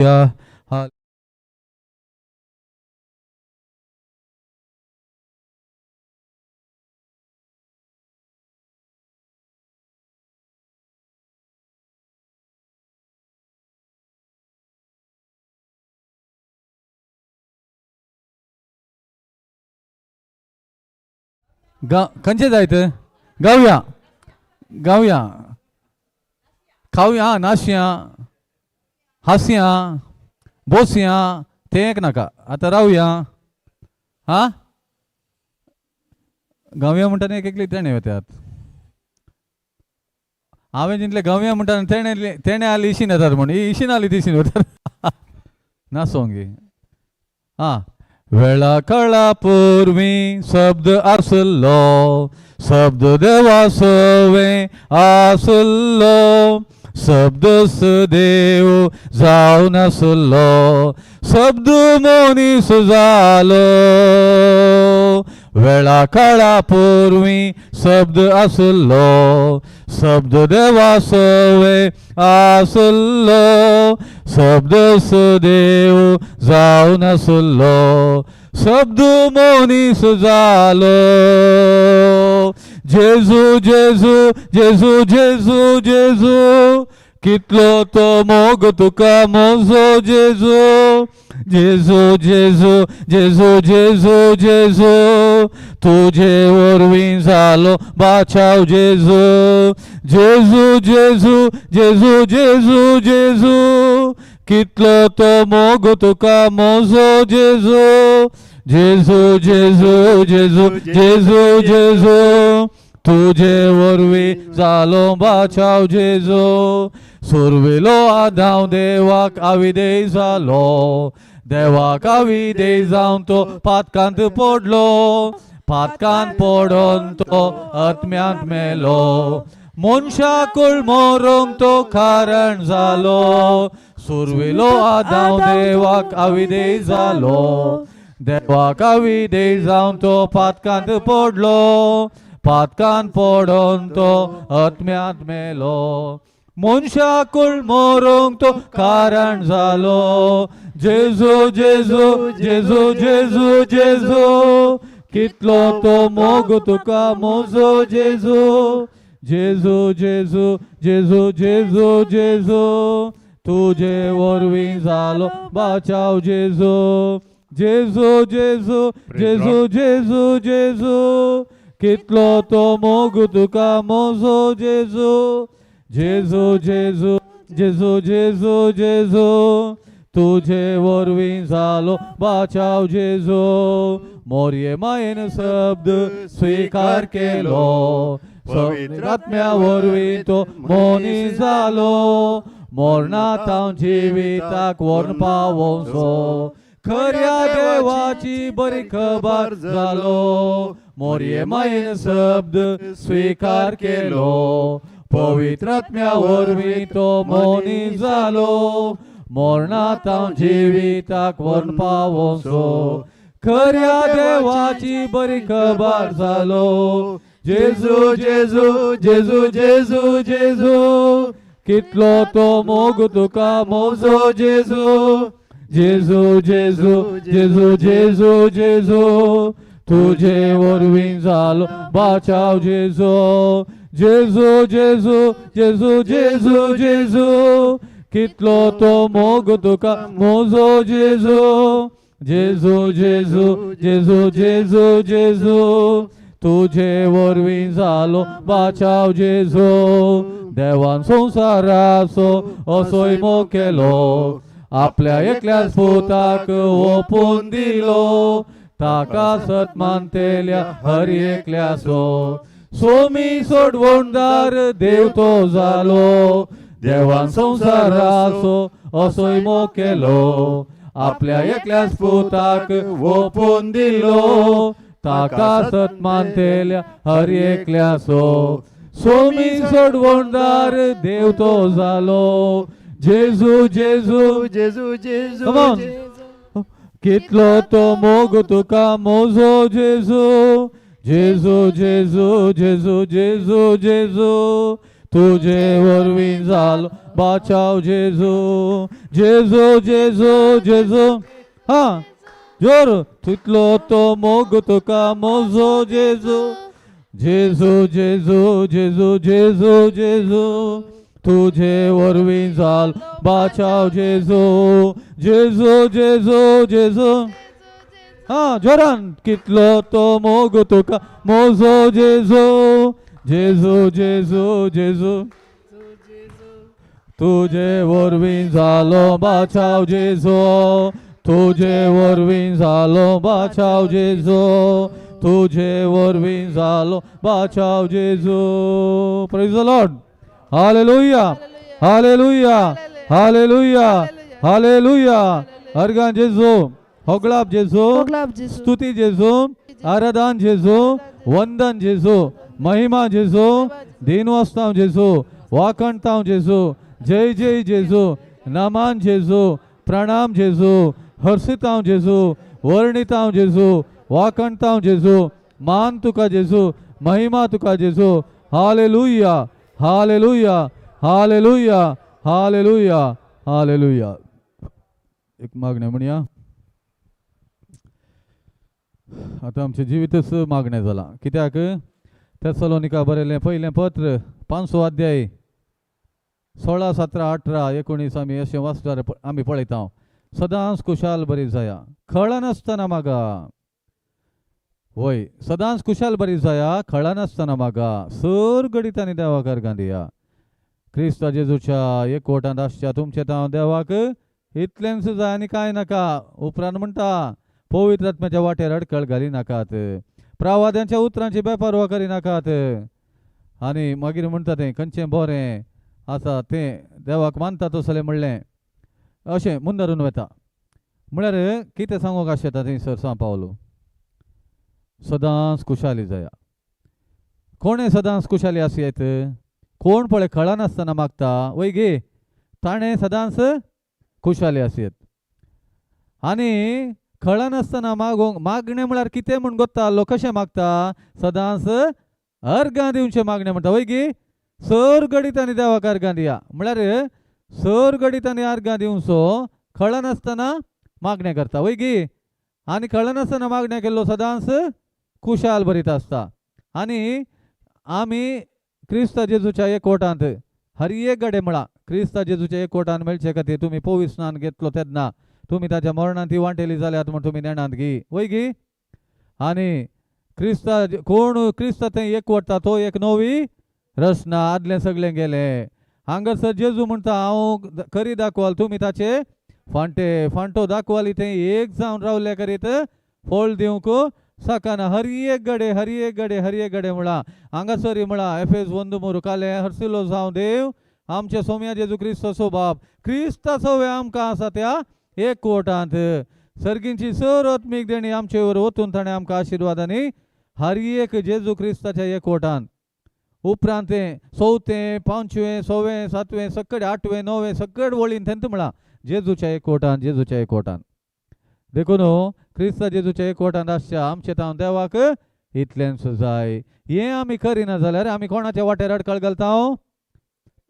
Hallelujah. गा खंयचे जायत गावया गावया खावया नाशया हासया बोसया तें एक नाका आतां रावया. हा गावया म्हणटा एक एकली तेणें वतात. हांवें जितले गावया म्हणटा तेणें तेणें आली इशीन येतात म्हण ही इशीन आली तिशीन वतात ना सोंगी. हां वेळा काळा पूर्वी शब्द आसलो, शब्द देवा सवे आसलो, शब्द देव जावन आसलो, शब्द मनीस जालो. वेळा काळा पूर्वी शब्द आसलो, शब्द देवा सवे आसलो, शब्द देव जावन आसलो, शब्द मनीस जालो. जेजू जेजू जेजू जेजू जेजू कितलो तो मोग तुका मोजो जेजू. जेजू जेजू जेजू जेजू जेजू तुझे वरवीं जालो बाचाव जेजू. जेजू जेजू जेजू जेजू जेजू कितलो तो मोग तुका मोजो जेजू. जेजू जेजू जेजू जेजू जेजू तुझे वरवीं जालो बाचाव जेजू. सुरवेलो आदाव देवाक आविदेय जालो, देवाक आविदेय जावन तो पातकांत पडलो, पातकांत पडोन तो आत्म्यांत मेलो, मनशाकूळ मरूंक तो कारण जालो. सुरवेलो आदाव देवाक आविदेय जालो, देवाक आविदेय जावन तो पातकांत पडलो, पातकांत पडोन तो आत्म्यांत मेलो, मनशाकूळ मरूंक तो कारण जालो. जेजू जेजू जेजू जेजू जेजू कितलो तो मोग तुका मोजो जेजू. जेजू जेजू जेजू जेजू जेजू तुझे वरवीं जालो बाचाव जेजू. जेजू जेजू जेजू जेजू जेजू कितलो तो मोग तुका मोजो जेजू. जेजू जेजू जेजू जेजू जेजू तुझे वरवीं जालो बाचाव जेजू. मोरये मायेन शब्द स्वीकार केलो, पवित्र आत्म्या वरवीं तो मनीस जालो, मरणांत जिविताक व्हरून पावोवचो, खऱ्या देवाची बरी खबर जालो. मोरये मायेन शब्द स्वीकार केलो, पवित्र आत्म्या वरवीं तो मनीस जालो, मरणांत जिविताक व्हरून पावोवचो, खऱ्या देवाची बरी खबर जालो. जेजू जेजू जेजू जेजू जेजू कितलो तो मोग तुका मोजो जेजू. जेजू जेजू जेजू जेजू जेजू तुझे वरवीं जालो बाचाव जेजू. जेजू जेजू जेजू जेजू जेजू कितलो तो मोग तुका मोजो जेजू. जेजू जेजू जेजू जेजू जेजू तुझे वरवीं जालो बाचाव जेजू. देवान संवसाराचो असोय मोग केलो, आपल्या एकल्याच पुताक ओपून दिलो, ताका सत मानतेल्या हर एकल्याचो सोमी सोडवणदार देव तो जालो. देवान संवसाराचो असोय मोग केलो, आपल्या एकल्याच पुताक ओपून दिलो, ताका सत मानतेल्या हर एकल्याचो सोमी सोडवणदार देव तो जालो. जेजू जेजू जेजू जेजू Come on. जेजू कितलो तो मोग तुका मोजो जेजू. जेजू जेजू जेजू जेजू जेजू तुजे वरवीं जालो बाचाव जेजू जेजू जेजू जेजू. हा जोर. तितलो तो मोग तुका मोजो जेजू जेजू जेजू जेजू जेजू जेजू. तुजे वरवीं जाल बाचाव जेजू जेजू जेजू जेजू. हा जोरान. कितलो तो मोग तुका मोजो जेजू जेजू जेजू जेजू. तुजे वरवीं जालो बाचाव जेजू. तुजे वरवीं जालो बाचाव जेजू. तुजे वरवीं जालो बाचाव जेजू. Praise the Lord. Hallelujah, hallelujah, hallelujah, hallelujah. अर्गां जेजू, होगळाप जेजू. होगळाप जेजू. स्तुती जेजू, आराधन जेजू, वंदन जेजू, महिमा जेजू, दिनवास्ताव जेजू, वाखणताव जेजू, जय जय जेजू, नमान जेजू, प्रणाम जेजू, हर्षिताव जेजू, वर्णिताव जेजू, वाखणताव जेजू, मान तुका जेजू, महिमा तुका जेजू. Hallelujah, hallelujah, hallelujah, hallelujah, hallelujah. एक मागणें म्हणया. आतां आमचें जिवीतच मागणें जालां. कित्याक? तेसलोनिका बरयलें पयलें पत्र 5 अध्याय 16, 17, 18, 19 आमी अशें वाचल्यार आमी पळयता. सदांच खुशाल बरी जाया, खळनासतना मागा. वय, सदांच खुशाल बरी जाया, खळनासतना मागा, सर घडीत आनी देवाक अर्गां दिया. क्रिस्ता जेजूच्या एकवटांत आसच्या तुमचे तांव देवाक इतलेंच जाय आनी कांय नाका. उपरांत म्हणटा, पवित्र आत्म्याच्या वाटेर अडखळ घाली नाकात, प्रवाद्यांच्या उतरांची बेपर्वा करी नाकात. आनी मागीर म्हणटा तें खंयचें बरें आसा तें देवाक मानता तसलें म्हणलें अशें मुंदरून वता. म्हळ्यार कितें सांगूंक आशेता थंयसर सांव पावलो? सदांच खुशाली जाया. कोणें सदांच खुशाली आसूं येत? कोण पळय कळनासतना मागता वय गे, ताणें सदांच खुशाली आसूं येत. आनी कळनासतना मागूंक, मागणें म्हळ्यार कितें म्हूण गोत्ता लोक कशें मागता? सदांच अर्गां दिवचें मागणें म्हणटा वय गी. सर घडीत आनी देवाक अर्गां दिया म्हळ्यार सर घडीत आनी अर्गां दिवचो कळनासतना मागणें करता वय गी. आनी कळनासतना मागणें केल्लो सदांच खुशाल भरीत आसता. आनी आमी क्रिस्ता जेजूच्या एकवटांत हर एक गडे म्हळां, क्रिस्ता जेजूच्या एकवटांत मेळचे खातीर तुमी पवित्र स्नान घेतलो तेन्ना तुमी ताच्या मरणांत ती वांटेली जाल्यात म्हूण तुमी नेणात गी वय गी. आनी क्रिस्ता कोण क्रिस्ता थंय एकवटता तो एक नवी रचना, आदलें सगळें गेलें. हांगासर जेजू म्हणटा हांव खरी दाखवाल, तुमी ताचे फांटे फांटो दाखवाली थंय एक जावन रावले करीत फळ दिवंक सकाना. हर एक गडे, हर एक गडे, हर एक गडे म्हळां हांगासर. म्हळां एफेज 1:3 कालें हरसिलो जावं देव आमच्या सोम्या जेजू क्रिस्ताचो बाप, क्रिस्ताचो वे आमकां आसा त्या एकवटांत सर्गींची सर आत्मीक देणी आमचे वर ओतून ताणें आमकां आशिर्वादांनी हर एक जेजू क्रिस्ताच्या एकवटांत. उपरांत तें चवथें, पांचवें, सवें, सातवें, सकड आठवें, णवें सकड वळीन थेंत म्हळां जेजूच्या एकवटान, जेजूच्या एकवटान. देखून क्रिस्ता जेजूच्या एकवटान आसच्या आमचे तांव देवाक इतलेंच जाय. हें आमी करिना जाल्यार आमी कोणाच्या वाटेर अडखळ घालता?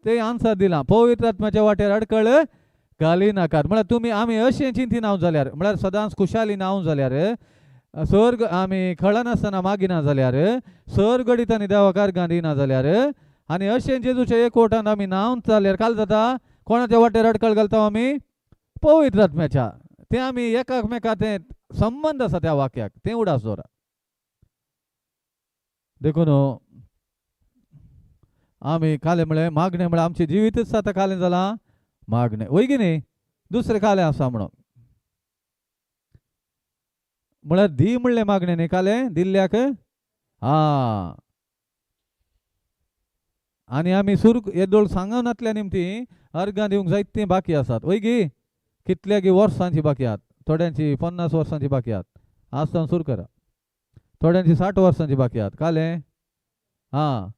ते आन्सर दिलां, पवित्र आत्म्याच्या वाटेर अडखळ घाली नाकात. म्हळ्यार तुमी आमी अशें चिंतिनाव जाल्यार, म्हळ्यार सदांच खुशाली नाव जाल्यार, सर आमी खळनासतना मागिना जाल्यार, सर घडीत आनी देवाक अर्गां दिना जाल्यार, आनी अशें जेजूच्या एकवटान आमी नावन जाल्यार काल जाता कोणाच्या वाटेर अडखळ घालता आमी? पवित्र आत्म्याच्या. तें आमी एकामेका तें संबंद आसा त्या वाक्याक, तें उडास दवरा. देखून आमी कालें म्हळें मागणें म्हळ्यार आमचें जिवीतच आतां कालें जालां मागणें वय की न्ही? दुसरें कालें आसा म्हणून म्हळ्यार दी म्हणलें मागणें न्ही कालें दिल्ल्याक. आं, आनी आमी सुरू येदोळ सांगनातल्या निमती अर्गां दिवंक जायतीं बाकी आसात वय गी. कितल्या गी वर्सांची बाकी आहात, थोड्यांची 50 वर्सांची बाकी आहात, आज सावन सुरू करा. थोड्यांची 60 वर्सांची बाकी आहात कालें. आं,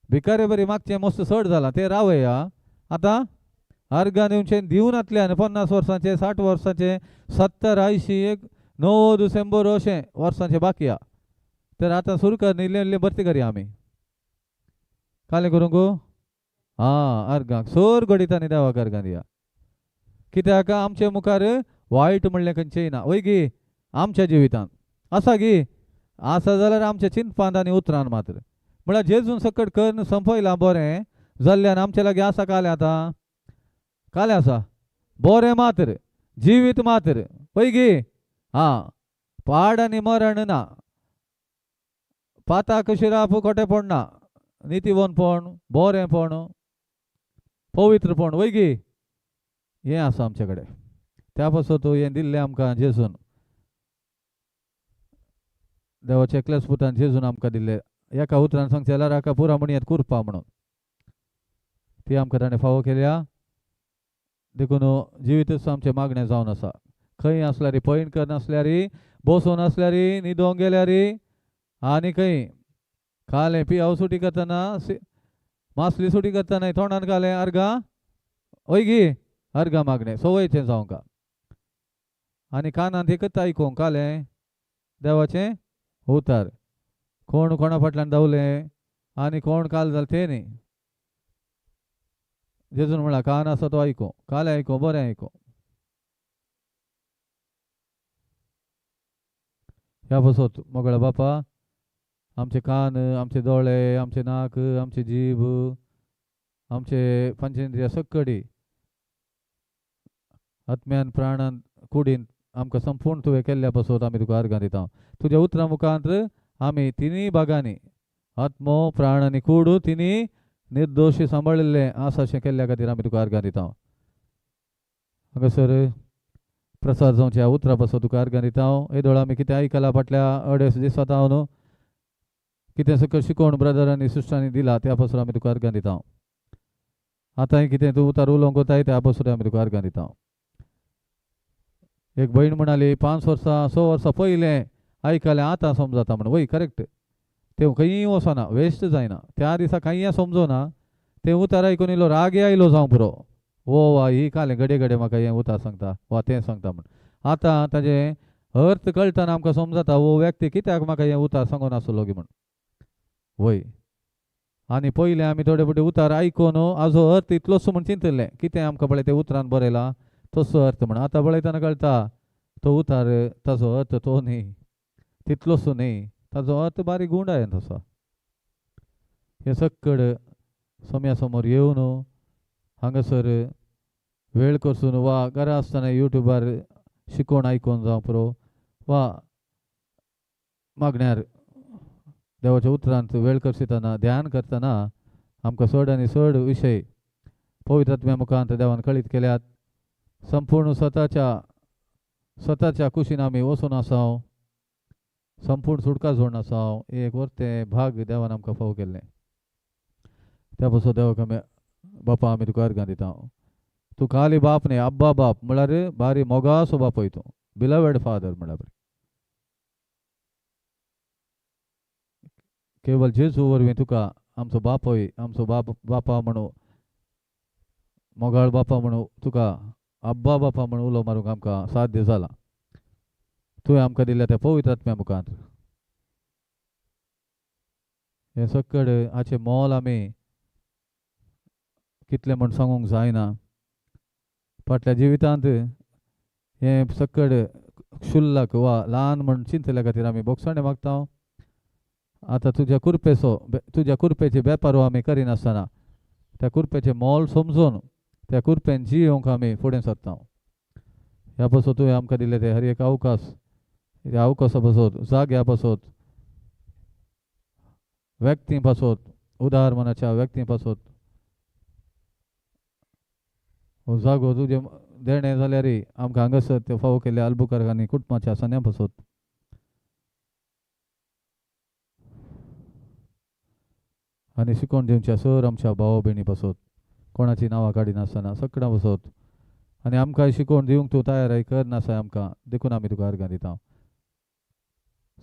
भिकारे बरी मागचें मस्त चड जालां तें रावया. आतां अर्गां दिवचें दिवनातल्यान 50 वर्सांचे, 60 वर्सांचे, 70, 80, 1, 90, 100 अशें वर्सांचे बाकी आहा. तर आतां सुरू कर, इल्लें इल्लें भरती करया आमी. कालें करूंक. आं अर्गांक सोर घडित आनी देवाक अर्गां दिया. कित्याक आमचे मुखार वायट म्हणलें खंयचेंय ना. वय गी? आमच्या जिवितांत आसा गी? आसा जाल्यार आमच्या चिंतपांत आनी उतरान मात्र. म्हळ्यार जेजून सकट करून संपयलां बरें जाल्ल्यान आमचे लागीं आसा कालें आतां कालें आसा बरें मात्र जिवीत मात्र. वय गी? आं पाड आनी मरण ना, पाताक शिराप खोटेपण ना, नितीवनपण बरेंपण पवित्रपण. वय गी? हें आसा आमचे कडेन. त्या पासत हें दिल्लें आमकां जेजून, देवाच्या एकल्याच पुतान जेजून आमकां दिल्लें. एका उतरान सांगचें जाल्यार हाका पुरा म्हणयेत कुरपा म्हणून ती आमकां ताणें फावो केल्या. देखून जिवीतच आमचें मागणें जावन आसा. खंय आसल्यार, पयण करनासल्यार, बसून आसल्यार, न्हिदोंक गेल्यार, आनी खंय खालें पियाव सुटी करतना, मासली सुटी करतना तोंडान घालें अर्गां. वय गी? अर्गां मागणें संवयचें जावंक. आनी कानांत एकच आयकूंक कालें देवाचें उतर. कोण कोणा फाटल्यान धांवलें आनी कोण काल जालें तें न्ही. जेजून म्हळां कान आसा तो आयकूं, कालें आयकूं, बरें आयकूं. ह्या पासत मोगळा बापा आमचे कान, आमचे दोळे, आमचे नाक, आमचे जीब, आमचे पंचेंद्रिया सक्कडी आत्म्यान प्राणान कुडीन आमकां संपूर्ण तुवें केल्ल्या पासत आमी तुका अर्गां दिता. तुज्या उतरां मुखांत आमी तिनूय भागांनी आत्मो प्राण आनी कूड तिनूय निर्दोशी सांबाळिल्लें आसा अशें केल्ल्या खातीर आमी तुका अर्गां दिता. हांगासर प्रसाद जावच्या उतरां पासत तुका अर्गां दिता. येदोळ आमी कितें आयकलां फाटल्या अडेच दिसांत हांव कितें सकयल शिकोवन ब्रदरांनी सिस्टरांनी दिला त्या पासून आमी तुका अर्गां दिता. आतांय कितें तूं उतार उलोवंक वताय त्या पासून आमी तुका अर्गां दिता. एक भयण म्हणाली 5 वर्सां 6 वर्सां पयलें आयकलें आतां समजता म्हण. वय करेक्ट, तें खंयी वचना, वेस्ट जायना. त्या दिसा कांय समजना, तें उतार आयकून इल्लो राग आयलो जावं पुरो, ओ वा ही कालें घडये घडये म्हाका हें उतार सांगता वा तें सांगता म्हण. आतां ताजें अर्थ कळटना आमकां समजता हो व्यक्ती कित्याक म्हाका हें उतार सांगून आसलो गी म्हण. वय आनी पयलें आमी थोडे फावटी उतार आयकून हाजो अर्थ इतलोच म्हण चिंतिल्लें, कितें आमकां पळय तें उतरान बरयलां तसो अर्थ म्हण. आतां पळयतना कळटा तो उतार ताजो अर्थ तो न्ही, तितलोसो न्ही, ताजो अर्थ बारीक गुंडायन तसो. हें सक्कड सोम्या समोर येवन हांगासर वेळ करसून वा घरा आसतना युट्यूबार शिकोवन आयकून जावं पुरो वा मागण्यार देवाच्या उतरांत वेळ करसितना ध्यान करतना आमकां चड आनी चड विशय पवित्र आत्म्या मुखांत देवान कळीत केल्यात. संपूर्ण स्वताच्या स्वताच्या कुशीन आमी वचून आसाव, संपूर्ण सुटका जोडून आसाव. एक वरतें भाग देवान आमकां फावो केल्लें. त्या पासून देवाक आमी बापा आमी तुका अर्गां दिता. तूं खाली बाप न्ही, अब्बा बाप म्हळ्यार बारी मोगासो बापूय तूं, बिलवेड फादर म्हळ्यार. केवल जेजू वरवीं तुका आमचो बापूय, आमचो बाप बापा म्हणू, मोगाळ बापा म्हणू, तुका अब्बा बापा म्हणून उलो मारूंक आमकां साध्य जालां. तुवें आमकां दिल्या त्या पवित्र आत्म्या मुखांत हें सक्कड हाचें मोल आमी कितलें म्हण सांगूंक जायना. फाटल्या जिवितांत हें सक्कड क्षुल्लक वा ल्हान म्हण चिंतल्या खातीर आमी बोगसाणें मागता. आतां तुज्या कुरपेचो, तुज्या कुरपेचे वेपार आमी करिनासतना त्या कुरपेचें मोल समजून त्या कुरपेन जियोवंक आमी फुडें सरता. ह्या पासत तुवें आमकां दिल्ले ते हर एक अवकाश, ह्या अवकाशा पासत, जाग्या पासत, व्यक्ती पासत, उदार मनाच्या व्यक्ती पासत हो जागो तुजें देणें जाल्यार आमकां हांगासर त्यो फावो केल्ल्या आल्बुकर्क आनी कुटुंबाच्या सन्या पासत आनी शिकोवन दिवच्या सर आमच्या भाव भयणी पासत, कोणाची नांवां काडिनासतना सगळ्यां पासत आनी आमकां शिकोवन दिवंक तूं तयार कर नासाय आमकां, देखून आमी तुका अर्गां दिता.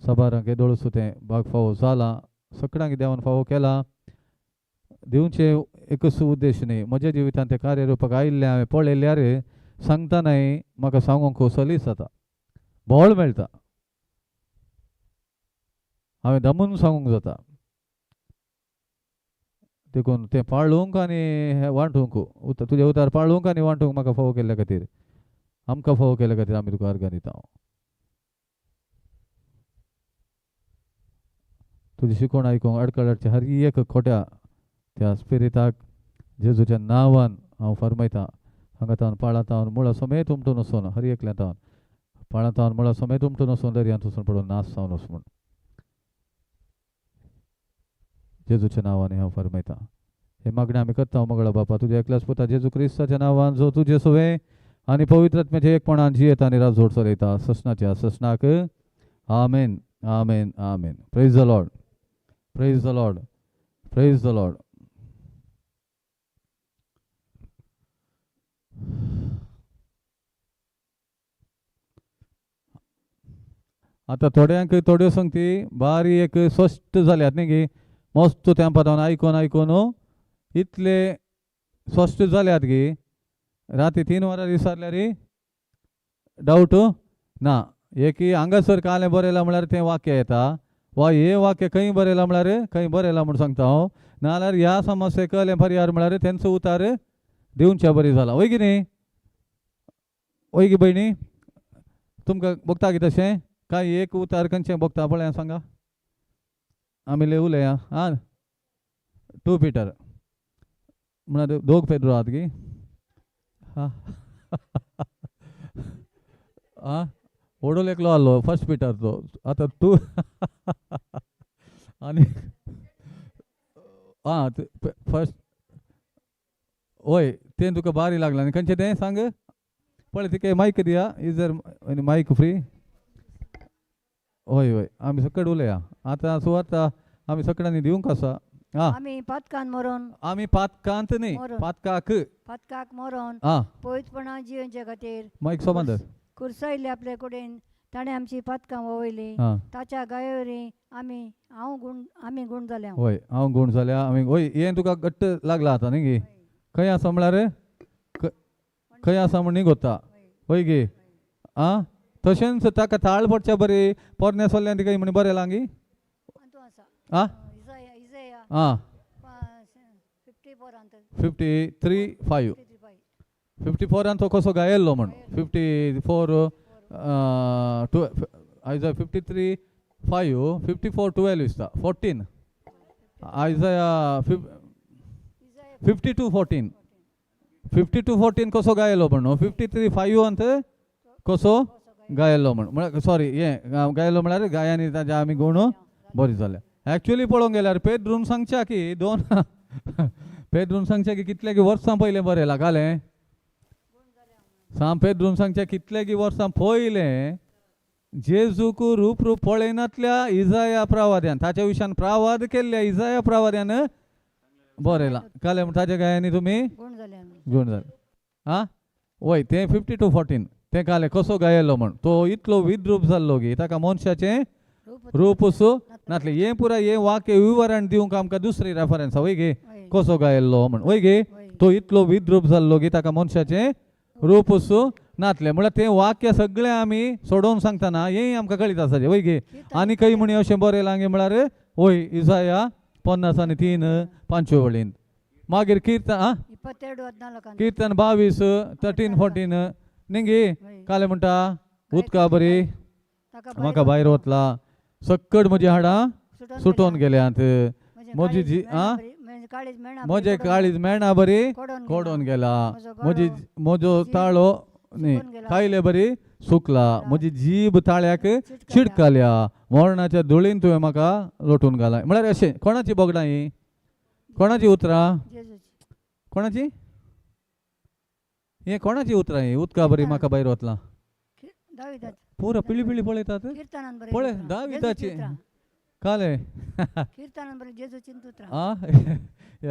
साबारांक येदोळसो तें भाग फावो जालां, सगळ्यांक देवान फावो केला. दिवचें एकूच उद्देश न्ही, म्हज्या जिवितांत तें कार्यरुपाक आयिल्लें हांवें पळयल्यार सांगता न्हय म्हाका सांगूंक सलीस जाता, बळ मेळटा, हांवें दमून सांगूंक जाता. देखून तें पाळूंक आनी वांटूंक तुजें उतार पाळूंक आनी वांटूंक म्हाका फावो केल्ल्या खातीर, आमकां फावो केल्ल्या खातीर आमी तुका अर्गां दिता. तुजी शिकवण आयकूंक आडखळ हाडचे हर एक खोट्या त्या स्पिरिताक जेजूच्या नांवान हांव फरमायतां. हांगा तावन पाळां तावन मुळां समेत उमटून वचून हर एकल्या तावन पाळां तावन मुळां समेत उमटून वचून दर्यांत वचून पडून नाश जावन वच म्हूण जेजूच्या नांवान हांव फरमायतां. हे मागणें आमी करता मगळा बापा तुज्या एकल्याच पुता जेजू क्रिस्ताच्या नांवान, जो तुजे सुवें आनी पवित्र आत्म्याच्या एकपणान जियेता आनी राजवट चलयता ससनाच्या ससनाक. आमेन, आमेन, आमेन. Praise the Lord, praise the Lord, praise the Lord. आतां थोड्यांक थोड्यो संगती बारी एक स्पश्ट जाल्यात न्ही गी, मस्त तेंपा आयकून आयकून इतले स्पश्ट जाल्यात गी राती 3 वरां विचारल्यार डावट ना. एक हांगासर कालें बरयलां म्हळ्यार तें वाक्य येता, वा हें वाक्य खंय बरयलां म्हळ्यार खंय बरयलां म्हूण सांगता हांव, नाजाल्यार ह्या समस्येक कळ्ळें परिहार म्हळ्यार तेंचो उतार दिवच्या बरी जाला. वय की न्ही? वय गी भयणी, तुमकां बगता की तशें काय एक उतार खंयचें बगता पळया सांगा. आमी ले उलया आं 2 पिटर म्हळ्यार दोग पेद्रो आहात की आं आं व्हडलो एकलो आहलो फर्स्ट पिटर तो, आतां 2 आनी आं फर्स्ट वय तें तुका बारी लागला आनी खंयचें तें सांग पळय. तिका मायक दिया, is there mic free? हय हय आमी सकट उलया आतां सुवार्ता आमी सगळ्यांनी दिवंक आसा. आं आमी पातकान मरोन, आमी पातकांत न्ही पातकाक, पातकाक मरोन आं पवित्रपणान जियेवचे खातीर मायक सोमान कुर्सायल्ले आपले कडेन ताणें आमची पातकां वळयली, ताच्या गायवरी आमी हांव गुण आमी गुण जाल्या. हय हांव गुण जाल्या आमी. हय हें तुका घट्ट लागला आतां न्ही गी, खंय आसा म्हळ्यार खंय आसा म्हूण न्ही गोत्ता. हय गी आं तशेंच ताका ताळ पडच्या बरी पोरण्या सोल्ल्यान तिका म्हण बरें लागी आं आं 53:5 54 तो कसो गायल्लो म्हण 54 आयज 53:5 54:12 दिसता 14 आयज 52:14 52:14 कसो गायलो म्हण 53:5 अंत कसो गायलो म्हण म्हळ्यार सॉरी हें गायलो म्हळ्यार गायांनी ताज्या आमी गुण बरी जाल्या. एक्चुअली पळोवंक गेल्यार पेद्रून सांगच्या की दोन पेद्रून सांगच्या की कितले की वर्सां पयलें बरें लागलें सांग. पेद्रून सांगच्या कितले की वर्सां पयलें जेजूक रूप रूप पळयनातल्या इजाया प्रवाद्यान ताच्या विशयान प्रवाद केल्ल्या इजाया प्रवाद्यान बरयलां. कालें म्हण ताच्या गायांनी तुमी गुण जाले. आं वय तें 52:14 तें कालें कसो गायलो म्हण तो इतलो विद्रूप जाल्लो की ताका मनशाचें रूप सो नातलें. हें पुराय हें वाक्य विवरण दिवंक आमकां दुसरी रेफरन्स वय गे, कसो गायल्लो म्हण वय गे, तो इतलो विद्रूप जाल्लो की ताका मनशाचें रूप सो नातलें. म्हळ्यार तें वाक्य सगळें आमी सोडोवन सांगतना हें आमकां कळीत आसा वय गे. आनी खंय म्हणी अशें बरयलां गे म्हळ्यार वय इजाया 53 5 वळीन. मागीर किर्तन आं किर्तन 22 13 14 न्ही गे कालें म्हणटा उदका बरी म्हाका भायर वतला सक्कड म्हजी हाडां सुटोवन गेल्यांत, म्हजी जी आं म्हजे काळीज मेणा बरी कोडोन गेला, म्हजी म्हजो ताळो न्ही खायले बरी सुकला, म्हजी जीब ताळ्याक चिडकाल्या, मरणाच्या धुळीन तुवें म्हाका लोटून घाला. म्हळ्यार अशें कोणाची बोगडां ही, कोणाची उतरां, कोणाची हें कोणाची उतरां ही उदका बरी म्हाका भायर वतला पुरो पिळी पिळी पळयतात पळय दाविदाची काले आ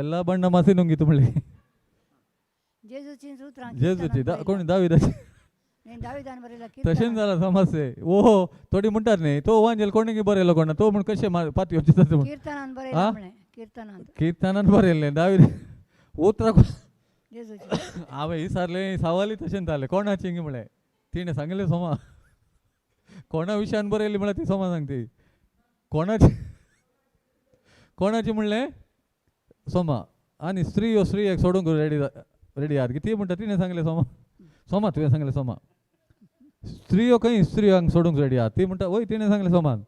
ಎಲ್ಲ ಬಣ್ಣ ಮಸಿ ನುಂಗಿತು म्हणली जेजूची कोणी दाविदाची तशेंच जाला समस्ये. ओ थोडी म्हणटात न्ही तो वांजेल कोणी बरयलो कोणा तो म्हण कशें पातयो किर्तनान बरयल्लें दाविद उतरां हांवें विचारलें सावाली तशेंच जालें कोणाची म्हळें तिणें सांगलें सोमा कोणा विशयान बरयली म्हळ्यार ती सोमा सांगती कोणाची कोणाची म्हणलें सोमा. आनी स्त्रीयो स्त्रियेक सोडूंक रेडी रेडी आहात की ती म्हणटा तिणें सांगलें सोमा सोमा तुवें सांगलें सोमा. स्त्रियो खंय स्त्रियांक सोडूंक रेडी आहात ती म्हणटा वय तिणें सांगलें सोमान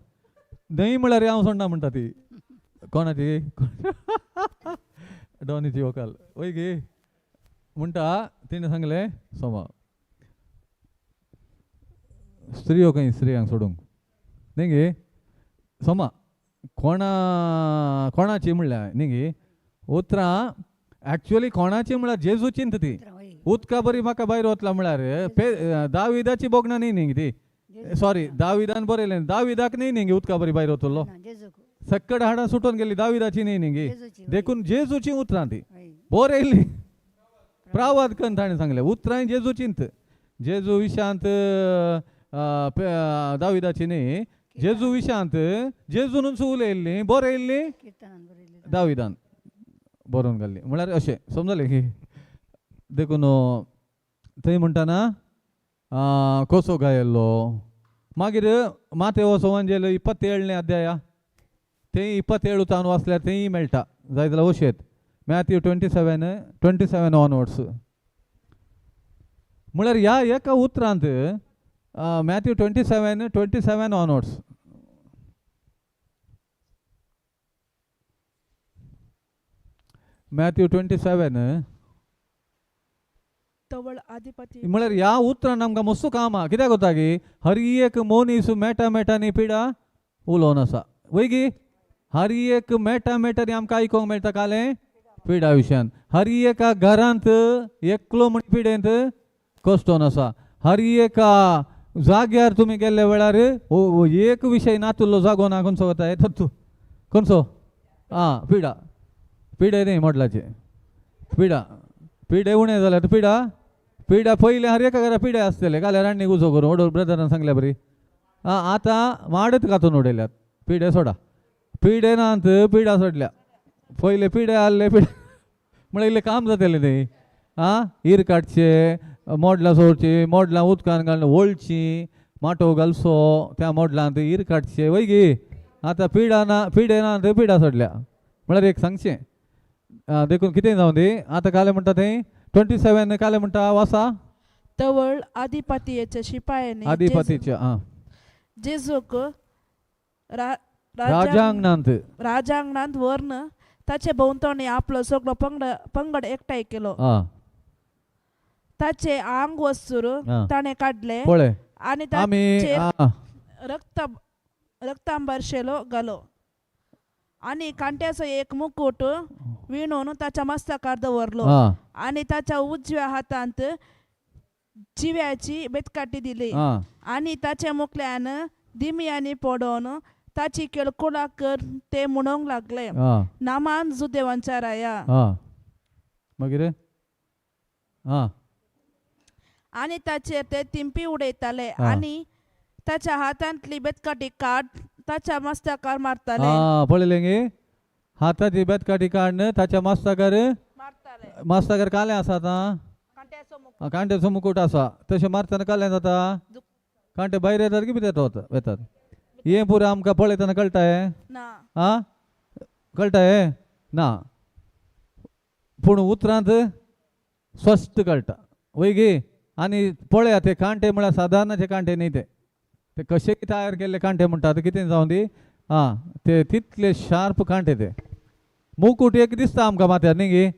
न्हय म्हळ्यार हांव सोडना म्हणटा ती. कोणाची? डॉनीची वकाल वय गे म्हणटा तिणें सांगलें सोमा. स्त्रियो खंय स्त्रियांक सोडूंक न्ही गे सोमा. कोणा कोणाची म्हणल्या न्ही गे उतरां एक्चुअली कोणाची म्हळ्यार जेजू चिंत ती. उदका बरी म्हाका भायर वतला म्हळ्यार दाविदाची भोगणां न्ही न्ही ती. सॉरी दाविदान बरयलें दाविदाक न्ही न्ही उदका बरी भायर वतलो सक्कड हाडां सुटून गेली दाविदाची न्ही न्ही. देखून जेजूची उतरां ती बरयली प्रावाद करून ताणें सांगलें उतरां जेजू चिंत. जेजू विशांत दाविदाची न्ही जेजू विशांत जेजूनच उलयल्ली बरयल्ली दाविदान बरोवन घाल्ली म्हळ्यार अशें समजलें की. देखून थंय म्हणटाना कसो गायल्लो. मागीर मातेव सोवांजेल 27 अध्याया तें 27 तावन वाचल्यार तेंय मेळटा जाय जाल्यार वशेत. मॅथ्यू 27 ऑनवर्ड्स म्हळ्यार ह्या एका उतरांत मॅथ्यू 27 ऑनवर्ड्स मॅथ्यू 27 म्हळ्यार ह्या उतरान आमकां मस्तू काम आहा. कित्याक वता की हर एक मनीस मेटा मेटांनी पिडा उलोवन आसा वय गी. हर एक मेटा मेटांनी आमकां आयकोंक मेळटा कालें पिडा विशयान. हर एका घरांत एकलो म्हण पिडेंत कश्टोन आसा. हर एका जाग्यार तुमी गेल्ल्या वेळार एक विशय नातुल्लो जागो ना खंयचो वता येता तूं खंयचो आं पिडा पिडे न्ही मोडलाचे पिडा पिडे उणें जाल्यार पिडा पिडा पयलें हर एका घरा पिडे आसतले काल्यार रान्नी उजो करून ओडो ब्रदरान सांगल्या बरी. आं आतां माडत कातून उडयल्यात पिडे सोडा पिडे नात पिडा सोडल्या. पयले पिडे आहले पिडे म्हळ्यार इल्लें काम जातलें न्ही. आं इर काडचे मोडलां सोडची मोडलां उदकान घालून वळची माटोव घालचो त्या मोडलांत इर काडचे वय गी. आतां पिडा ना पिडे ना पिडा सोडल्या म्हळ्यार एक सांगचें. देखून कितें जावं दी आतां कालें म्हणटा थंय 27 कालें म्हणटा वासा. तवळ आदिपतीच्या शिपायांनी आदिपतीच्या आं जेजूक राजांगणांत राजांगणांत व्हरून ताचे भोंवतणी आपलो सगळो पंगड एकठांय केलो. ताचे आंग वस्तूर ताणें काडले पळय आनी ताचेर रक्तांबर शेलो घालो आनी कांट्याचो एक मुकुट विणून ताच्या मस्तकार दवरलो आनी ताच्या उजव्या हातांत जिव्याची बेतकाटी दिली आनी ताच्या मुखल्यान दिमयांनी पडोवन ताची केळकुळा कर ते म्हणूंक लागले नामान जुदेवांच्या राया. मागीर आनी ताचेर ते तिंपी उडयताले आनी ताच्या हातांतली बेतकाटी काड ताच्या मस्तकार मारताले. पळयलें गे हाताची बेतकाटी काडून ताच्या मस्तकार मस्तकार कालें आसा आतां कांट्याचो मुकुट आसा तशें मारतना कालें जाता कांटे भायर येतात की भितर वेतात हें पुरो आमकां पळयतना कळटा हें आं कळटा हें ना पूण उतरांत स्पश्ट कळटा वय गे. आनी पळया ते कांटे म्हळ्यार सादारणाचे कांटे न्ही ते ते कशेय तयार केल्ले कांटे म्हणटात कितें जावं दी आं ते तितले शार्प कांटे ते. मुकूट एक दिसता आमकां माथ्यार न्ही गे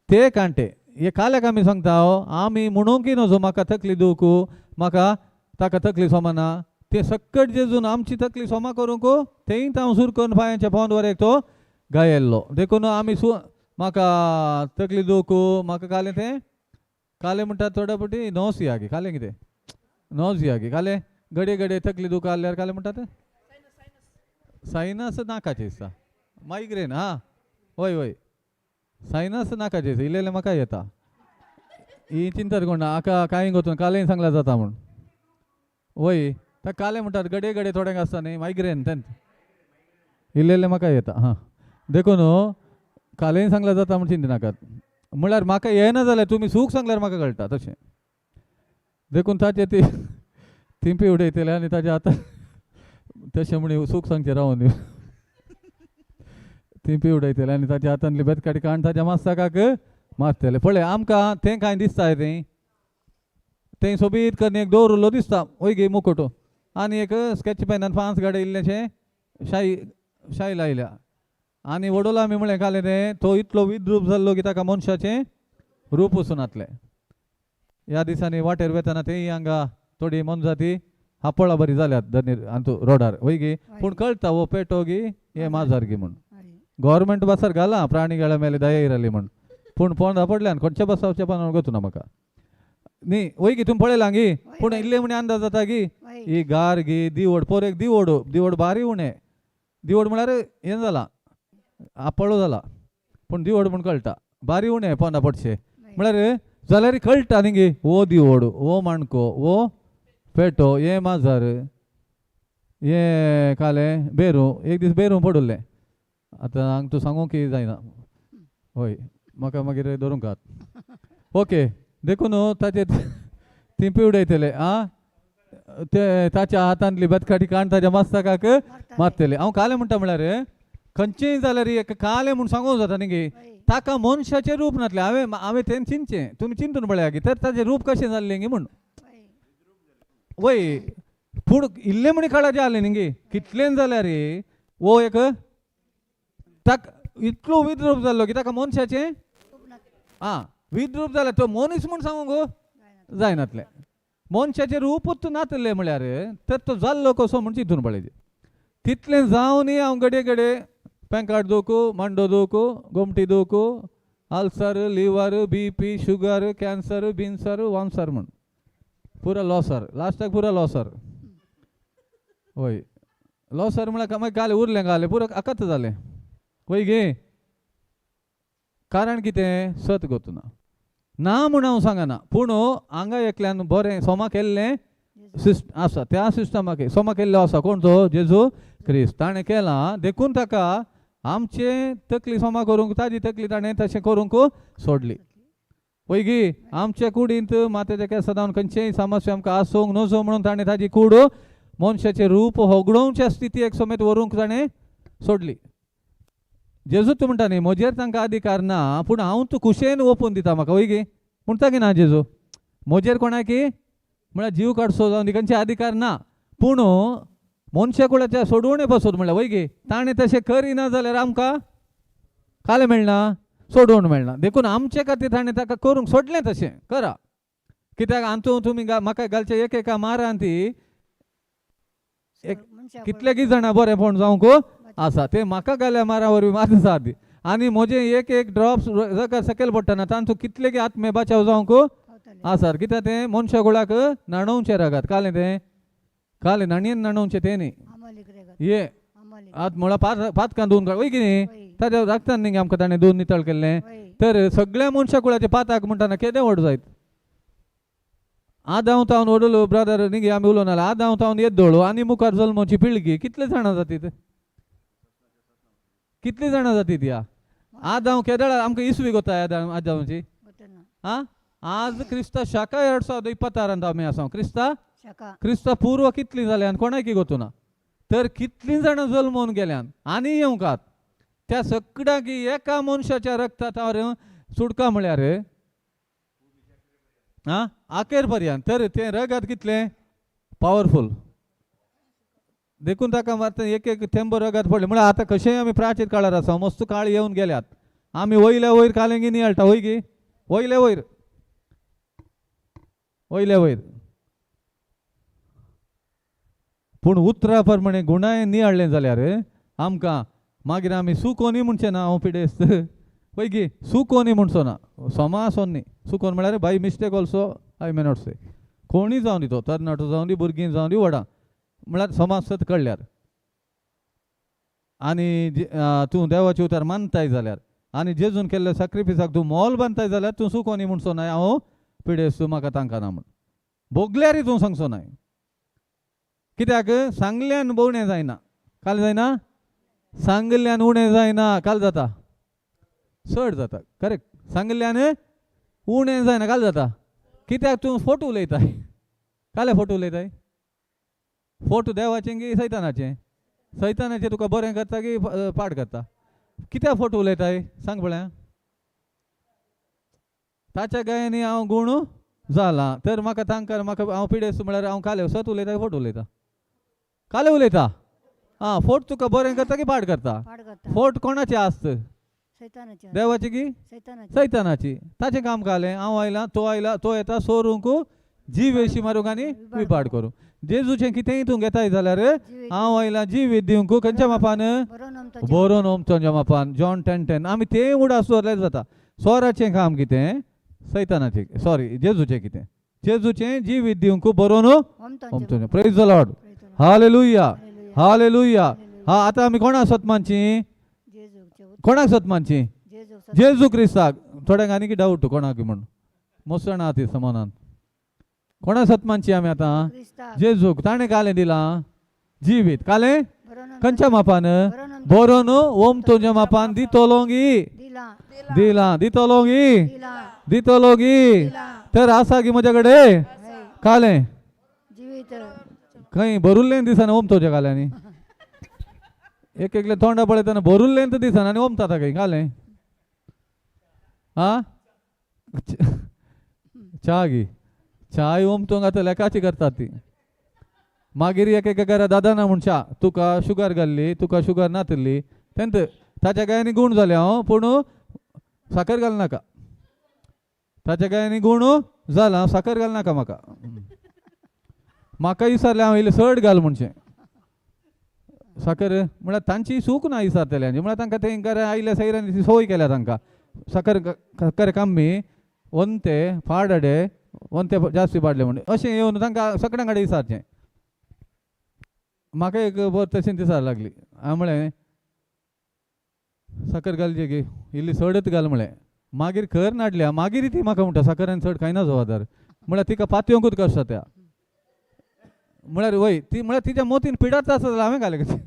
ते कांटे हे काल्याक आमी सांगता हो आमी म्हणूंक नजो म्हाका तकली दुखू म्हाका ताका तकली सोमाना ते सक्कट जेजून आमची तकली सोमा करूंक तेंय हांव सूर करून पांयांच्या पावन एक तो गायल्लो. देखून आमी म्हाका तकली दुखू म्हाका कालें तें कालें म्हणटा थोड्या पटी नोस यागी कालें कितें नोस यागी कालें घडये घडये तकली दुख आहल्यार कालें म्हणटा तें सायनस नाकाचें दिसता मायग्रेन. आं वय वय सायनस नाकाचें दिसता इल्लें म्हाका येता ही चिंतात कोण आका कांय गोतून कालें सांगल्यार जाता म्हूण वय ताका कालें म्हणटात घडये घडये थोड्यांक आसता न्ही मायग्रेन तेंच इल्लें म्हाका येता. हां देखून कालें सांगल्यार जाता म्हूण चिंतनाकात म्हळ्यार म्हाका येना जाल्यार तुमी सूख सांगल्यार म्हाका कळटा तशें. देखून ताचे ती तिंपी उडयतले आनी ताजे आतां तशें म्हण सूख सांगचें रावून. थिंपी उडयतले आनी ताच्या हातांतली बेतकाटी काडून ताच्या मस्तकाक मारतले. पळय आमकां तें कांय दिसता तें तें सोबीत करून एक दवरुल्लो दिसता वय गे मुकुट आनी एक स्केच पेनान 5 गाडे इल्लेशें शाई शाई लायल्या आनी वडोलो आमी म्हळें घालें तें तो इतलो विद्रूप जाल्लो की ताका मनशाचें रूप वचून नातलें. ह्या दिसांनी वाटेर वेतना तेय हांगा थोडी मोनजाती हापळा बरी जाल्यात धनीर अंतू रोडार वय गी, पूण कळटा हो पेटो गी हे माजर गी म्हूण. गव्हर्मेंट बसार घाला प्राणी गेल्या मेले दया इरली म्हूण, पूण पोंदा पडल्यान खंयच्या बसावच्या पान गोतू ना म्हाका न्ही वय गी. तुमी पळयलां गी, पूण इल्ले म्हणे अंदाज जाता गी ही गार गी दिवड पोर एक दिवड दिवड बारी उणें दिवड म्हळ्यार हें जालां आपळो जाला, पूण दिवड म्हूण कळटा बारी उणें पोंदा पडशें म्हळ्यार जाल्यार कळटा न्ही गी हो दिवड हो माणको हो पेटो हे माजर हे कालें बेरू. एक दीस बेरू पडिल्लें आतां हांगा तूं सांगूंक की जायना हय म्हाका मागीर धरूंक हात ओके. देखून ताचे थिंपी उडयतले आं ते ताच्या हातांतली बेतकाटी काडून ताच्या मस्तकाक मारतले. हांव कालें म्हणटा म्हळ्यार खंयचेय जाल्यार एक कालें म्हूण सांगूंक जाता न्ही गी, ताका मनशाचें रूप नातलें. हांवें हांवें तें चिंतचें तुमी चिंतून पळया की तर ताचें रूप कशें जाल्लें गी म्हूण वय. पूण इल्लें म्हणी काळाचें जालें न्ही गी कितलें जाल्यार वो एक ताका इतलो विद्रूप जाल्लो की ताका मनशाचें आं विद्रूप जालें तो मनीस म्हूण सांगूंक जायनातलें. मनशाचें रूपूच नातलें म्हळ्यार तर तो जाल्लो कसो म्हूण चिंतून पळयचें. तितलें जावनूय हांव घडये घडये पेंकाट दुखू, मांडो दुखू, गोमटी दुखू, ulcer, liver, BP, sugar, cancer, Binsar, वामसर म्हूण पुरा लॉसर लास्टाक पुरा लॉसर. वय लॉसर म्हळ्यार मागीर घालें उरलें घालें पुरो अकत जालें वय गे. कारण कितें सत गोतू ना ना म्हूण हांव सांगना, पूण हांगा एकल्यान बरें सोमा केल्लें सिस्ट आसा त्या सिस्टमाक सोमा केल्लो आसा कोण तो जेजू क्रिस्त ताणें केलां देखून ताका आमचे तकली सोमा करूंक ताजी तकली ताणें तशें करूंक सोडली वय गी. आमच्या कुडींत माथ्याच्या केंसा जावन खंयचेय समस्या आमकां आसूंक नजो म्हणून ताणें ताजी कूड मनशाचें रूप होगडोवच्या स्थितीक समेत व्हरूंक ताणें सोडली. जेजू तूं म्हणटा न्ही म्हजेर तांकां अधिकार ना, पूण हांव तूं खुशयेन ओपून दिता म्हाका वय गी म्हणटा की ना जेजू म्हजेर कोणाकी म्हळ्यार जीव काडसो जावन ती खंयचे अधिकार ना, पूण मनशा कुळाच्या सोडवणे पसत म्हणल्यार वय गी ताणें तशें करिना जाल्यार आमकां कालें मेळना सोडवण मेळना. देखून आमचे खातीर ताणें ताका करूंक सोडलें तशें करा कित्याक आमचो तुमी म्हाका घालचे एक एका मारान ती एक कितले जाणां बरेंपण जावंक आसा ते म्हाका घाल्या मारा वरवीं मात साद आनी म्हजें एक एक ड्रॉप्स जकर सकयल पडटना तांचो कितले आत्मे बचाव जावंक आसात. कित्याक तें मनशा गुळाक न्हाणोवचें रगत कालें तें कालें न्हाणयेन न्हाणोवचें तें न्ही ये आत म्हळ्यार पातकां धुवन काड वय कितें ताच्या रगतान न्ही आमकां ताणें धुवन नितळ केल्लें. तर सगळ्या मनशा कुळाचें पाताक म्हणटाना केदें व्हड जायत. आदांव तावन व्हडलो ब्रदर न्ही आमी उलोवन जाल्यार आदांव तावन येद्दोळो आनी मुखार जल्मोची पिळगी कितले जाणां जातीत कितली जाणां जातीत ह्या आदांव केदळा आमकां इसवी गोता आदांवची आं. आज क्रिस्ता शाखा 2026 आमी आसा क्रिस्ता क्रिस्ता पूर्व कितली जाल्यान कोणाकी गोतू ना. तर कितलीं जाणां जल्मोवन गेल्यान आनी येवंकात त्या सगळ्यांक एका मनशाच्या रक्तात सुटका म्हळ्यार आं आखेर पर्यंत. तर तें रगत कितलें पावरफूल देखून ताका आतां एक एक थेंबो रगत पडलें म्हळ्यार आतां कशेंय आमी प्राचीन काळार आसा मस्त काळ येवन गेल्यात आमी वयल्या वयर कालेंगी नियाळटा वय गी वयल्या वयर वयल्या वयर. पूण उतरा प्रमाणे गुणाय नियाळ्ळें जाल्यार आमकां मागीर आमी सुकोनी म्हणचें ना हांव पिडेस्त वय गी सुकोनी म्हणचो ना सोमा आसोन न्ही. सुकोन म्हळ्यार by mistake also I may not say कोणूय जावं दी तो तरणाटो जावं दी भुरगीं जावं दी व्हडां म्हळ्यार समाज सत कळ्ळ्यार आनी तूं देवाचें उतर मानताय जाल्यार आनी जेजून केल्ल्या सॅक्रिफिसाक तूं मोल बांदताय जाल्यार तूं सुकोनी म्हणचो ना हांव पिडेस्त म्हाका तांकां ना म्हूण भोगल्यारय तूं सांगचो नाय. कित्याक सांगल्यान उणें जायना काल जायना सांगल्यान उणें जायना काल जाता चड जाता करेक्ट. सांगल्यान उणें जायना काल जाता कित्याक तूं फोटो उलयताय काले फोटो उलयताय फोटो देवाचें की सैतानाचें सैतानाचें तुका बरें करता की पाड करता. कित्याक फोट उलयताय सांग पळया. ताच्या गायांनी हांव गूण जाला तर म्हाका तांकां म्हाका हांव पिडेस्त म्हळ्यार हांव काले सत उलयता फोट उलयता? काले उलयता. आं, फोट तुका बरें करता की पाड करता? फोट कोणाची आस्त? देवाची की सैतानाची? ताचें काम कालें हांव आयला तो आयला तो येता सोरूंक जीव येशी मारूंक आनी विपाड करूंक. जेजूचें कितेंय तूं घेताय जाल्यार हांव आयला जीव दिवंक खंयच्या मापान? बरोवन ओमचोच्या मापान. जॉन 10:10. आमी तें उडास दवरल्यार जाता. सोराचें काम कितें? सैतानाचें सॉरी जेजूचें कितें? जेजूचें जिवीत दिवंक बरोवन ओमचोचें. Praise the Lord. Hallelujah, hallelujah. हा, आतां आमी कोणाक सत मानची? कोणाक सत मानची? जेजू क्रिस्ताक. थोड्यांक आनी की डावट कोणाक म्हूण मोसण आहा ती समानान. कोणाक सत मानची आमी आतां? जेजूक. ताणें कालें दिलां जिवीत. कालें खंयच्या मापान? बरोवन ओमतोच्या मापान. दितलो गी दिलां, दितलो गी दितलो गी. तर आसा गी म्हज्या कडेन कालें खंय भरुल्लें दिसना ओमतोच्या काल्यांनी. एक एकले तोंडा पळयतना भरुल्लें तर दिसना आनी ओमता खंय कालें. आं, च्या गी च्याय ओमतोंक आतां लेखाची करतात ती. मागीर एक एका घरा दादा ना म्हूण च्या तुका शुगर घाल्ली तुका शुगर नातिल्ली तेंत ताच्या गायांनी गूण जालें हांव पूण साकर घालनाका. ताच्या गायांनी गूण जाला साकर घालनाका म्हाका. म्हाका विचारलें हांव इल्लें चड घाल म्हणचें साकर. म्हळ्यार तांची सूख ना विचारतल्यांची. म्हळ्यार तांकां ते घरा आयल्या सैरांनी ती सोय केल्या तांकां. साकर साकर कम्मी वंते पाडडे वंते जास्ती पाडले म्हण अशें येवन तांकां सगळ्यां कडेन विचारचें. म्हाका एक बरें तशें दिसायला लागली. हांवें म्हळें साकर घालची गी इल्ली चडच घाल म्हळें. मागीर खर नाडल्या मागीर ती म्हाका म्हणटा साकर आनी चड कांय ना जबाबदार. म्हळ्यार तिका पातयोंकूच कशें त्या म्हळ्यार वय ती म्हळ्यार तिच्या मोतीन पिडाच आसा जाल्यार हांवें घालें कशें.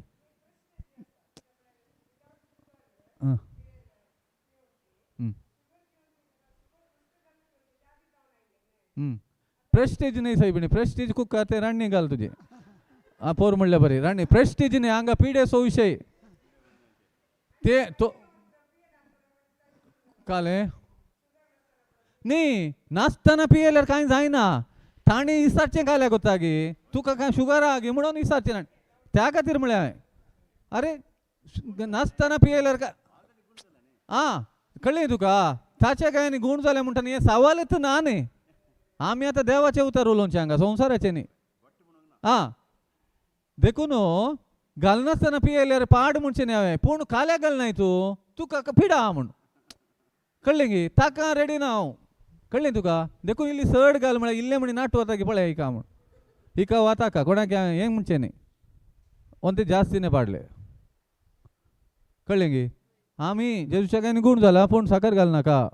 प्रेस्टीज न्ही सायबिणी, प्रेस्टीज कुकर ते राण्णी घाल तुजें. आं, पोर म्हणल्यार बरें राण्णी प्रेस्टीज न्ही हांगा पिडेसो विशय ते तो कालें न्ही. नाचतना पियेल्यार कांय जायना. ताणें इसारचें काल्याक वता गी तुका कांय शुगर आहा गी म्हणून इसारचें ना त्या खातीर म्हळें हांवें. अरे नाचतना पियेल्यार काय आं कळ्ळें तुका? ताचे काय न्ही गूण जालें म्हणटा न्ही हें सवालच ना न्ही. आमी आतां देवाचें उतर उलोवचें हांगा संवसाराचें न्ही. आं, देखून घालनासतना पियेल्यार पाड म्हणचें न्ही हांवें, पूण काल्याक घालनाय तूं तुका पिडा म्हूण कळ्ळें गी? ताका रेडी ना हांव. कळ्ळें तुका? देखून इल्ली चड घाल म्हळ्यार इल्लें म्हणी नाट वता की पळय हिका म्हूण हिका वा ताका कोणाक हें म्हणचें न्ही. ओन ते जास्ती न्ही पाडले. कळ्ळें गी? आमी जेजूच्या कांय गूण जाला पूण साकर घालनाका.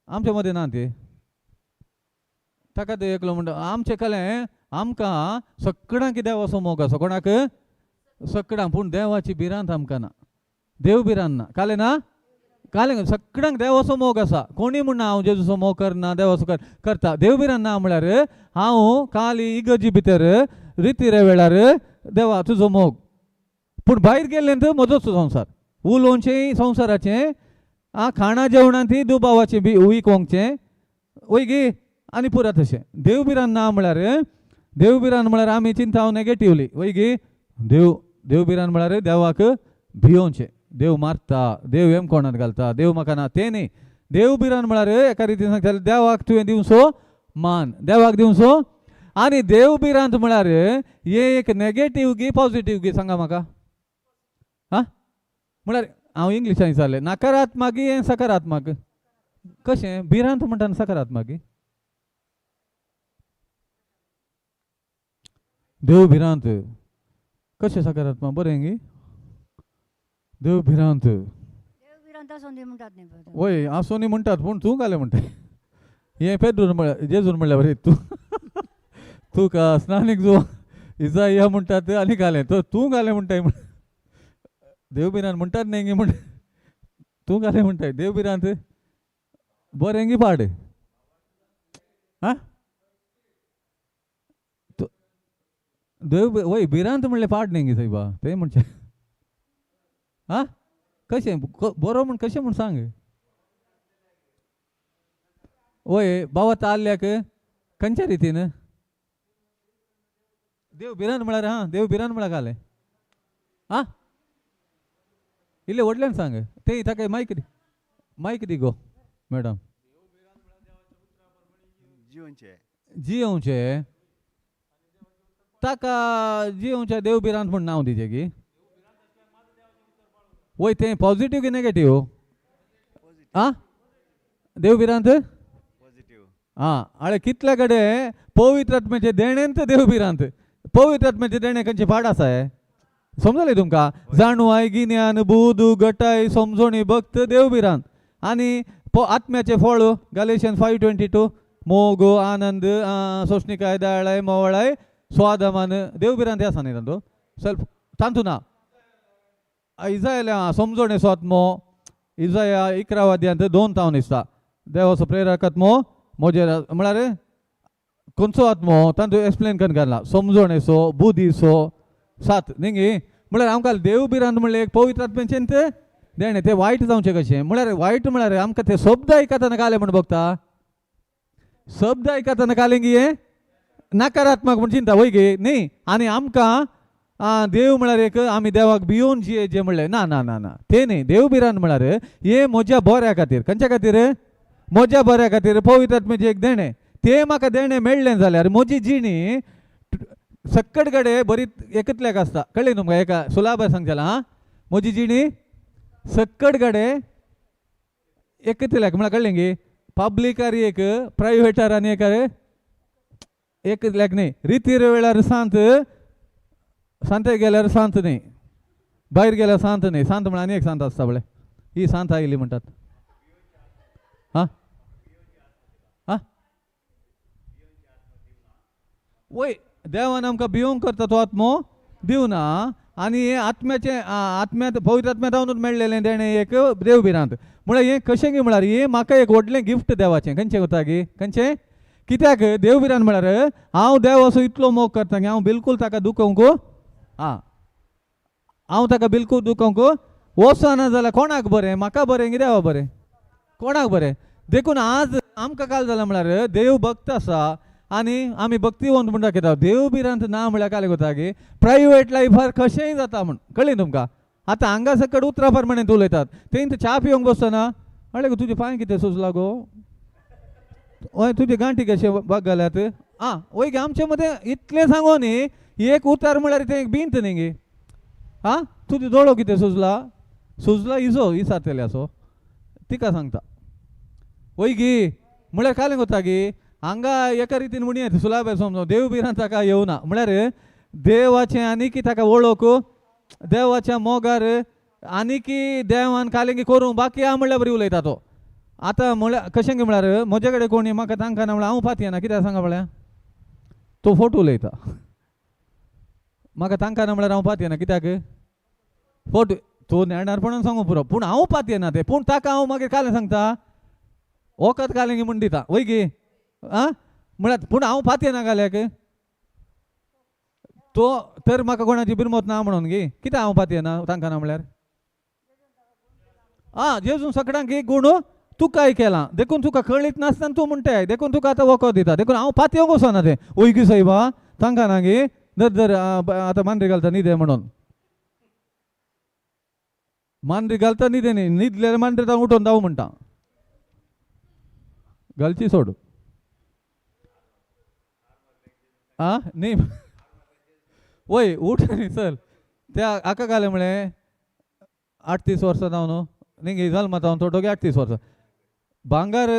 आमच्या मदें ना ती. ताका ते एकलो म्हणटा आमचें कलें आमकां सगळ्यांक देवाचो मोग आसा. कोणाक? सगळ्यांक. पूण देवाची भिरांत आमकां ना. देव भिरांत ना. कालें ना? कालें सगळ्यांक देवाचो मोग आसा. कोणी म्हणना हांव जेजूचो मोग करना देवाचो करता. देव भिरांत ना म्हळ्यार हांव काली इगर्जी भितर रिती वेळार देवा तुजो मोग, पूण भायर गेल्लें तर म्हजोच संवसार उलोवचें संवसाराचें आं खाणा जेवणां ती दुबावाचें बी वीक वोंगचें वय गी आनी पुरा तशें. देव भिरांत ना म्हळ्यार देव भिरांत म्हळ्यार आमी चिंता नेगेटिवली वय गी. देव देव भिरांत म्हळ्यार देवाक भियोवचें. देव मारता, देव हेम कोणाक घालता, देव म्हाका ना तें न्ही. देव भिरांत म्हळ्यार एका रितीन सांगता देवाक तुवें दिवचो मान, देवाक दिवचो. आनी देव भिरांत म्हळ्यार हें एक नेगेटीव गी पॉजिटीव गी सांगा म्हाका. आं, म्हळ्यार हांव इंग्लिशान विचारलें नकारात्मक गी हें सकारात्मक कशें? भिरांत म्हणटा सकारात्मक गी. देव भिरांत कशें सकारात्मक? बरें गी देव भिरांत वय आसोनी म्हणटात पूण तूं घालें म्हणटा हें पेद्रून म्हळ्यार जेजून म्हणल्यार बरें तूं तुका स्नानीक जो इजा म्हणटात आनी घालें तर तूं घालें म्हणटाय म्हण देव भिरांत म्हणटात न्ही गी म्हण तूं घालें म्हणटाय. देव भिरांत बरें गी पाड आं देव वय भिरांत म्हणलें पाड न्ही गी सायबा तें म्हणचें आं कशें बरो म्हूण कशें म्हूण सांग. वय बाबा ताल्ल्याक खंयच्या रितीन देव भिरांत म्हळ्यार हां देव भिरांत म्हळ्यार घालें आं इल्लें व्हडल्यान सांग ते ताका मायक दी, मायक दी गो मॅडम. जियोवचें ताका जियोवचें देव भिरांत म्हूण नांव दिचें की वय तें पॉझिटीव की नेगेटीव आं देव भिरांत आं. आळे कितल्या कडेन पवित्र आत्म्याचें देणें तर देव भिरांत, पवित्र आत्म्याचें देणें खंयचें पाड आसा हें समजलें तुमकां? जाणवाय गिन्यान बुद गटाय समजोणी भक्त देव भिरांत आनी आत्म्याचें फळ गलेशियन 5:22 मोग आनंद सोंसणिकाय दयाळाय मोवळाय स्वादमान देव भिरांत आसा न्ही तातूंत सेल्फ तातूंत ना इजायल्या समजोणेचो आत्मो इजाया 11 अध्यायांत 2 तावन दिसता देवाचो प्रेरक आत्मो म्हजेर म्हळ्यार खंयचो आत्मो तातूंत एक्सप्लेन करून घालना समजोणेचो बुद्धीचो सात न्ही गे. म्हळ्यार आमकां देव भिरांत म्हणलें एक पवित्र आत्म्याचें तें देणें तें वायट जावचें कशें म्हळ्यार वायट म्हळ्यार आमकां ते शब्द आयकतना कालें म्हूण बगता शब्द आयकतना कालें की हें नकारात्मक म्हूण चिंता वय गे न्ही. आनी आमकां देव म्हळ्यार एक आमी देवाक भियोवन जिये जे म्हणलें ना ना ना ना तें न्ही. देव भिरांत म्हळ्यार हें म्हज्या बऱ्या खातीर खंयच्या खातीर म्हज्या बऱ्या खातीर पवित्र आत्म्याचें एक देणें तें म्हाका देणें मेळ्ळें जाल्यार म्हजी जिणी सक्कड कडेन बरी एकतल्याक आसता कळ्ळें तुमकां एका सुलाभाय सांगचें आं म्हजी जिणी सक्कड कडेन एकतल्याक म्हळ्यार कळ्ळें गे पब्लिकार एक प्रायवेटार आनी एक एकतल्याक न्ही. रितीर वेळार सांत सांते गेल्यार सांत न्ही भायर गेल्यार सांत न्ही. सांत म्हळ्यार आनी एक सांत आसता पळय ही सांत आयली म्हणटात आं आं वय देवान आमकां भियोंक करता तो आत्मो दिवना आनी हें आत्म्याचें आत्म्यांत पवित्र आत्म्यांत जावनूच मेळ्ळेलें देणें एक देव भिरांत म्हळ्यार हें कशें गी म्हळ्यार हें म्हाका एक व्हडलें गिफ्ट देवाचें खंयचें वता गी खंयचें कित्याक देव भिरांत म्हळ्यार हांव देव असो इतलो मोग करता की हांव बिलकूल ताका दुखोवंक आं हांव ताका बिलकूल दुखोवंक वचना जाल्यार कोणाक बरें म्हाका बरें की देवा बरें कोणाक बरें. देखून आज आमकां काल जालां म्हळ्यार देव भक्त आसा आनी आमी भक्तिवंत म्हूण दाखयता देव भिरांत ना म्हळ्यार कालें कोता की प्रायवेट लायफार कशेंय जाता म्हूण कळ्ळें तुमकां. आतां हांगा सकट उतरां प्रमाणे उलयतात तें च्या पिवंक बसतना म्हणलें गो तुजे पांय कितें सुजला गो हय तुजे गांठी कशे बाग घाल्यात आं वय गे आमचे मदें इतलें सांगो न्ही एक उतार म्हळ्यार तें एक भिंत न्ही गे आं तुजो दोळो कितें सुजला सुजला इजो इसातले असो तिका सांगता वय गी म्हळ्यार कालें कोता गी हांगा एका रितीन म्हणयेत सुलाभाय समजो देव भिरांत ताका येवना म्हळ्यार देवाचें आनी की ताका वळख देवाच्या मोगार आनी की देवान कालें की करूं बाकी हांव म्हणल्यार बरी उलयता तो. आतां म्हळ्यार कशें की म्हळ्यार म्हजे कडेन कोणी म्हाका तांकां ना म्हळ्यार हांव पातयेना कित्याक सांगा पळया तो फोटो उलयता म्हाका तांकां ना म्हळ्यार हांव पातयेना कित्याक फोटो तो नेणारपणान सांगू पुरो पूण हांव पातयेना तें पूण ताका हांव मागीर कालें सांगता वखद कालें की म्हूण दिता वय गी आं म्हळ्यार पूण हांव पातयेना घाल्याक तो तर म्हाका कोणाची बिरमत ना म्हणून गी कित्याक हांव पातयेना तांकां ना म्हळ्यार आं जेजून सगळ्यांक एक गूण तुकाय केलां देखून तुका कळीत नासतना तूं म्हणटाय देखून तुका आतां वखद दिता देखून हांव पातयेवंक वचना तें वय गी सायबा तांकां ना गी दर दर आतां मांद्री घालता न्हिदे म्हणून मांद्री घालता न्हिदे न्ही न्हिदल्यार मांद्री तांकां उठोवन धांव म्हणटा घालची सोड आं न्ही वय उठ न्ही चल त्या हाका घालें म्हळें 38 वर्सां जावन न्हू न्ही गे जल्मा जावन थोडो 38 वर्सां भांगर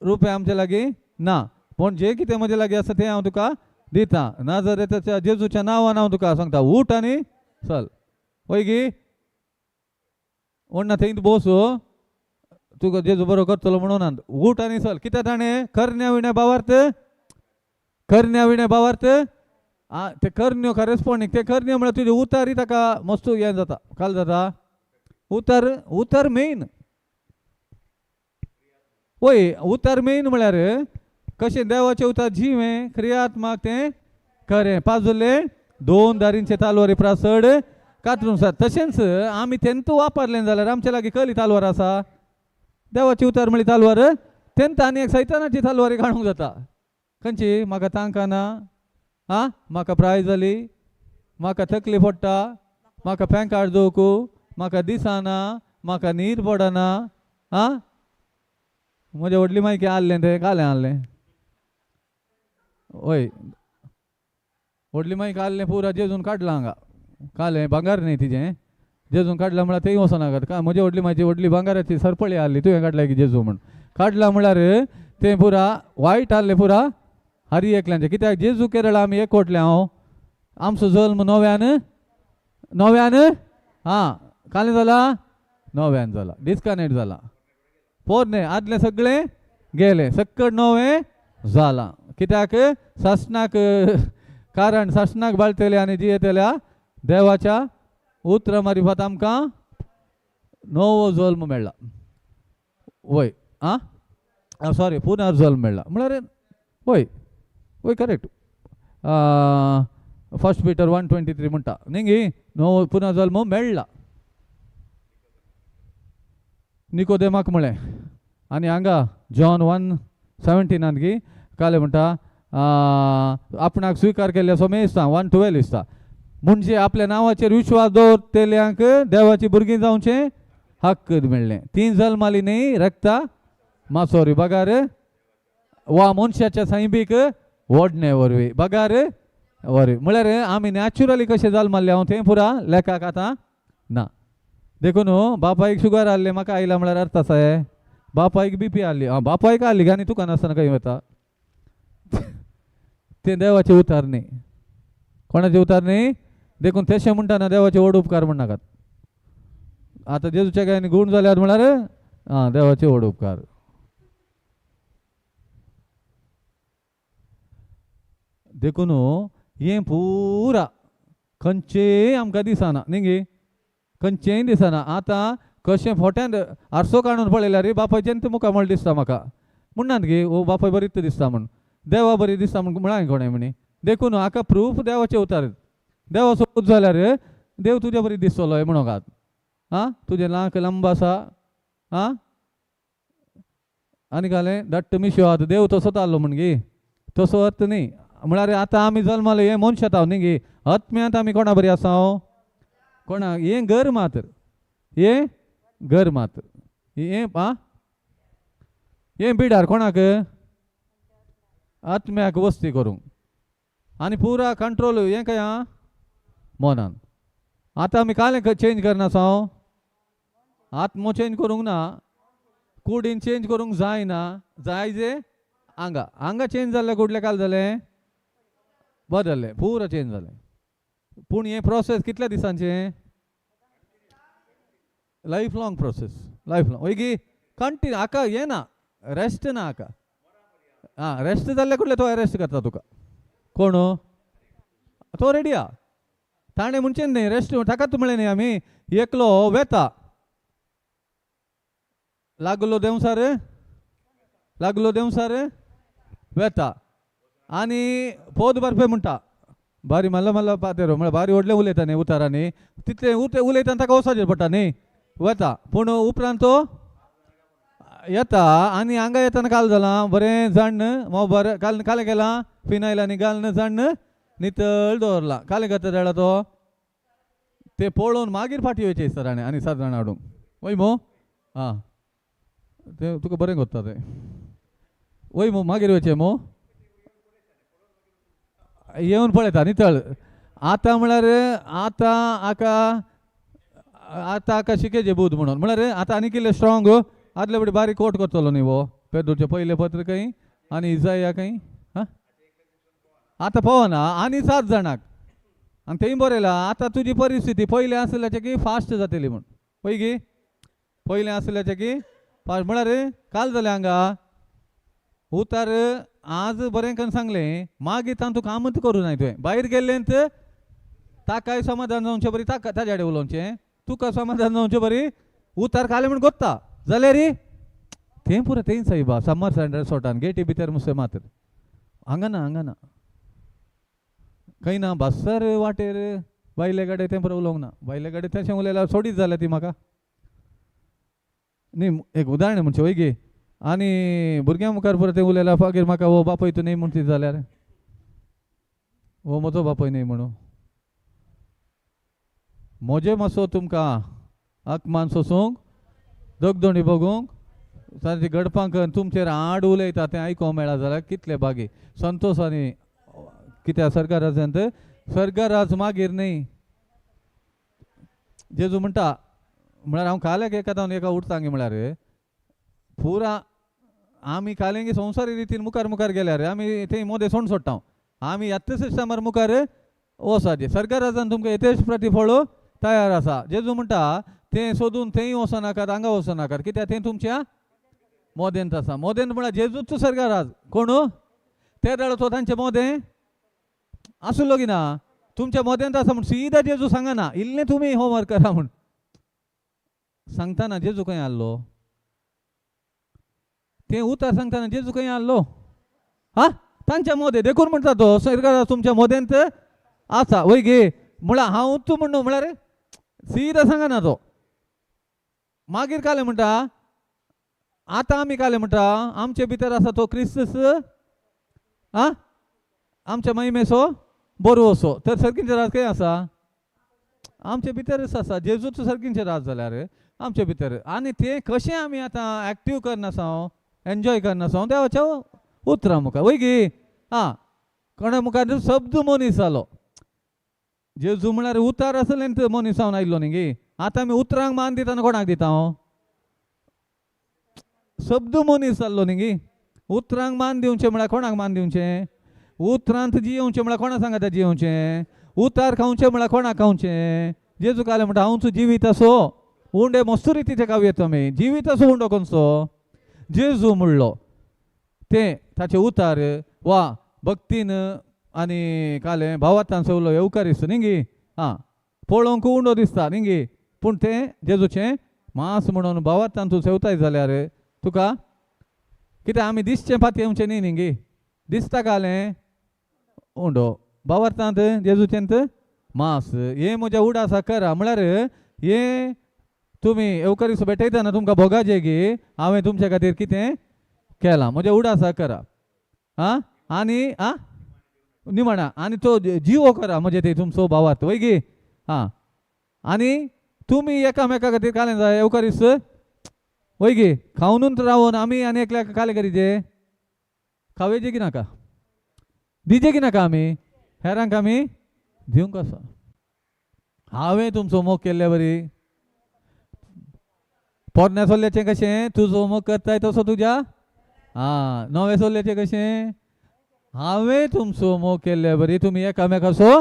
रुपया आमचे लागीं ना पूण जे कितें म्हजे लागीं आसा तें हांव तुका दिता नाजारेताच्या जेजूच्या नांवान हांव तुका सांगता उठ आनी चल वय गी म्हणना थंय बस तुका जेजू बरो करतलो म्हणून उठ आनी चल कित्याक ताणें करण्या विण्या भावार्थ करण्या विण्या भावार्थ आं ते करण्यो खरेंचपणी ते करण्यो म्हळ्यार तुजे उतारी ताका मस्त हें जाता काल जाता उतार उतार मेन वय उतार मेन म्हळ्यार कशें देवाचें उतार जिवें क्रियात्मक तें खरें पाजुले 2 दारींचे तालवारी प्रासड कातरून सार. तशेंच आमी तेंत वापरलें जाल्यार आमच्या लागीं कसली तालवार आसा? देवाची उतार म्हळी तालवार. तेंत आनी एक सैतानाची तालवारी काडूंक जाता. खंयची? म्हाका तांकां ना, आं म्हाका प्राय जाली, म्हाका तकली पडटा, म्हाका पेंकार दवकू, म्हाका दिसना, म्हाका नीर पडना. आं म्हज्या व्हडली मायकी आहलें तें कालें आहलें. वय व्हडली मायक आहलें पुरा जेजून काडलां हांगा. कालें भांगार न्ही तिजें, जेजून काडलां म्हळ्यार तेंय वचोनाका. का म्हज्या व्हडली मायची व्हडली भांगाराची सरपळी आहली, तुवें काडल्या की जेजू म्हण काडलां म्हळ्यार तें पुरा वायट आहलें पुरा हरी एकल्यांचें. कित्याक जेजू केरळा आमी एकवटले हांव, आमचो जल्म नव्यान नव्यान आं कालें जाला नव्यान जाला, डिस्कनेक्ट जाला. पोरणे आदलें सगळें गेलें, सक्कड नवें जालां. कित्याक सासणाक, कारण सासणाक बाळतले आनी जियेतल्या देवाच्या उतरा मारिफात आमकां नवो जल्म मेळ्ळा. वय आं सॉरी पुनर्जल्म मेळ्ळा म्हळ्यार वय वय करेक्ट. 1 Peter 1:23 म्हणटा न्ही गी, नवो पुनर्जल्म मेळ्ळा. निकोदेमाक म्हळें. आनी हांगा जॉन 1:17 गी कालें म्हणटा आपणाक स्विकार केल्ले सोमे दिसता 1:12 दिसता. म्हणजे आपल्या नांवाचेर विश्वास दवरतल्यांक देवाची भुरगीं जावचें हक्क मेळ्ळें. तीं जल्माली न्ही रक्ता मासोरी बगार वा मनशाच्या सैमीक ओडणे वरवीं बगार वरवीं. म्हळ्यार आमी नॅचुरली कशें जल्माल्ले हांव तें पुरा लेखाक आतां ना. देखून बापायक शुगर आहले म्हाका आयला म्हळ्यार अर्थ आसा हे. बापायक बीपी आहली, आं बापायक आहली आनी तुका नासतना खंय वता? तें देवाचें उतार न्ही. कोणाचें उतार न्ही? देखून तशें म्हणटा ना देवाचे व्हड उपकार म्हणनाकात. आतां जेजूच्या गायनी गूण जाल्यार म्हळ्यार आं देवाचे व्हड उपकार. देखून हें पुरा खंयचेय आमकां दिसना न्ही गे, खंयचेय दिसना. आतां कशें फोट्यान आरसो काडून पळयल्यार रे बापायचें तें मुखामळ दिसता म्हाका. म्हणनात गे ओ बापाय बरीच दिसता म्हण, देवा बरी दिसता म्हण म्हळां कोणें म्हणी. देखून हाका प्रूफ देवाचें उतार. देवाचो पूत जाल्यार देव तुज्या बरी दिसतलो म्हणूंक आं तुजें नाक लांब आसा आं आनी घालें दट्ट मिशो आहा, देव तसोच आहलो म्हण गे, तसो अर्थ न्ही. म्हळ्यार आतां आमी जल्माले हें मनशात हांव न्ही गे, आत्म्यांत आमी कोणा बरी आसा हांव कोणा हें घर मात्र, हें घर मात्र, हें आं हें बिडार कोणाक आत्म्याक वस्ती करूंक आनी पुरा कंट्रोल हें काय आं मनान. आतां आमी कालें चेंज करना हांव, आत्मो चेंज करूंक ना, कुडीन चेंज करूंक जायना, जाय जे आंगा आंगा चेंज जाल्लें कुडलें काल जालें बदललें पुरा चेंज जालें. पूण हें प्रोसेस कितल्या दिसांचें? Life long process, life long. वय गी कंटिन्यू हाका हें ना, रेस्ट ना हाका. आं रेस्ट जाल्ले कुडले तो अरेस्ट करता तुका. कोण तो रेडी आ ताणें म्हणचें न्ही रेस्ट ताकाच म्हळें न्ही आमी एकलो वेता लागलो देंवसार, लागलो देंवसार वेता आनी पोद बरपे म्हणटा बारी माल्ला माल्ला पातेरो म्हळ्यार बारी व्हडलें उलयता न्ही उतारांनी, तितलें उलयतना ताका वचपाचें पडटा न्ही वेता. पूण उपरांत तो येता आनी हांगा येतना काल जालां बरें जाण्ण मोव बरें काल कालें केलां फिनायल आनी घालून जाण्ण नितळ दवरलां. कालें करता जाल्यार तो ते पळोवन मागीर फाटीं वयचें दिसता ताणें आनी 7 जाणां हाडूंक. वय मो आं तें तुका बरें कोत्ता तें. वय मो मागीर वयचें मो येवन पळयता नितळ. आतां म्हळ्यार आतां हाका आतां हाका शिकेचें बूद म्हणून म्हळ्यार आतां आनी कितलें स्ट्रोंग आदले फुडें बारीक कोट करतलो न्ही हो पेद्रूचें पयलें पत्र खंय आनी इजाया खंय. हां आतां पळोवना आनी 7 जाणांक आनी थंय बरयलां आतां तुजी परिस्थिती पयलें आसल्याचें की फास्ट जातली म्हूण. पळय गी पयलें आसल्याचें की फास्ट म्हळ्यार काल जालें हांगा उतार आज बरें करून सांगलें मागीर तांतूं कामूच करूं नाय तुवें भायर गेल्लें ताकाय समाधान जावचें बरी ताका ताज्या कडेन उलोवचें तुका समाधान जावचें बरी उतार खालें म्हूण गोत्ता जाल्यार तें पुरो तेंच सायबा समर सँड रिसॉर्टान गेटी भितर मुसो मात्र हांगा ना, हांगा ना, खंय ना बसर वाटेर. बायले कडेन तें बरें उलोवंक ना, बायले कडेन तशें उलयल्यार सोडीत जाल्या ती म्हाका न्ही. एक उदाहरण म्हणचें वय गे. आनी भुरग्यां मुखार परत तें उलयल्यार मागीर म्हाका हो बापूय तूं न्ही म्हणटीत जाल्यार हो म्हजो बापूय न्ही म्हणून. म्हजे मातसो तुमकां आकमान सोसूंक, दगदोणी बगूंक, सारकें घडपांक तुमचेर आड उलयता तें आयकोंक मेळा जाल्यार कितले बागी संतोश. आनी कित्याक सर्गराजांत सर्गराज मागीर न्ही. जेजू म्हणटा म्हळ्यार हांव काल्याक एका जावन एका उठता म्हळ्यार पुरा आमी कालेंगी संवसारी रितीन मुखार मुखार गेल्यार आमी थंय मोदें सोंड सोडटा. आमी ह्याच सिस्टमार मुखार वचपाचें. सर्गराजान तुमकां यथेश प्रतिफळ तयार आसा. जेजू म्हणटा तें सोदून थंय वचनाकात, हांगा वचनाकात, कित्याक तें तुमच्या मोदेंत आसा. मोदेंत म्हळ्यार जेजूच सर्गराज. कोण ते वेळार तो तांचे मोदें आसलो की ना? तुमच्या मोदेंत आसा म्हूण सीधा जेजू सांगना, इल्लें तुमी होमवर्क करा म्हूण सांगतना जेजू खंय आहलो? तें उतर सांगतना जेजू खंय आहलो? हा, तांच्या मोदें. देखून म्हणटा तो सर्गराज तुमच्या मोदेंत आसा वय गे. म्हळ्यार हांव तूं म्हणून म्हळ्यार सीधा सांगना तो. मागीर कालें म्हणटा आतां आमी कालें म्हणटा आमचे भितर आसा तो क्रिस्तस, आ आमच्या महिमेचो बरो असो. तर सर्गींचे राज खंय आसा? आमचे भितरच आसा. जेजूचो सर्गींचे राज जाल्यार आमचे भितर. आनी तें कशें आमी आतां एक्टीव करनासा, एन्जॉय करनासा देवाच्या उतरां मुखार वय गी. आं, कोणा मुखार शब्द मनीस जालो. जेजू म्हळ्यार उतार आसलें मनीस जावन आयिल्लो न्ही गी. आतां आमी उतरांक मान दिता आनी कोणाक दिता? हांव शब्द मनीस जाल्लो न्ही गी. उतरांक मान दिवचें म्हळ्यार कोणाक मान दिवचें? उतरांत जियेवचें म्हळ्यार कोणा सांगता जियेवचें? उतार खावचें म्हळ्यार कोणाक खावचें? जेजू कालें म्हणटा हांवच जिवीत असो उंडे मस्त रितीचे खावया तुमी. जिवीत असो उंडो कोणसो? जेजू म्हणलो तें ताचें उतार वा भक्तीन आनी कालें भावार्थान सवलो येवकारिस्त न्ही गी. आं, पळोवंक उंडो दिसता न्ही गी, पूण तें जेजूचें मांस म्हणून भावार्थान तूं सेवताय जाल्यार तुका कित्याक आमी दिसचें फाती येवचें न्ही न्ही गी. दिसता कालें उंडो भावार्थांत जेजूचेंत मांस. हें म्हज्या उडासा करा म्हळ्यार हें तुमी येवकारिस्त भेटयतना तुमकां भोगाचें गी हांवें तुमच्या खातीर कितें केलां, म्हज्या उडासा करा. आं, आनी आं निमाणा आनी तो जिवो करा म्हजे ते तुमचो भावार्थ वय गी. आं, आनी तुमी एकामेका खातीर कालें जाय येवकारिस्त वय गी. खावनूच रावून आमी आनी एकल्याक कालें करीचे खावयचे की नाका, दिजे की नाका? आमी हेरांक आमी दिवंक आसा. हांवें तुमचो मोग केल्ले वरी पोरण्या सोल्ल्याचें कशें तुजो मोग करताय तसो तुज्या, आं नव्या सोल्ल्याचें कशें हांवें तुमचो मोग केल्ले बरी तुमी एकामेकाचो.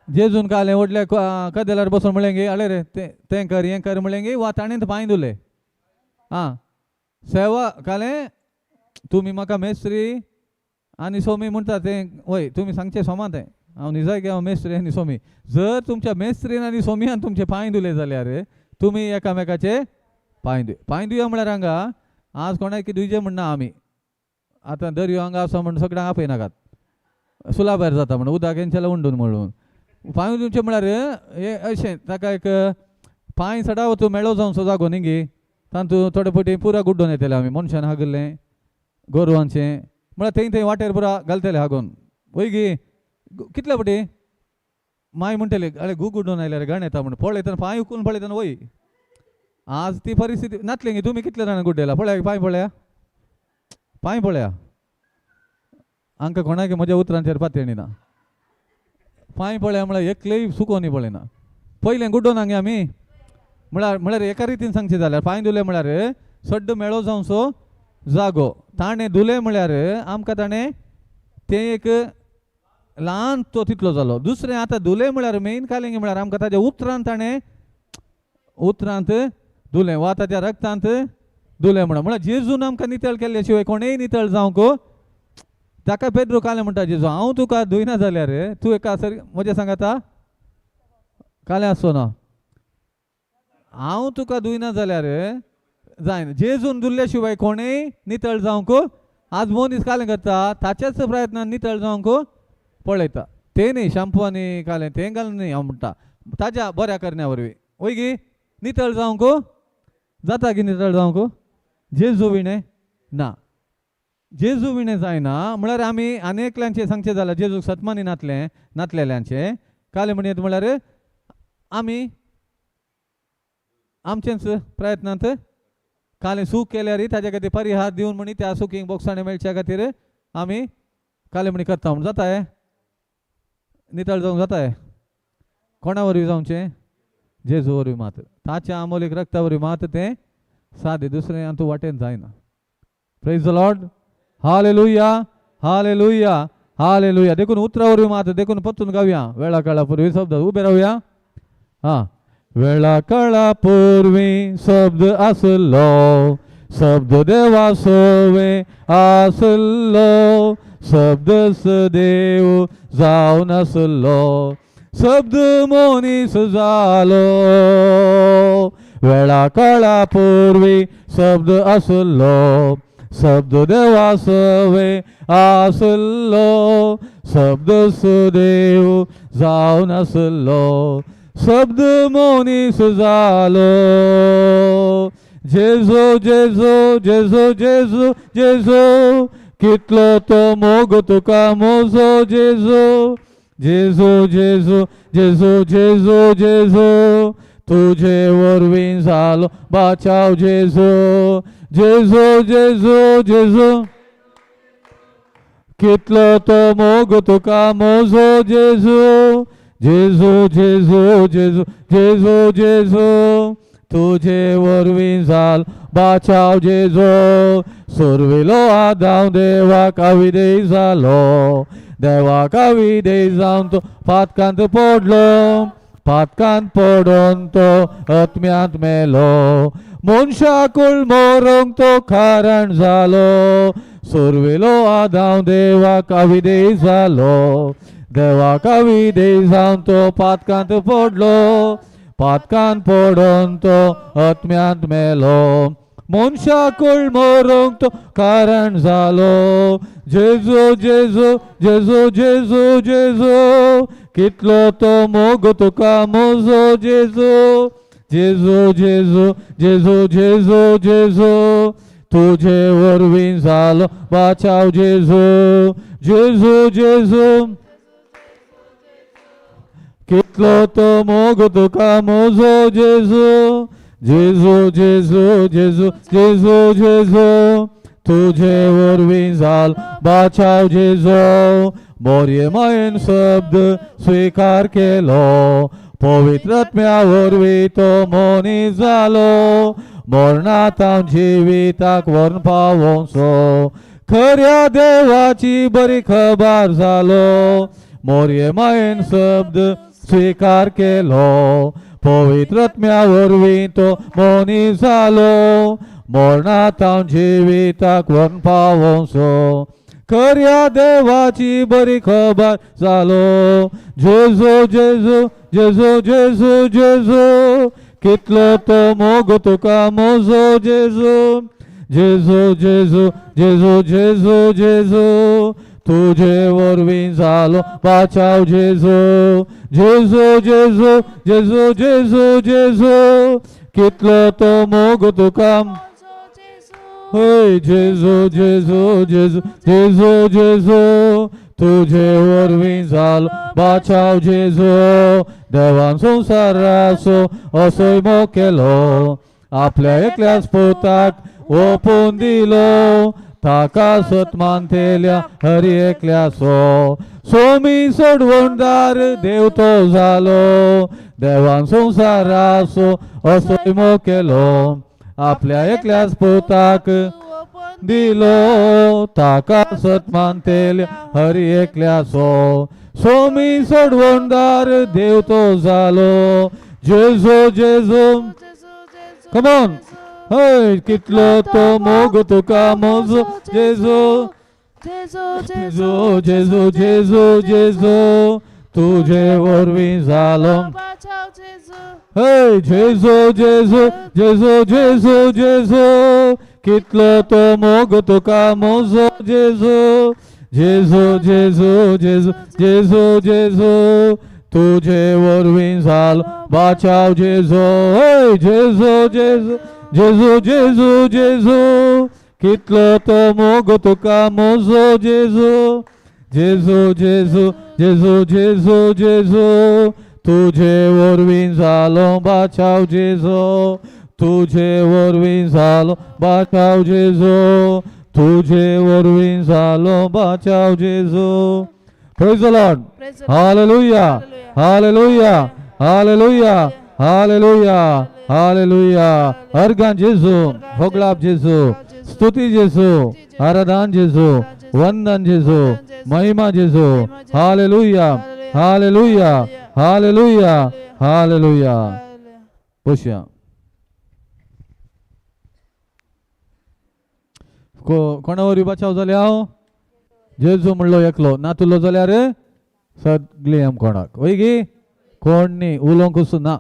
जेजून कालें व्हडल्या कदेलार बसून म्हणलें गे अळे रे तें तें कर हें कर म्हणलें गे, वा ताणें पांय धुले. आं, सेवा कालें तुमी म्हाका मेस्त्री आनी सोमी म्हणटा तें वय तुमी सांगचें सोमा तें हांव निजाय हांव मेस्त्री आनी सोमी. जर तुमच्या मेस्त्रीन आनी सोमियान तुमचे पांय धुले जाल्यार तुमी एकामेकाचे पांय धुय. पांय धुया म्हळ्यार हांगा आज कोणाक धुयचे म्हणना आमी. आतां दर्यो हांगा आसा म्हण सगळ्यांक आपयनाकात, सुला भायर जाता म्हण उदक हेंच्याला उंडून म्हणून. पांय धुवचें म्हळ्यार हें अशें ताका एक पांय सडाव तूं मेळो जावचो जागो न्ही गी, तातूंत थोडे फावटी पुरा गुड्डोन येतले आमी मनशान हागल्लें गोरवांचें म्हळ्यार थंय थंय वाटेर पुरा घालतले हागोन वय गी. कितले फावटी माय म्हणटली अरे गू गुड्डोन आयल्यार घाण येता म्हण, पळयतना पांय उखलून पळयतना वय. आज ती परिस्थिती नातली गी. तुमी कितले जाणां गुड्डेला पळया पांय पळया पांय पळया. हांकां कोणाक म्हज्या उतरांचेर पातयणी ना. पांय पळया म्हळ्यार एकलेय सुकोनी पळयना. पयलें गुड्डोन हांगे आमी म्हळ्यार म्हळ्यार एका रितीन सांगचें जाल्यार पांय धुले म्हळ्यार सड्ड मेळो जावचो जागो. ताणें धुले म्हळ्यार आमकां ताणें तें एक ल्हान तो तितलो जालो. दुसरें आतां धुले म्हळ्यार मेन कालेंगी म्हळ्यार आमकां ताज्या उतरान ताणें उतरांत धुलें वा ताज्या रक्तांत धुलें म्हणून. म्हळ्यार जेजून आमकां नितळ केल्ले शिवाय कोणेय नितळ जावंक. ताका पेद्रू कालें म्हणटा जेजू हांव तुका धुयना जाल्यार तूं एका सर म्हजें सांगाता कालें आसचो ना. हांव तुका धुयना जाल्यार जायना. जेजून धुल्ले शिवाय कोणेय नितळ जावंक. आज मनीस कालें करता ताच्याच प्रयत्नान नितळ जावंक पळयता. तें न्ही शॅम्पू आनी कालें तें घालून न्ही हांव म्हणटा ताज्या बऱ्या करण्या वरवीं वय गी नितळ जावंक जाता की नितळ जावंक जेजू विणें ना. जेजू विणें जायना म्हळ्यार आमी आनी एकल्यांचें सांगचें जाल्यार जेजूक सतमानी नातलें नातलेल्यांचें कालें म्हणयत म्हळ्यार आमी आमचेंच प्रयत्नांत कालें सूख केल्यार ताज्या खातीर परिहार दिवन म्हणी त्या सुखींक बोगसाणें मेळच्या खातीर आमी कालें म्हणी करता म्हूण जाता हें नितळ जावंक जाता हें कोणा वरवीं जावचें जेजू वरवीं मात ताच्या आमोलीक रक्ता वरवीं मात तें सादें दुसरें आनी तूं वाटेन जायना. Praise the Lord. Hallelujah hallelujah hallelujah. देखून उतरा वरवीं मात देखून परतून गावया वेळा काळा पुर्वी शब्द उबे रावया. हां वेळा काळा पूर्वी शब्द आसलो शब्द देवा सोवे आसलो शब्द देव जावन आसलो शब्द मनीस जालो. वेळा काळा पूर्वी शब्द आसलो शब्द देवा सवे आसलो शब्द देव जावन आसलो शब्द मनीस जालो. जेजू जेजू जेजू जेजू जेजू कितलो तो मोग तुका मोजो जेजू जेजू जेजू जेजू जेजू जेजू तुझे वरवीं जालो बाचाव जेजू जेजू जेजू जेजू कितलो तो मोग तुका मोजो जेजू जेजू जेजू जेजू जेजू जेजू तुझे वरवीं जाल बाचाव जेजू. सुरविलो आदाव देवाक अविदेय जालो देवाक अविदेय जावन तो पातकांत पडलो पातकांत पडोन तो आत्म्यांत मेलो मनशाकूळ मरूंक तो कारण जालो. सुरविलो आदाव देवाक अविदेय जालो देवाक अविदेय जावन तो पातकांत पडलो पातकांत पडोन तो आत्म्यांत मेलो मनशाकूळ मरूंक तो कारण जालो. जेजू जेजू जेजू जेजू जेजू कितलो तो मोग तुका मोजो जेजू जेजू जेजू जेजू जेजू जेजू तुझे वरवीं जालो बाचाव जेजू जेजू जेजू कितलो तो मोग तुका मोजो जेजू जेजू जेजू जेजू जेजू जेजू तुझे वरवीं जाल बाचाव जेजू. मोरये मायेन शब्द स्वीकार केलो पवित्र आत्म्या वरवीं तो मनीस जालो मरणांत जिविताक व्हरून पावोवचो खऱ्या देवाची बरी खबर जालो. मोरये मायेन शब्द स्वीकार केलो पवित्र आत्म्या वरवीं तो मनीस जालो मरणांत जिविताक व्हरून पावोवचो खऱ्या देवाची बरी खबर जालो. जेजू जेजू जेजू जेजू जेजू कितलो तो मोग तुका मोजो जेजू जेजू जेजू जेजू जेजू जेजू तुझे वरवीं जालो बाचाव जेजू जेजू जेजू जेजू जेजू जेजू कितलो तो मोग तुका हय जेजू जेजू जेजू जेजू जेजू तुझे वरवीं जालो बाचाव जेजू. देवान संवसाराचो असोय मोग केलो आपल्या एकल्याच पुताक ओपून दिलो ताका सत मानतेल्या हरी एकल्याचो सोमी सोडवणदार देव तो जालो. देवान संवसाराचो असोय मोग केलो आपल्या एकल्याच पुताक दिलो ताका सत मानतेल्या हरी एकल्याचो सोमी सोडवणदार देव तो जालो. जेजू जेजू कम ऑन हय कितलो तो मोग तुका मोजो जेजू जेजू जेजू जेजू जेजू तुझे वरवीं जालो हय जेजू जेजू जेजू जेजू जेजू कितलो तो मोग तुका मोजो जेजू जेजू जेजू जेजू जेजू जेजू तुझे वरवीं जालो बाचाव जेजू हय जेजू जेजू जेजू जेजू जेजू कितलो तो मोग तुका मोजो जेजू जेजू जेजू जेजू जेजू जेजू तुझे वरवीं जालो बाचाव जेजू तुझे वरवीं जालो बाचाव जेजू तुझे वरवीं जालो बाचाव जेजू. Praise the Lord. Praise the Lord. Hallelujah. Hallelujah. Hallelujah. Hallelujah. Hallelujah. अर्गां जेजू, होगळाप जेजू, स्तुती जेजू, आराधन जेजू, वंदन जेजू, महिमा जेजू. Hallelujah. Hallelujah. Hallelujah. Hallelujah. बसया. कोणा वरवीं बचाव जाले हांव? जेजू म्हणलो एकलो नातुलो जाल्यार सगळीं आमकोणाक वय गी कोण न्ही उलोवंकूच ना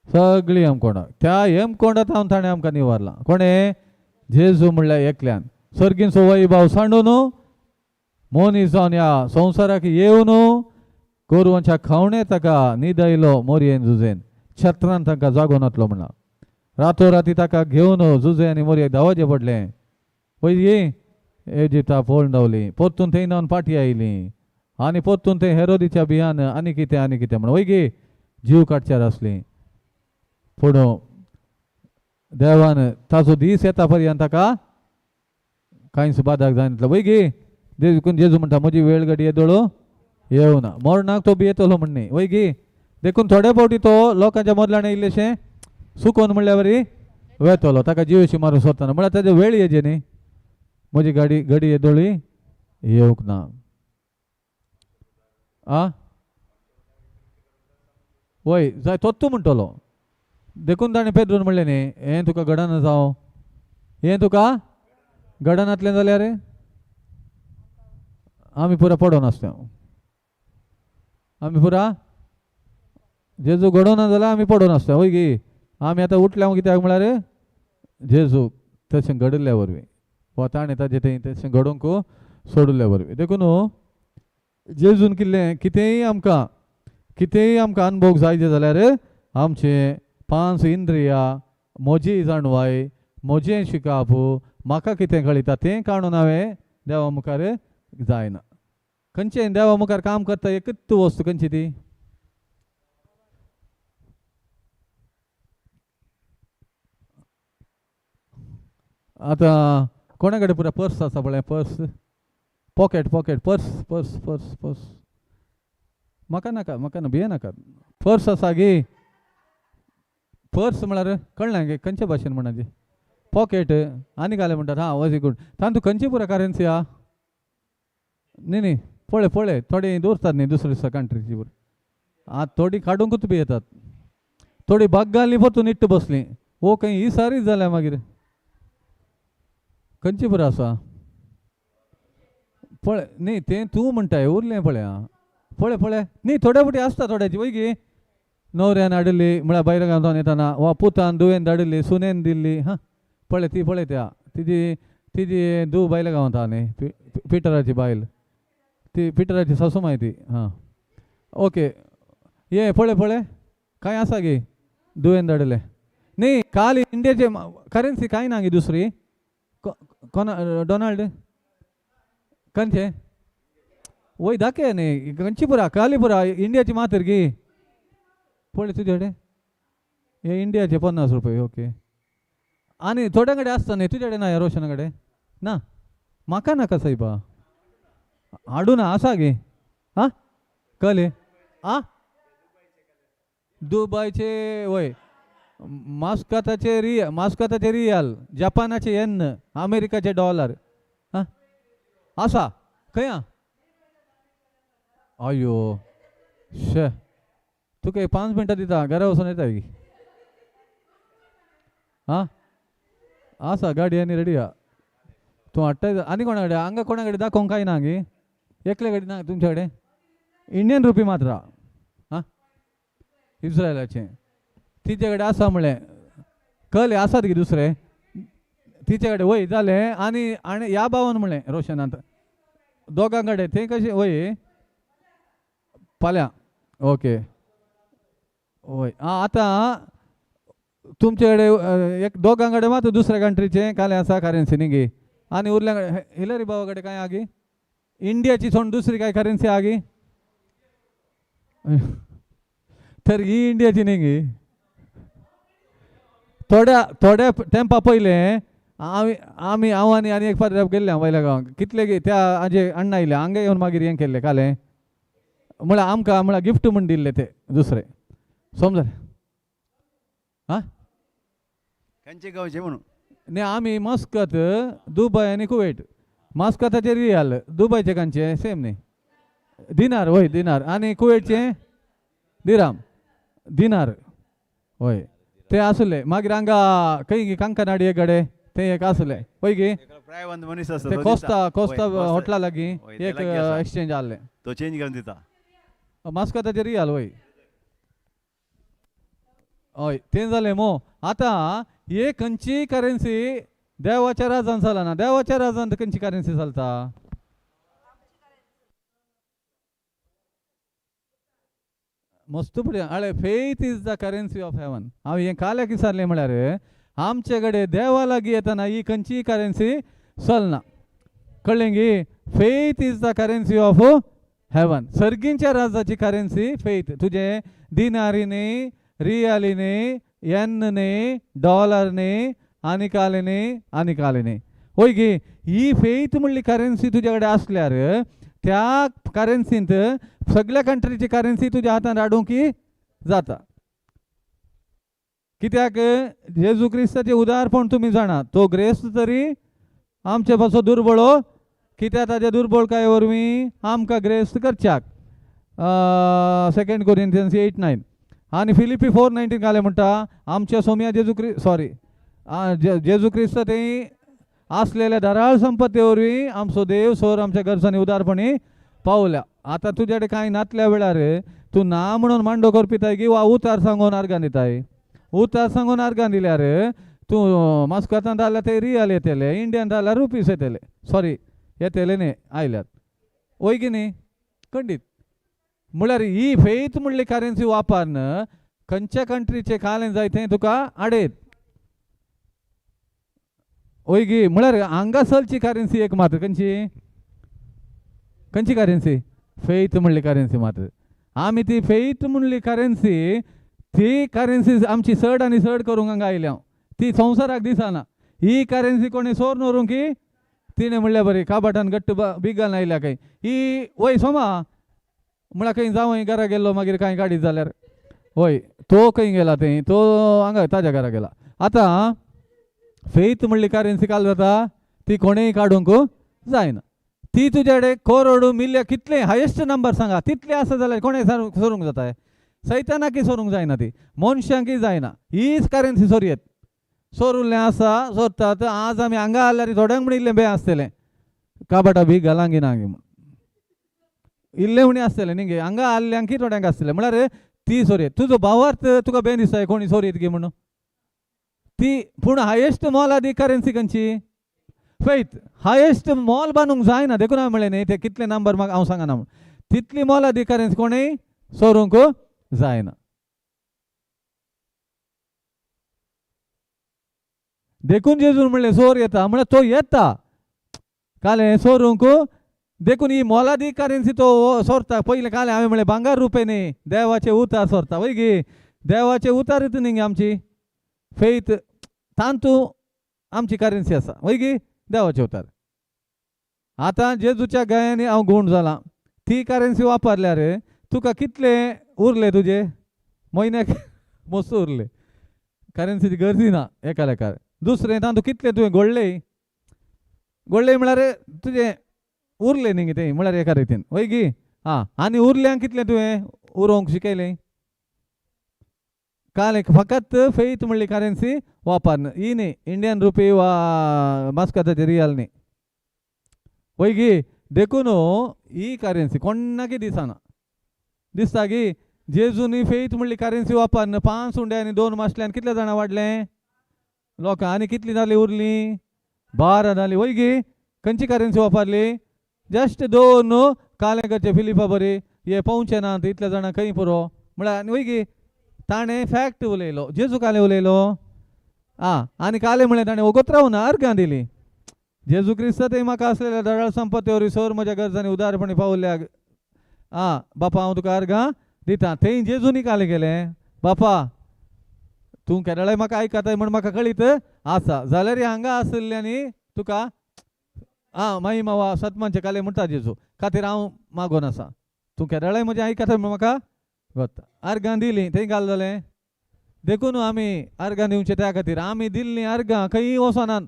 सगळीं हेमकोंडाक त्या हेमकोंडात हांव ताणें आमकां निवारलां. कोणें? जेजू म्हणल्यार एकल्यान सर्गींचो वैभव सांडून मनीस जावन ह्या संवसाराक येवन गोरवांच्या खावणे ताका न्हिदयलो मोरयेन जुजेन छत्रान तांकां जागो नातलो म्हणला. रातोराती ताका घेवन जुजे आनी मोरयेक धांवचें पडलें. पळय एजिप्ता पळून धांवली, परतून थंय धांवन पाटी आयली आनी परतून थंय हेरोदीच्या भियान आनी कितें आनी कितें म्हण वय गे जीव काडच्यार आसली. पूण देवान ताचो दीस येता पर्यंत ताका कांयच बादाक जायनातलो. वय गे देखून जेजू म्हणटा म्हजी वेळ घडी येदोळो येवना, मरणाक तो भियेतलो म्हण न्ही. वय गे देखून थोडे फावटी तो लोकांच्या मदल्यान इल्लेशें सुकोन म्हणल्यार बरी वेतलो, ताका जिवेशी मारूंक सोदतना म्हळ्यार ताजे वेळ येजे न्ही, म्हजी गाडी घडी येदोळी येवंक ना. आ वय जाय तोच तूं म्हणटलो. देखून ताणें पेद्रून म्हणलें न्ही हें तुका घडना जावं, हें तुका घडनातलें जाल्यार आमी पुरा पडोन आसता, आमी पुरा जेजू घडोवना जाल्यार आमी पडोन आसता. वय गी आमी आतां उठल्या कित्याक म्हळ्यार जेजू तशें घडिल्ल्या वरवीं वा ताणें ताजें थंय तशें घडोवंक सोडिल्ल्या वरवीं. देखून जेजून किल्लें कितेंय आमकां कितेंय आमकां अनुभव जाय जाल्यार आमचे 5 इंद्रियां म्हजी जाणवाय म्हजें शिकप म्हाका कितें कळटा तें काडून हांवें देवा मुखार जायना. खंयचें देवा मुखार काम करता एकूच वस्तू खंयची ती? आतां कोणा कडेन पुरा पर्स आसा पळय, purse pocket pocket purse purse purse purse म्हाका नाका म्हाका ना भिये नाका. पर्स आसा गे, पर्स म्हळ्यार कळना गे खंयचे भाशेन म्हणा पॉकेट आनी घालें म्हणटात. हां वॉज गुड. तातूंत खंयची पुरा करन्सी आहा? न्ही न्ही पळय पळय थोडी दवरतात न्ही दुसरे दिसा कंट्रीची पुरा. आं थोडी काडूंकूच बी येतात, थोडी बाग घाली परतून इट्ट बसली वो खंय ही सारीच जाल्या मागीर. खंयची पुरा आसा पळय न्ही तें तूं म्हणटाय उरलें पळय. आं पळय पळय न्ही थोडे फावटी आसता थोड्याची वय गे न्हवऱ्यान हाडिल्ली म्हळ्यार भायर गांवांत येताना वा पुतान धुवेन धाडिल्ली सुनेन दिल्ली. हां पळय ती पळय त्या तिजी तिजी धूव बायल्या गांवांत आहा न्ही पिटराची बायल ती पिटराची सासू माय ती. हां ओके ये पळय पळय कांय आसा गे धुवेन धाडिल्लें न्ही. काल इंडियाचे करन्सी कांय ना गे दुसरी कोण डोनाल्ड खंयचे वय दाखय न्ही खंयची पुरा काली पुरा इंडियाची मातर गी पळय तुजे कडेन हे इंडियाचे 50 रुपये. ओके आनी थोड्या कडेन आसता न्ही तुजे कडेन ना ह्या रोशना कडेन ना? म्हाका नाका सायबा हाडूं ना आसा गे. आं कळ्ळें? आं दुबायचे वय मास्काताचे रियल मास्काताचे रियल जपानाचे येन अमेरिकाचे डॉलर. आं आसा खंय आं? अयो शे तुका 5 मिनटां दिता घरा वचून येता की. आं आसा गाडी आनी रेडी आहा तूं हाडटाय. आनी कोणा कडेन हांगा कोणा कडेन दाखोवंक कांय ना गे? एकले कडेन ना तुमच्या कडेन? इंडियन रुपी मात्र आं इस्रायलाचे तिचे कडेन आसा म्हणलें कळ्ळें? आसात गे दुसरे तिचे कडेन वय जालें. आनी आनी ह्या भावान म्हणलें रोशनांत दोगां कडेन तें कशें वय फाल्यां ओके वय. आं आतां तुमचे कडेन एक दोगां कडेन मात दुसऱ्या कंट्रीचें कालें आसा करेन्सी न्ही गे, आनी उरल्या कडेन हिलरी बाबा कडेन कांय आगी इंडियाची सोडून दुसरी काय करेन्सी आगी तर ही इंडियाची न्ही गे. थोड्या थोड्या तेंपा पयलें आमी आमी हांव आनी आनी एक फादर गेल्ले वयल्या गांवांक कितले गे त्या आजे अण्णा आयले हांगा येवन मागीर हें केल्लें कालें म्हळ्यार आमकां म्हळ्यार गिफ्ट म्हूण दिल्ले ते दुसरे समजले. आं खंयचे गांवचे म्हणून न्ही आमी मस्कत दुबय आनी कुवेट. मस्कताचे रियाल, दुबयचे खंयचे सेम न्ही दिनार वय दिनार, आनी कुवेटचे दिराम दिनार वय ते आसले. मागीर हांगा खंय कांकनाडी एक कडेन ते एक आसले वय गे प्रायवंत मनीस आसता ते तो कोस्ता दिता. कोस्ता वय, हॉटेला लागीं वय, ते एक लागीं आसा. एक्सचेंज आहले तो चेंज करून दिता. मास्कताचे रियाल वय हय तें जालें मो. आतां हे खंयची करेन्सी देवाच्या राजान चलना. देवाच्या राजान खंयची करेन्सी चलता? मस्त फुडें आळे faith is the currency of heaven. हांव हें काल्याक विचारलें म्हळ्यार आमचे कडेन देवा लागीं येतना ही खंयची करेन्सी चलना. कळ्ळें गी? Faith is the currency of heaven. सर्गींच्या राजाची करेन्सी फेथ. तुजें दिनारी न्ही, रियाली न्ही, येन न्ही, डॉलर न्ही, आनी काले न्ही, आनी काले न्ही. वय गी? ही फेथ म्हणली करेन्सी तुजे कडेन आसल्यार त्या करेन्सींत सगळ्या कंट्रीची करेन्सी तुज्या हातान हाडूंक की जाता. कित्याक जेजू क्रिस्ताचें उदारपण तुमी जाणा, तो ग्रेस्त तरी आमचे पासो दुर्बळो, कित्याक ताच्या दुर्बळकाये वरवीं आमकां ग्रेस्त करच्याक. 2 Corinthians 8:9 आनी फिलिपी 4:19 घालें म्हणटा आमच्या सोम्या जेजू क्रि सॉरी जेजू क्रिस्त ते आसलेल्या धाराळ संपत्ती वरवीं आमचो देव सोर आमच्या गरजांनी उदारपणी पावल्या. आतां तुज्या कडेन कांय नातल्या वेळार तूं ना म्हणून मांडो करपिताय की वा उतार सांगून आर्गां दिताय. उतार सांगून आर्गां दिल्यार तूं मस्कतान जाल्यार ते रियाल येतले, इंडियन जाल्यार रुपीस येतले, सॉरी येतले न्ही आयल्यात वय की न्ही खंडीत. म्हळ्यार ही फेथ म्हणली करेन्सी वापरून खंयच्या कंट्रीचें कालें जाय तें तुका आडयत वय गी. म्हळ्यार हांगा चलची करेन्सी एक मात्र खंयची खंयची करेन्सी? फेथ म्हणली करेन्सी मात्र. आमी ती फेथ म्हणली करेन्सी ती करेन्सी आमची चड आनी चड करूंक हांगा आयल्या, ती संवसाराक दिसना. ही करेन्सी कोणी सोर व्हरूंक की तिणें म्हणल्यार बरी काबाटान घट्ट बीग घालून आयल्या खंय ही वय सोमा म्हळ्यार खंय जावं घरा गेल्लो मागीर कांय काडीत जाल्यार वय तो खंय गेला थंय तो हांगा ताज्या घरा गेला. आतां फेथ म्हणली करेन्सी काल जाता ती कोणेय काडूंक जायना. ती तुज्या कडेन करोड मिल्य कितले हायेस्ट नंबर सांगा तितले आसा जाल्यार कोणें सोरूंक जाता? सैतानाकय सोरूंक जायना, ती मनशांकय जायना. हीच करेन्सी सोरयेत सोरुल्लें आसा सोदतात. आज आमी हांगा आल्यार थोड्यांक म्हण इल्लें बें आसतलें काबाटा बी घालांगी ना म्हूण इल्लें म्हणी आसतलें न्ही गे, हांगा आल्ल्यांकी थोड्यांक आसतलें. म्हळ्यार ती सोरयेत तुजो भावार्थ तुका बें दिसता कोणी सोरयत गी म्हणून ती. पूण हायेस्ट मोलादी करेन्सी खंयची? फेथ. हायेस्ट मोल बांदूंक जायना देखून हांवें म्हणलें न्ही ते कितले नंबर म्हाका हांव सांगना म्हूण. तितली मोलादी करेन्सी कोणेय सोरूंक जायना. देखून जेजून म्हणलें सोर येता म्हळ्यार तो येता कालें सोरूंक. देखून ही मोलादी करेन्सी तो सोरता. पयलें कालें हांवें म्हणलें भांगर रुपये न्ही देवाचे उतार सोरता वय गी. देवाचे उतारच न्ही आमची फेथ तांतू आमची करेन्सी आसा वय गी देवाचे उतार. आतां जेजूच्या गयांनी हांव गूण जालां ती करेन्सी वापरल्यार तुका कितले उरले तुजे म्हयन्याक मस्त उरले करेन्सीची गरजी ना एका लेखार. दुसरें तातूंत कितले तुवें गोडले गोडले म्हळ्यार तुजें उरलें न्ही तें म्हळ्यार एका रितीन वय गी. आं आनी उरल्यांक कितलें तुवें उरोवंक शिकयलें? काल एक फकत फेथ म्हणली करेन्सी वापरन ही न्ही इंडियन रुपी वा मस्कताची रियल न्ही वय गी. देखून ही करेन्सी कोणाकय दिसना. दिसता की जेजूनी फेथ म्हणली करेन्सी वापरन 5 उंडे आनी 2 मासल्यान कितले जाणां वाडलें लोकां आनी कितली जाली उरली 12 जाली वय गी. खंयची करेन्सी वापरली? जस्ट दवरून कालें करचें फिलिपा बरी हे पोवचें ना इतले जाणां खंय पुरो म्हळ्यार आनी वय गी ताणें फॅक्ट उलयलो. जेजू कालें उलयलो आं आनी कालें म्हणलें ताणें वगत रावना अर्गां दिली. जेजू क्रिस्त थंय म्हाका आसलेल्या दडाळ संपत्ती वरवीं सोर म्हज्या गरजांनी उदारपणी पावल्या आं बापा हांव तुका अर्गां दिता. थंय जेजूनी कालें केलें बापा तूं केरळाय म्हाका आयकताय म्हण म्हाका कळीत आसा जाल्यार हांगा आशिल्ल्यांनी तुका आं महिमा वा सतमानचे कालें म्हणटा जेजू खातीर हांव मागोन आसा तूं केरळाय म्हजें आयकताय म्हण म्हाका गोता. अर्गां दिलीं थंय घाल जालें. देखून आमी अर्गां दिवचें त्या खातीर आमी दिल्लीं अर्गां खंयी वचनात.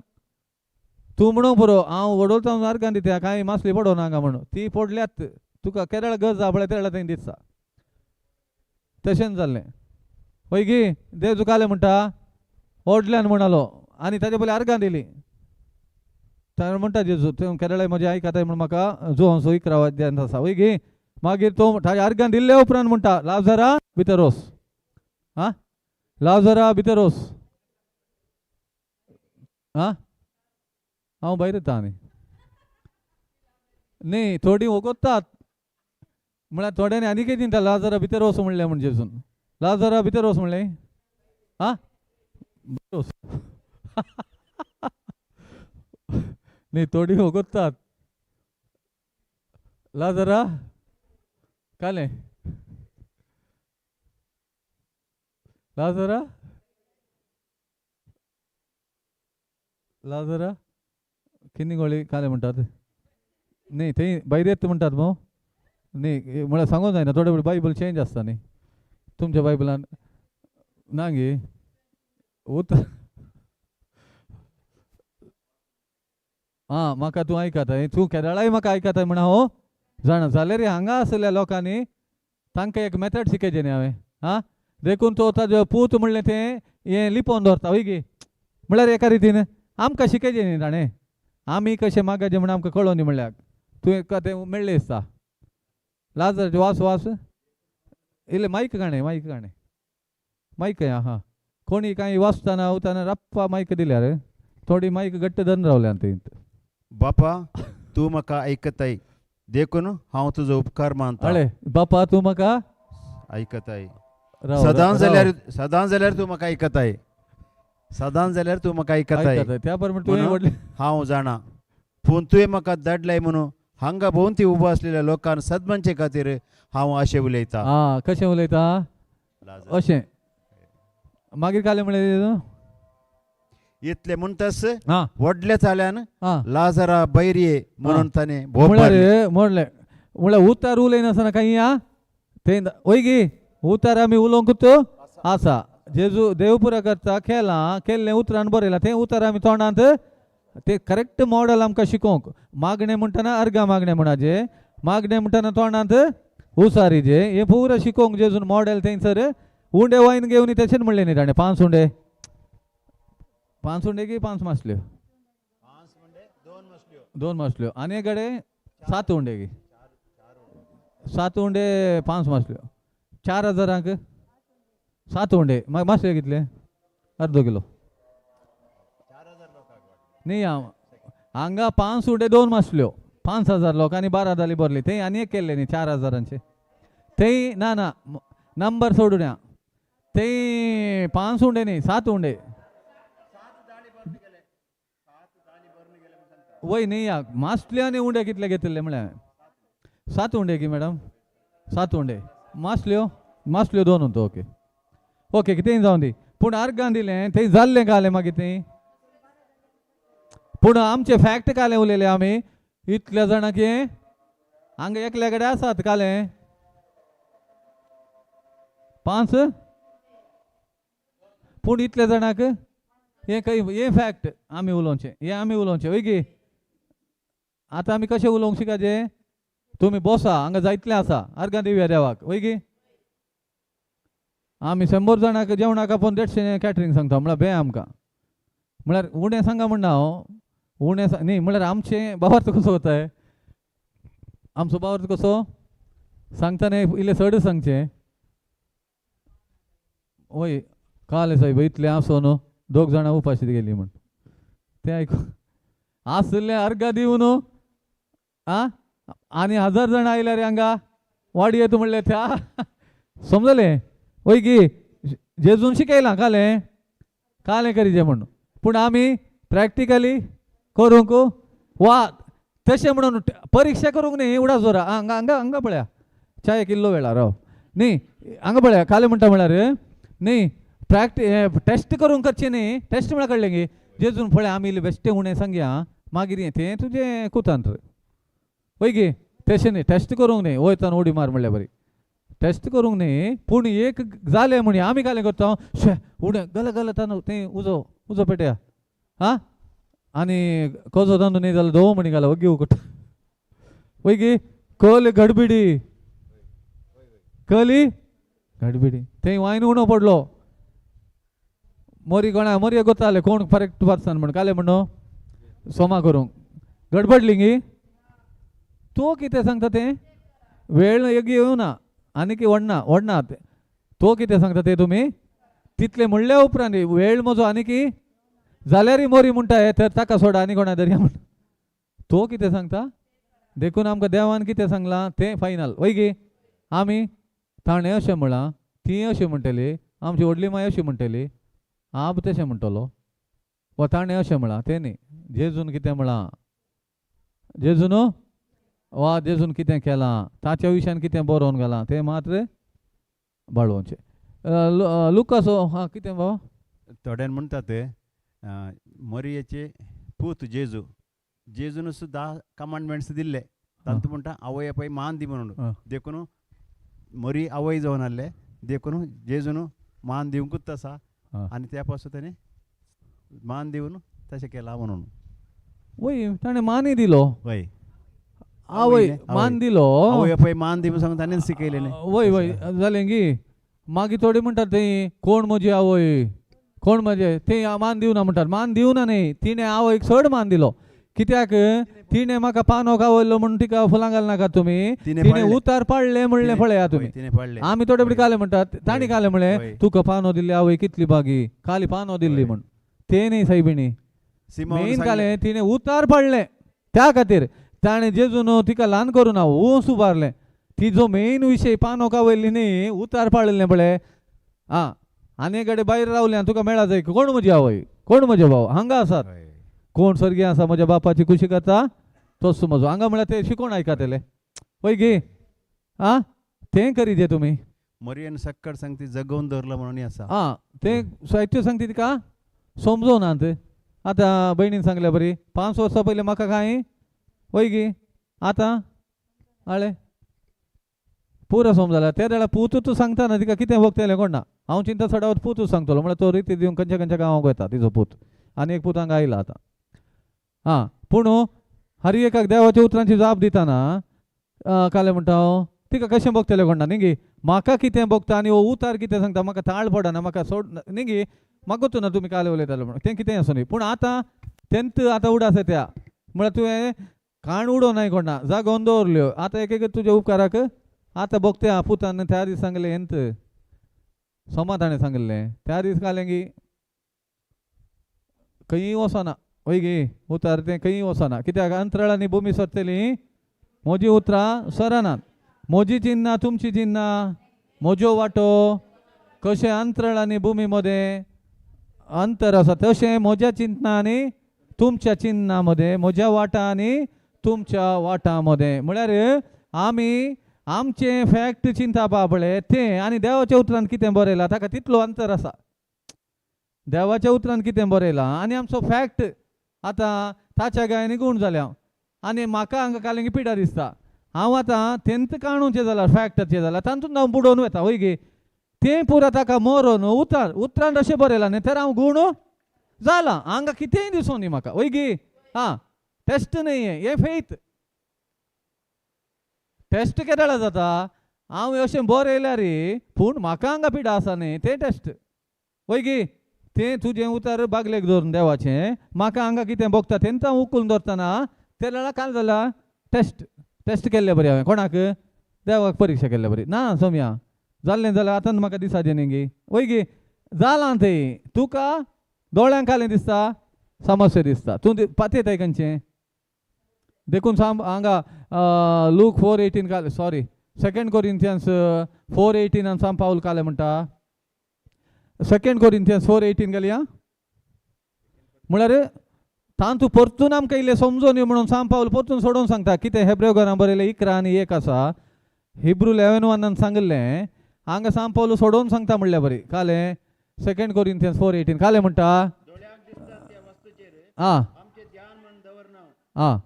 तूं म्हणूंक पुरो हांव वडोलता अर्गां दिता कांय मासली पडोना हांगा म्हणून ती पडल्यात तुका केरळ गरज आहा पळय तेरळा थंय दिसता. तशेंच जाल्लें हय गी देव तुका म्हणटा व्हडल्यान म्हणालो आनी ताजे पयलीं अर्गां दिली. ताणें म्हणटा जेजू तूं केरळाय म्हजें आयकताय म्हण म्हाका जो 11 अध्यायांत आसा हय गी. मागीर तो ताजे अर्गां दिल्ले उपरांत म्हणटा लाजरा भितर वच आं लाजरा भितर वच आं हांव भायर येता. आनी न्ही थोडीं वगोतात म्हळ्यार थोड्यांनी आनी कितें दिता लाजरा भितर वच म्हणलें म्हण जेजून लाजरा भितर वच म्हणलें आं भितर वच न्ही थोडीं वगोतात लाजरा कालें लाजरा लाजरा किन्नी गोळी कालें म्हणटात न्ही थंय भायर येत म्हणटात मो न्ही म्हळ्यार सांगूंक जायना थोडे थोडे बायबल चेंज आसता न्ही तुमच्या बायबलान ना गे उत आं म्हाका तूं आयकताय तूं केरळाय म्हाका आयकताय म्हण हांव जाणा जाल्यार हांगा आसलेल्या लोकांनी तांकां एक मेथड शिकयचें न्ही हांवें आं. देखून तो ताजो पूत म्हणलें तें हें लिपोवन दवरता वय गी म्हळ्यार एका रितीन आमकां शिकयचें न्ही ताणें आमी कशें मागाचें म्हण आमकां कळोन न्ही म्हणल्यार तूं एका तें मेळ्ळें दिसता लाजराचें वास वास इल्लें मायक काणें मायक काणें मायक आं हां कोणी कांय वाचतना वतना रप्पा मायक दिल्यार थोडी मायक घट्ट धरून रावल्या थंय. बापा तूं म्हाका आयकताय देखून हांव तुजो उपकार मानता. अळे बापा तूं म्हाका आयकताय सदां जाल्यार सदां जाल्यार तूं म्हाका आयकताय सदां जाल्यार तूं म्हाका आयकताय त्या प्रमाणे तुवें व्हडलें हांव जाणा पूण तुवें म्हाका धाडलाय म्हणून हांगा भोंवती उबो आसलेल्या लोकांक सदमांचे खातीर हांव अशें उलयता. आं कशें उलयता अशें मागीर कालें म्हणलें इतलें म्हणटास व्हडल्या चाल्यान लाजरा बैरये म्हणून ताणें म्हणलें म्हणलें म्हणल्यार उतार उलयनासतना कांय आं थंय वय गी उतार आमी उलोवंकूच आसा. जेजू देवपुरा करता केलां केल्लें उतरान बरयलां तें उतार आमी तोंडांत ते करेक्ट मॉडल आमकां शिकोवंक. मागणें म्हणटना अर्गां मागणें म्हणाचें मागणें म्हणटना तोंडांत उसारीचें हें पुरो शिकोवंक जेजून मॉडल थंयसर उंडे वायन घेवन तशेंच म्हणलें न्ही ताणें 5 उंडे 5 उंडे की 5 मासल्यो 2 मासल्यो आनी एक कडेन 7 उंडे की 7 उंडे 5 मासल्यो 4000 7 उंडे मागीर मासल्यो कितले अर्दो किलो न्ही हांव हांगा 5 उंडे 2 मासल्यो 5000 लोकांनी 12 जाली भरली थंय आनी एक केल्ले न्ही 4000 थंय ना ना नंबर सोडून या थंय 5 उंडे न्ही 7 उंडे वय न्ही या मासले आनी उंडे कितले घेतिल्ले म्हळ्यार 7 उंडे की मॅडम 7 उंडे मासल्यो मासल्यो 2 उंतो ओके ओके कितेंय जावं दी पूण अर्गां दिलें थंय जाल्लें कालें मागीर थंय पूण आमचें फॅक्ट कालें उलयलें आमी इतल्या जाणां की हांगा एकल्या कडेन आसात कालें 5 पूण इतल्या जाणांक हें खंय हें फॅक्ट आमी उलोवचें हें आमी उलोवचें वय गी. आतां आमी कशें उलोवंक शिकाचें तुमी बसा हांगा जायतलें आसा अर्गां दिवया देवाक वय गी. आमी 100 जाणांक जेवणाक आपोवन 150 कॅटरींग सांगता म्हळ्यार बे आमकां म्हळ्यार उणें सांगा म्हणना हांव उणें न्ही म्हळ्यार आमचें बावार्थ कसो वताय आमचो बावार्थ कसो सांगता न्ही इल्लें चड सांगचें वय काल सायब इतलें आसो न्हू 2 जाणां उपाशी गेली म्हण तें आयकून आसलें अर्गां दिवन न्हू आं आनी 1000 जाण आयल्यार हांगा वाडी येता म्हणल्यार त्या समजलें वय गी जेजून शिकयलां कालें कालें करीजे म्हणून पूण आमी प्रॅक्टिकली करूंक वा तशें म्हणून परिक्षा करूंक न्ही उडा जोरा हांगा हांगा हांगा पळया च्या किल्लो वेळार राव न्ही हांगा पळया कालें म्हणटा म्हळ्यार न्ही टेस्ट करूंक करचें न्ही टेस्ट म्हळ्यार कळ्ळें गी जेजून पळय आमी इल्लें बेश्टें उणें सांगया मागीर हें तें तुजें कुतंत्र वय गी तशें न्ही टेस्ट करूंक न्ही वयतान उडी मार म्हणल्यार बरी टेस्ट करूंक न्ही पूण एक जालें म्हण आमी कालें करता शे उणें गल गल तांदूळ तें उजो उजो पेटया आं आनी कोजो तांदूळ न्ही जाल्यार धवो म्हणी घाला वग्गी उकटा वय गी कल गडबिडी कली गडबिडी थंय वायन उणो पडलो मोरी कोणा मोरये गोताले कोण करेक्ट पर्सन म्हण कालें म्हणून सोमा करूंक गडबडली गी तो कितें सांगता तें वेळ एक येवना आनी की वडना वडना तो कितें सांगता तें तुमी तितलें म्हणल्या उपरांत वेळ म्हजो आनी की जाल्यारय मोरी म्हणटा हे तर ताका सोडा आनी कोणा दरया म्हण तो कितें सांगता देखून आमकां देवान कितें सांगलां तें फायनल वय गी आमी ताणें अशें म्हळां ती अशें म्हणटली आमची व्हडली माय अशी म्हणटली आब तशें म्हणटलो वा ताणें अशें म्हळां तें न्ही जेजून कितें म्हळां जेजून वा जेजून कितें केलां ताच्या विशयान कितें बरोवन घालां तें मात्र बाळोवचें लुकासो हां कितें बाबा थोड्यान म्हणटात ते मरियेचे पूत जेजू जेजून सुद्दां कमांडमेंट्स दिल्ले तांतू म्हणटा आवय बापाय मान दी म्हणून देखून मरी आवय जावन आहले देखून जेजून मान दिवंकूच आसा आनी त्या पासून ताणें मान दिवन तशें केलां म्हणून वय ताणें मानय दिलो वय आवय मान दिलो आवय बापाय मान दिवन सांगून ताणें शिकयलें वय वय जालें गी मागीर थोडे म्हणटात थंय कोण म्हजी आवय कोण म्हजे थंय मान दिवना म्हणटात मान दिवना न्ही तिणें आवयक चड मान दिलो कित्याक तिणें म्हाका पानो खावयलो म्हणून तिका फुलां घालनाका तुमी तिणें उतार पाडलें म्हणलें पळया तुमी आमी थोडे बी काले म्हणटात तांणी कालें म्हणलें तुका पानो दिल्ली आवय कितली बागी काली पानो दिल्ली म्हण तें न्ही सायबिणी मेन कालें तिणें उतार पाडलें त्या खातीर ताणें जेजून तिका ल्हान करूं ना ऊंच उबारलें तिजो मेन विशय पानो खावयली न्ही उतार पाडलें पळय आं आनी कडेन भायर रावलें तुका मेळा जाय कोण म्हजी आवय कोण म्हजे भाव हांगा आसात कोण स्वर्गीय आसा म्हज्या बापाची खुशी करता तोच म्हजो हांगा म्हळ्यार ते शिकोण आयकतले वय गी आं तें करीजे तुमी मरियन सक्कड सांगती जगोवन दवरला म्हणून आसा आं तें साहित्य सांगती तिका समजोनात आतां भयणीन सांगल्या बरी 5 वर्सां पयलीं म्हाका कांय वय गी आतां आळे पुरो समजला त्या वेळार पूत सांगता ना तिका कितें वखतेलें कोण ना हांव चिंता चडावत पूत सांगतलो म्हळ्यार तो रिती दिवन खंयच्या खंयच्या गांवांक वता तिजो पूत आनी एक पूत हांगा आयला आतां आं पूण हर एकाक देवाच्या उतरांची जाप दितना कालें म्हणटा हांव तिका कशें भोगतलें कोण ना न्ही गी म्हाका कितें भोगता आनी हो उतार कितें सांगता म्हाका ताळ पडना म्हाका सोड न्ही गी म्हाका गोतू ना तुमी कालें उलयताले म्हणून तें कितें आसूं न्ही पूण आतां तेंत आतां उडास त्या म्हळ्यार तुवें काण उडोवनाय कोण ना जागोवन दवरल्यो आतां एक एक तुज्या उपकाराक आतां भोगते आं पुतान त्या दीस सांगलें हेंत सोमा ताणें सांगिल्लें त्या दीस कालें गी खंयी वचना वय गी उतार तें खंयी वचना कित्याक अंतराळांनी भूमी सरतली म्हजी उतरां सरनात म्हजी चिन्नां तुमची चिन्नां म्हज्यो वाटो कशें अंतराळ आनी भुमी मदें अंतर आसा तशें म्हज्या चिंतना आनी तुमच्या चिन्नां मदें म्हज्या वाटा आनी तुमच्या वाटां मदें म्हळ्यार आमी आमचें फॅक्ट चिंता पळय तें आनी देवाच्या उतरान कितें बरयलां ताका तितलो अंतर आसा देवाच्या उतरान कितें बरयलां आनी आमचो फॅक्ट आतां ताच्या गायांनी गूण जाल्या आनी म्हाका हांगा कालेंगी पिडा दिसता हांव आतां तेंत काणूचें जाल्यार फॅक्टाचें जाल्यार तातूंत हांव बुडोवन वता वय गे तें पुरा ताका मरोन उतार उतरान अशें बरयलां न्ही तर हांव गूण जाला हांगा कितेंय दिसोनी न्ही म्हाका वय गे आं टेस्ट न्ही हें फेथ टेस्ट केदळा जाता हांव अशें बरयल्यार पूण म्हाका हांगा पिडा आसा न्ही तें टेस्ट वय गे तें तुजें उतार बागलेक दवरून देवाचें म्हाका हांगा कितें भोगता तेंच हांव उखलून दवरतना ते जाल्यार काल जाला टेस्ट टेस्ट केल्ले बरी हांवें कोणाक देवाक परिक्षा केल्ले बरी ना सोम्या जाल्लें जाल्यार आतां म्हाका दिसाचें न्ही गी वय गी जालां तें तुका दोळ्यांक कालें दिसता समस्या दिसता तूं पातयताय खंयचें देखून साम हांगा लूक 4:18 काले, सॉरी 2 कोरिंथियन्स 4:18 साम पावल काले म्हणटा. 2 कोरिंथियन्स 4:18 घालया. म्हळ्यार तांतू परतून आमकां इल्लें समजून यो म्हणून साम पावल परतून सोडोवन सांगता. कितें हेब्रेव घरां बरयलें 11 आनी 1 आसा, हिब्रू 11:1 सांगिल्लें, हांगा साम पावल सोडोवन सांगता म्हणल्या बरी. कालें 2 कोरिंथियन्स 4:18 कालें म्हणटा. आं आं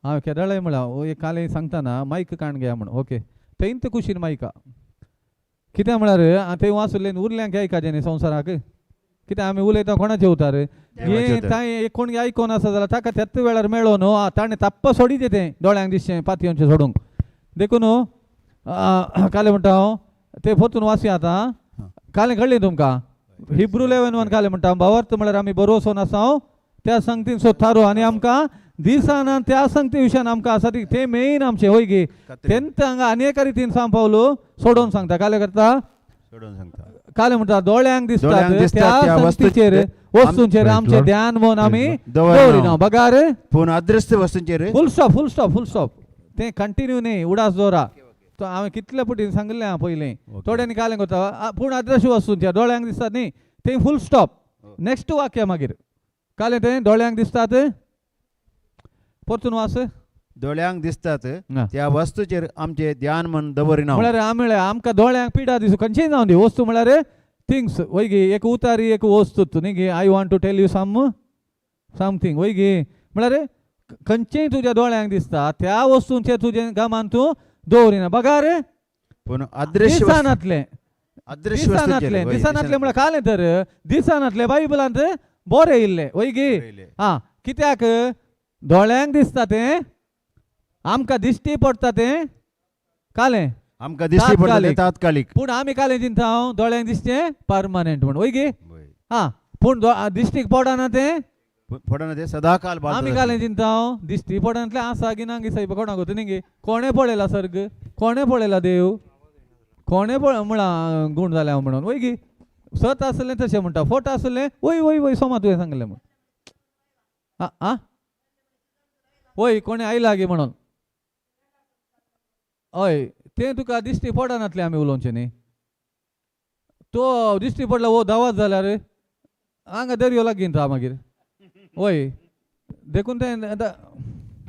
हांवें केदळाय म्हळां एक कालें सांगतना मायक काण घेया म्हण. ओके थंय कुशीन मायका कितें म्हळ्यार थंय वाचुल्लें उरल्यांक आयकाचें न्ही संवसाराक. कितें आमी उलयता कोणाचे उतार हें तांय एक कोण आयकोन आसा जाल्यार ताका त्याच वेळार मेळो न्हू, ताणें ताप्प सोडीत तें दोळ्यांक दिसचें पातयेवचें सोडूंक. देखून कालें म्हणटा हांव तें परतून वाचया आतां. कालें कळ्ळें तुमकां? हिब्रू 11:1 कालें म्हणटा भावार्थ म्हळ्यार आमी बरोसो नासा त्या संगतीन सो थारो आनी आमकां दिसाना त्या संगती विशयान आमकां आसा ती तें मेन आमचें वय गी. तेंत हांगा आनी एका रितीन साम पावलो सोडोवन सांगता. कालें करता सोडोवन सांगता. कालें म्हणटा दोळ्यांक दिसतात त्या वस्तूचेर वस्तूंचेर आमचें ध्यान म्हूण आमी दवरिना बगार पूण अदृश्य वस्तूंचेर. Full stop full stop full stop. तें कंटिन्यू न्ही उडास दवरा. तो हांवें कितले पटीन सांगिल्लें हांव पयलीं थोड्यांनी कालें करता पूण अदृश्य वस्तूंचेर दोळ्यांक दिसतात न्ही तें फूल स्टॉप. नेक्स्ट वाक्य मागीर कालें तें दोळ्यांक दिसतात परतून वास. दोळ्यांक दिसतात त्या वस्तूचेर आमचे ध्यान मन दवरिना. म्हळ्यार आमी आमकां दोळ्यांक पिडा दिसूं खंयचेय जावं दी वस्तू म्हळ्यार थिंग्स वय गी. एक उतारी एक वस्तू न्ही गी. I want to tell you something वय गी. म्हळ्यार खंयचेय तुज्या दोळ्यांक दिसता त्या वस्तूंचेर तुजें गमान तूं दवरिना बगार पूण अदृश्य दिसनातलें दिसनातलें दिसनातलें म्हळ्यार कालें तर दिसनातलें बायबलांत बरें येयल्लें वय गी. आं कित्याक दोळ्यांक दिसता तें आमकां दिश्टी पडटा तें कालें आमकां दिश्टी पडटा तें तात्कालीक. पूण आमी कालें चिंता हांव दोळ्यांक दिसचें परमनंट म्हण वय गी. आं पूण दिश्टीक पडना तें पडना तें सदाकाल. आमी कालें चिंता हांव दिश्टी पडनातलें आसा की ना गी सायब कोणाक गोत न्ही गी. कोणें पळयला सर्ग, कोणें पळयला देव, कोणें पळय म्हळां गूण जालें हांव म्हणून वय गी. सत आसलें तशें म्हणटा, फट आसलें वय वय वय सोमा तुवें सांगलें म्हण. आं आं वय कोणें आयला गी म्हणून हय तें तुका दिश्टी पडनातलें आमी उलोवचें न्ही. तो दिश्टी पडला वो दावात जाल्यार हांगा दर्यो लागीं ता मागीर वय. देखून तें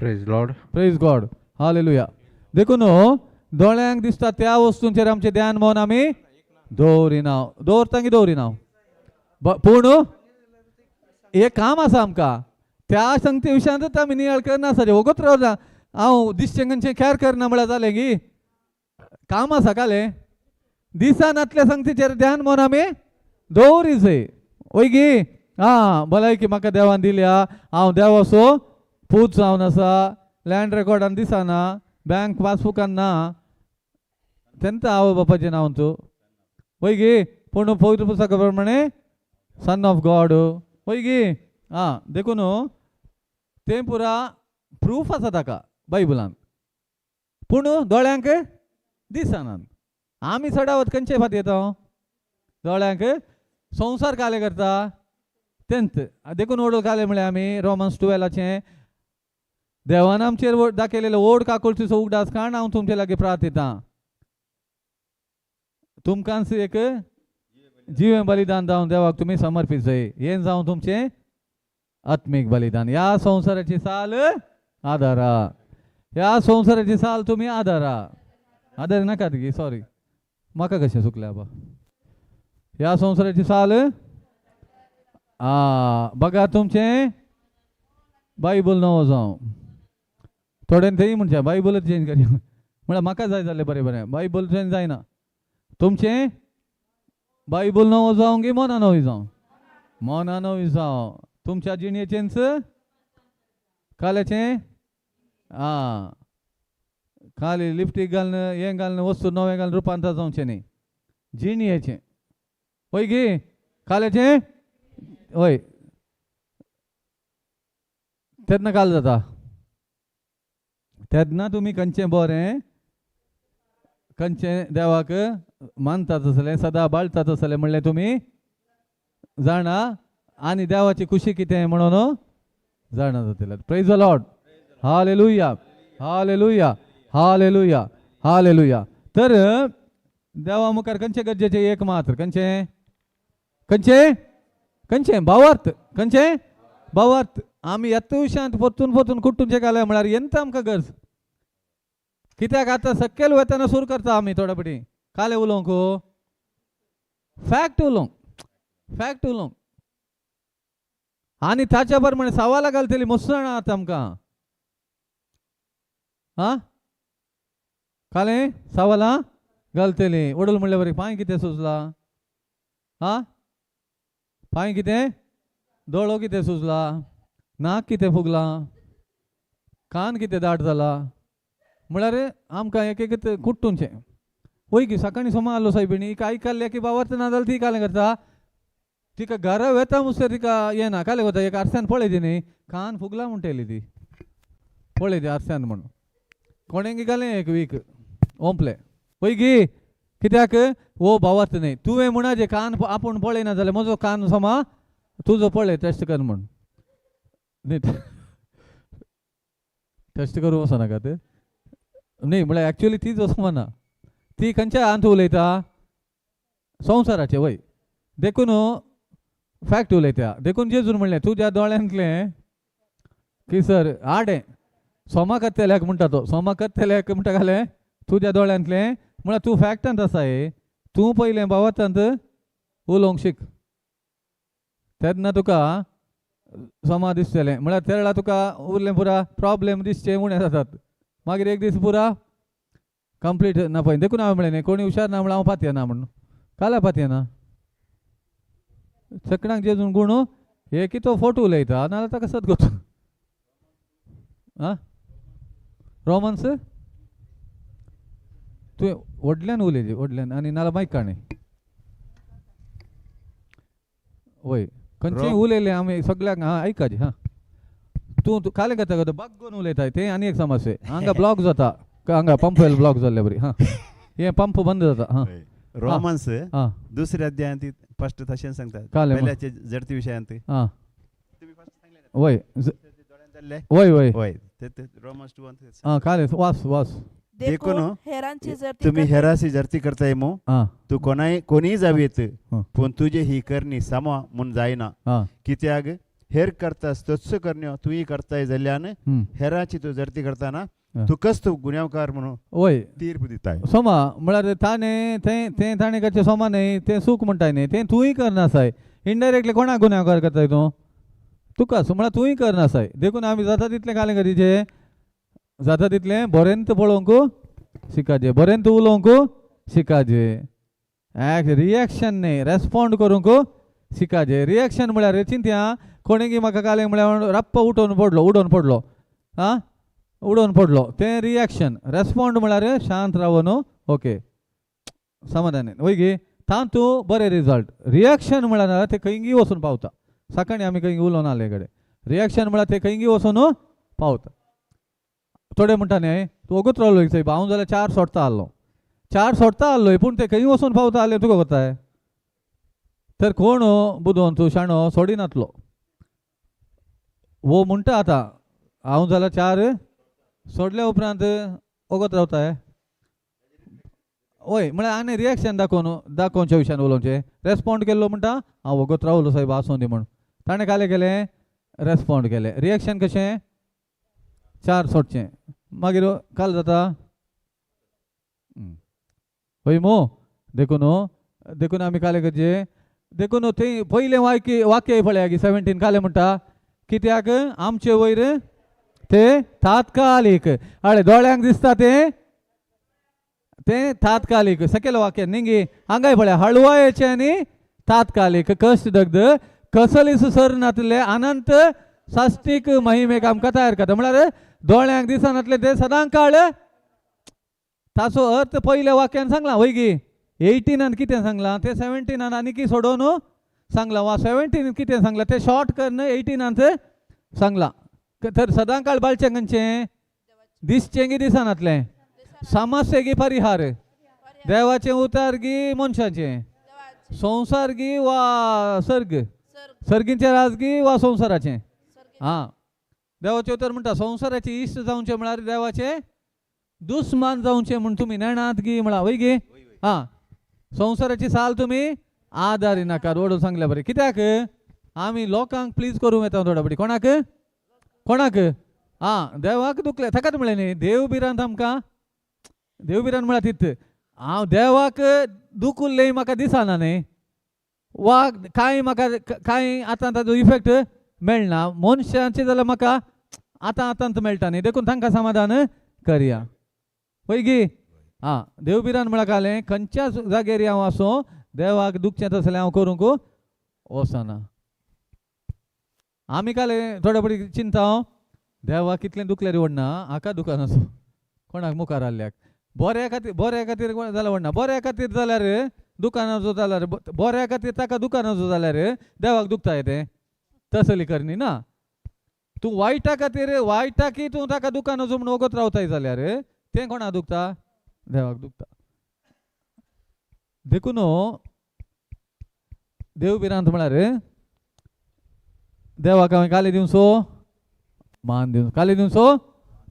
Praise Lord, praise God, hallelujah. देखून दोळ्यांक दिसता त्या वस्तूंचेर आमचें ध्यान म्हणून आमी दवरिना, दवरता की दवरिना. पूण एक काम आसा आमकां त्या संगती विशयांतच आमी नियाळ करना सर. वगत रावता हांव दिसचें खंयचें कॅर करना म्हळ्यार जालें की काम आसा कालें दिसनातल्या संगतीचेर ध्यान म्हणून आमी दवरी जाय वय गी. आं भलायकी म्हाका देवान दिल्या, हांव देवाचो पूत जावन आसा, लँड रेकॉर्डान दिसना, बँक पासबुकान ना, तेंच आवय बापाचें नांव तूं वय गी. पूण पवित्र पुस्तका प्रमाणे सन ऑफ गॉड वय गी. आं देखून तें पुरा प्रूफ आसा ताका बायबलान, पूण दोळ्यांक दिसनात. आमी चडावत खंयचे फाटी येता दोळ्यांक संवसार काले करता तेंच. देखून ओडो काले म्हळ्यार आमी रोमन्स 12 देवान आमचेर दाखयलेलो ओड काकुळतीचो उगडास काण हांव तुमचे लागीं प्रार्थयतां तुमकांच एक जिवें बलिदान जावन देवाक तुमी समर्पीत जाय, हें जावन तुमचें आत्मीक बलिदान. ह्या संवसाराची साल आदारा, ह्या संवसाराची साल तुमी आदारा, आदार नाकात गी सॉरी म्हाका कशें चुकलें आबा. ह्या संवसाराची साल बघा तुमचें बायबल नवो जावं. थोड्यान तेय म्हणचें बायबलच चेंज करया म्हळ्यार म्हाका जाय जालें बरें बरें बायबल चेंज जायना. तुमचें बायबल नवो जावं की मना नवी जावं, मना नवी जावं तुमच्या जिणेचेंच काल्याचें आं खाली लिपस्टीक घालून हें घालून वस्तू नवें घालून रुपांतर जावचें न्ही जिणेचें वय गी काल्याचें वय तेन्ना काल जाता तेन्ना तुमी खंयचें बरें खंयचें देवाक मानतात आसलें सदां बाळतात आसलें म्हणलें तुमी जाणा. आनी देवाची खुशी कितें म्हणून जाणा जातले. Praise the Lord. Hallelujah, hallelujah, hallelujah, hallelujah. तर देवा मुखार खंयचे गरजेचे एक मात्र खंयचे खंयचे खंयचे भावार्थ, खंयचे भावार्थ. आमी येत विशयांत परतून परतून कुट्टून घाले म्हळ्यार येंत आमकां गरज कित्याक. आतां सक्केल वतना सुरू करता आमी थोडे पटी काले उलोवंक, फॅक्ट उलोवंक, फॅक्ट उलोवंक. आनी ताच्या प्रमाणे सवालां घालतली मुसणां आतां आमकां. आं काले सवालां घालतली. वडूल म्हणल्या बरी पांय कितें सुजला, आं पांय कितें, दोळो कितें सुजला, नाक कितें फुगला, कान कितें दाट जाला, म्हळ्यार आमकां एक एक कुट्टूनचें. वय की सकाळीं सोमा आसलो सायबिणी हिका आयकल्लें की बाबार्थ ना जाल्यार ती कालें करता, तिका घरा वेता मुसर तिका येना कालें करता, एक आरश्यान पळयती न्ही कान फुगला म्हणटली ती, पळयती आरश्यान म्हणून कोणेंगी घालें एक वीक ओंपलें. वय की कित्याक हो भावार्थ न्ही. तुवें म्हणाचें कान आपूण पळयना जाल्यार म्हजो कान सोमा तुजो पळय टेस्ट कर म्हूण. न्ही टेस्ट करूं वचनाका ते न्ही, म्हळ्यार एक्चुअली तीच वचना, ती खंयच्या अंत उलयता संवसाराचे. वय देखून फॅक्ट उलयता. देखून जेजून म्हणलें तुज्या दोळ्यांतलें की सर आडें सोमा कत्तेल्याक म्हणटा तो, सोमा कत्तेल्याक म्हणटा घालें तुज्या दोळ्यांतलें, म्हळ्यार तूं फॅक्टांत आसा हे, तूं पयलें भावांत उलोवंक शीक तेन्ना तुका सोमा दिसतलें. म्हळ्यार तेळा तुका उरलें पुरा प्रॉब्लेम दिसचे उणें जातात, मागीर एक दीस पुरा कंप्लीट ना पळय. देखून हांवें म्हणलें न्ही कोणी हुशार ना म्हणल्यार हांव पातयेना म्हणून, काल्या पातयेना सगळ्यांक जेजून गुण हे की तो फोटो उलयता नाजाल्यार ताका सत गोत. आं रोमन्स तुवें व्हडल्यान उलयली व्हडल्यान आनी नाजाल्यार मायक काणी. वय खंयचें उलयलें आमी सगळ्यांक. हां आयकाजी. हां तूं कालें करता करता बाग्गोन उलयताय तें आनी एक समस्या. हांगा ब्लॉक जाता, हांगा पंप ब्लॉक जाल्ले बरी. हां हें पंप बंद जाता. हां रोमन्स दुसऱ्या अध्यायांत फर्स्ट तशें सांगता पहिल्याचे जडती विशयांत. हां वय वय वय वय रोमन्स 2. हां कालें वास वास. देखून तुम्ही हेरासी जर्ती करताय मू, तूं कोणाय कोणीय जावयेत पूण तुजे ही करणी समा म्हूण जायना, कित्याक हेर करतास तोच करण्यो तुंय करताय जाल्ल्यान हेराची तूं जर्ती करताना तुकाच तूं गुन्यांवकार म्हणून वय तीर्प दिताय. सोमा म्हळ्यार ताणें तें तें ताणें करचें सोमा न्ही, तें सूख म्हणटाय न्ही, तें तूंय करनासाय. इनडायरेक्टली कोणाक गुन्यांवकार करताय तूं, तुकाच. म्हळ्यार तूंय करनासाय. देखून आमी जाता तितलें कालें करीचें, जाता तितलें बरेंत पळोवंक शिकाचें, बरेंत उलोवंक शिकाचें, रिएक्शन न्ही रेस्पोंड करूंक शिकाचें. रिएक्शन म्हळ्यार चिंतया कोणेंगी म्हाका कालें म्हळ्यार रप्प उठोवन पडलो, उडोवन पडलो, आं उडोवन पडलो, तें रिएक्शन. रेस्पोंड म्हळ्यार शांत रावन ओके समाधान वय गे तातूं बरें रिजल्ट. रिएक्शन म्हळ्यार तें खंयगी वचून पावता. सकाळीं आमी खंय उलोवन आसले कडेन रिएक्शन म्हळ्यार तें खंयगी वचून पावता. थोडे म्हणटा न्ही तूं वगत रावलो सायब हांव जाल्यार 4 सोडता आसलो, 4 सोडता आसलो, पूण ते खंय वचून पावता आसले तुका कोत्ताय. तर कोण बुदवंत तूं शाणो सोडिनातलो वो म्हणटा आतां हांव जाल्यार 4 सोडल्या उपरांत वगत रावताय. वय म्हळ्यार आनी रिएक्शन दाखोवन दाखोवच्या विशयान उलोवचें. रेस्पोंड केल्लो म्हणटा हांव वगत रावलो सायब आसूं दी म्हूण, ताणें कालें केलें रेस्पोंड केलें. रिएक्शन कशें 4 सोडचें, मागीर काल जाता हय मो. देखून देखून आमी कालें करचें. देखून थंय पयलें वाक्य वाक्य पळया की 17 कालें म्हणटा कित्याक आमचे वयर ते तात्कालीक आळे दोळ्यांक दिसता तें तें तात्कालीक. सकयल वाक्य निंगी हांगाय पळया हळवायेचें आनी तात्कालीक कश्ट दग्ध कसलीच सर नातले अनंत साश्टीक महिमेक आमकां तयार करता. म्हळ्यार दोळ्यांक दिसनातले ते सदां काळ. ताचो अर्थ पयल्या वाक्यान सांगला वय गी 18 कितें सांगलां तें 17 आनीकी सोडोवन सांगलां, वा 17 कितें सांगलां तें शॉर्ट करून 18 सांगलां. तर सदां काळ बाळचें खंयचें दिसचें गी दिसनातलें, समस्ये गी परिहार, देवाचें उतार गी मनशाचें, संवसार गी वा सर्ग. सर्गीचें राजगी वा संवसाराचें? आं, देवाचें उतर म्हणटा संवसाराचे इश्ट जावचें म्हळ्यार देवाचें दुस्मान जावचें म्हूण तुमी नेणात गी म्हळां वय गी? आं, संवसाराची साल तुमी आदारी नाकात. ओडून सांगल्या बरें. कित्याक आमी लोकांक प्लीज करूंक येता थोडा बरी. कोणाक? कोणाक? आं, देवाक दुखलें ताकाच म्हणलें न्ही देव भिरांत आमकां. देव भिरांत म्हळ्यार तित हांव देवाक दुखुल्लें म्हाका दिसना न्ही, वा कांय म्हाका कांय आतां ताजो इफेक्ट मेळना. मनशांचें जाल्यार म्हाका आतां आतांत मेळटा न्ही, देखून तांकां समाधान करया वय गी? आं, देव भिरांत म्हळ्यार कालें खंयच्या जाग्यार हांव आसूं देवाक दुखचें तसलें हांव करूंक वचना. आमी काले थोडे पडी चिंता हांव देवाक कितलें दुखल्यार व्हडना, हाका दुकान आसूं कोणाक मुखार आसल्याक बऱ्या खातीर, बऱ्या खातीर जाल्यार व्हडना, बऱ्या खातीर जाल्यार दुकानाचो जाल्यार बऱ्या खातीर ताका दुकानाचो जाल्यार देवाक दुखता तें तसली करणी ना. तूं वायटा खातीर वायटाकी तूं ताका दुकानाचो म्हूण वगत रावताय जाल्यार तें कोणाक दुखता? देवाक दुखता. देखून देव भिरांत म्हळ्यार देवाक हांवें काले दिवचो मान दिवन, काले दिवचो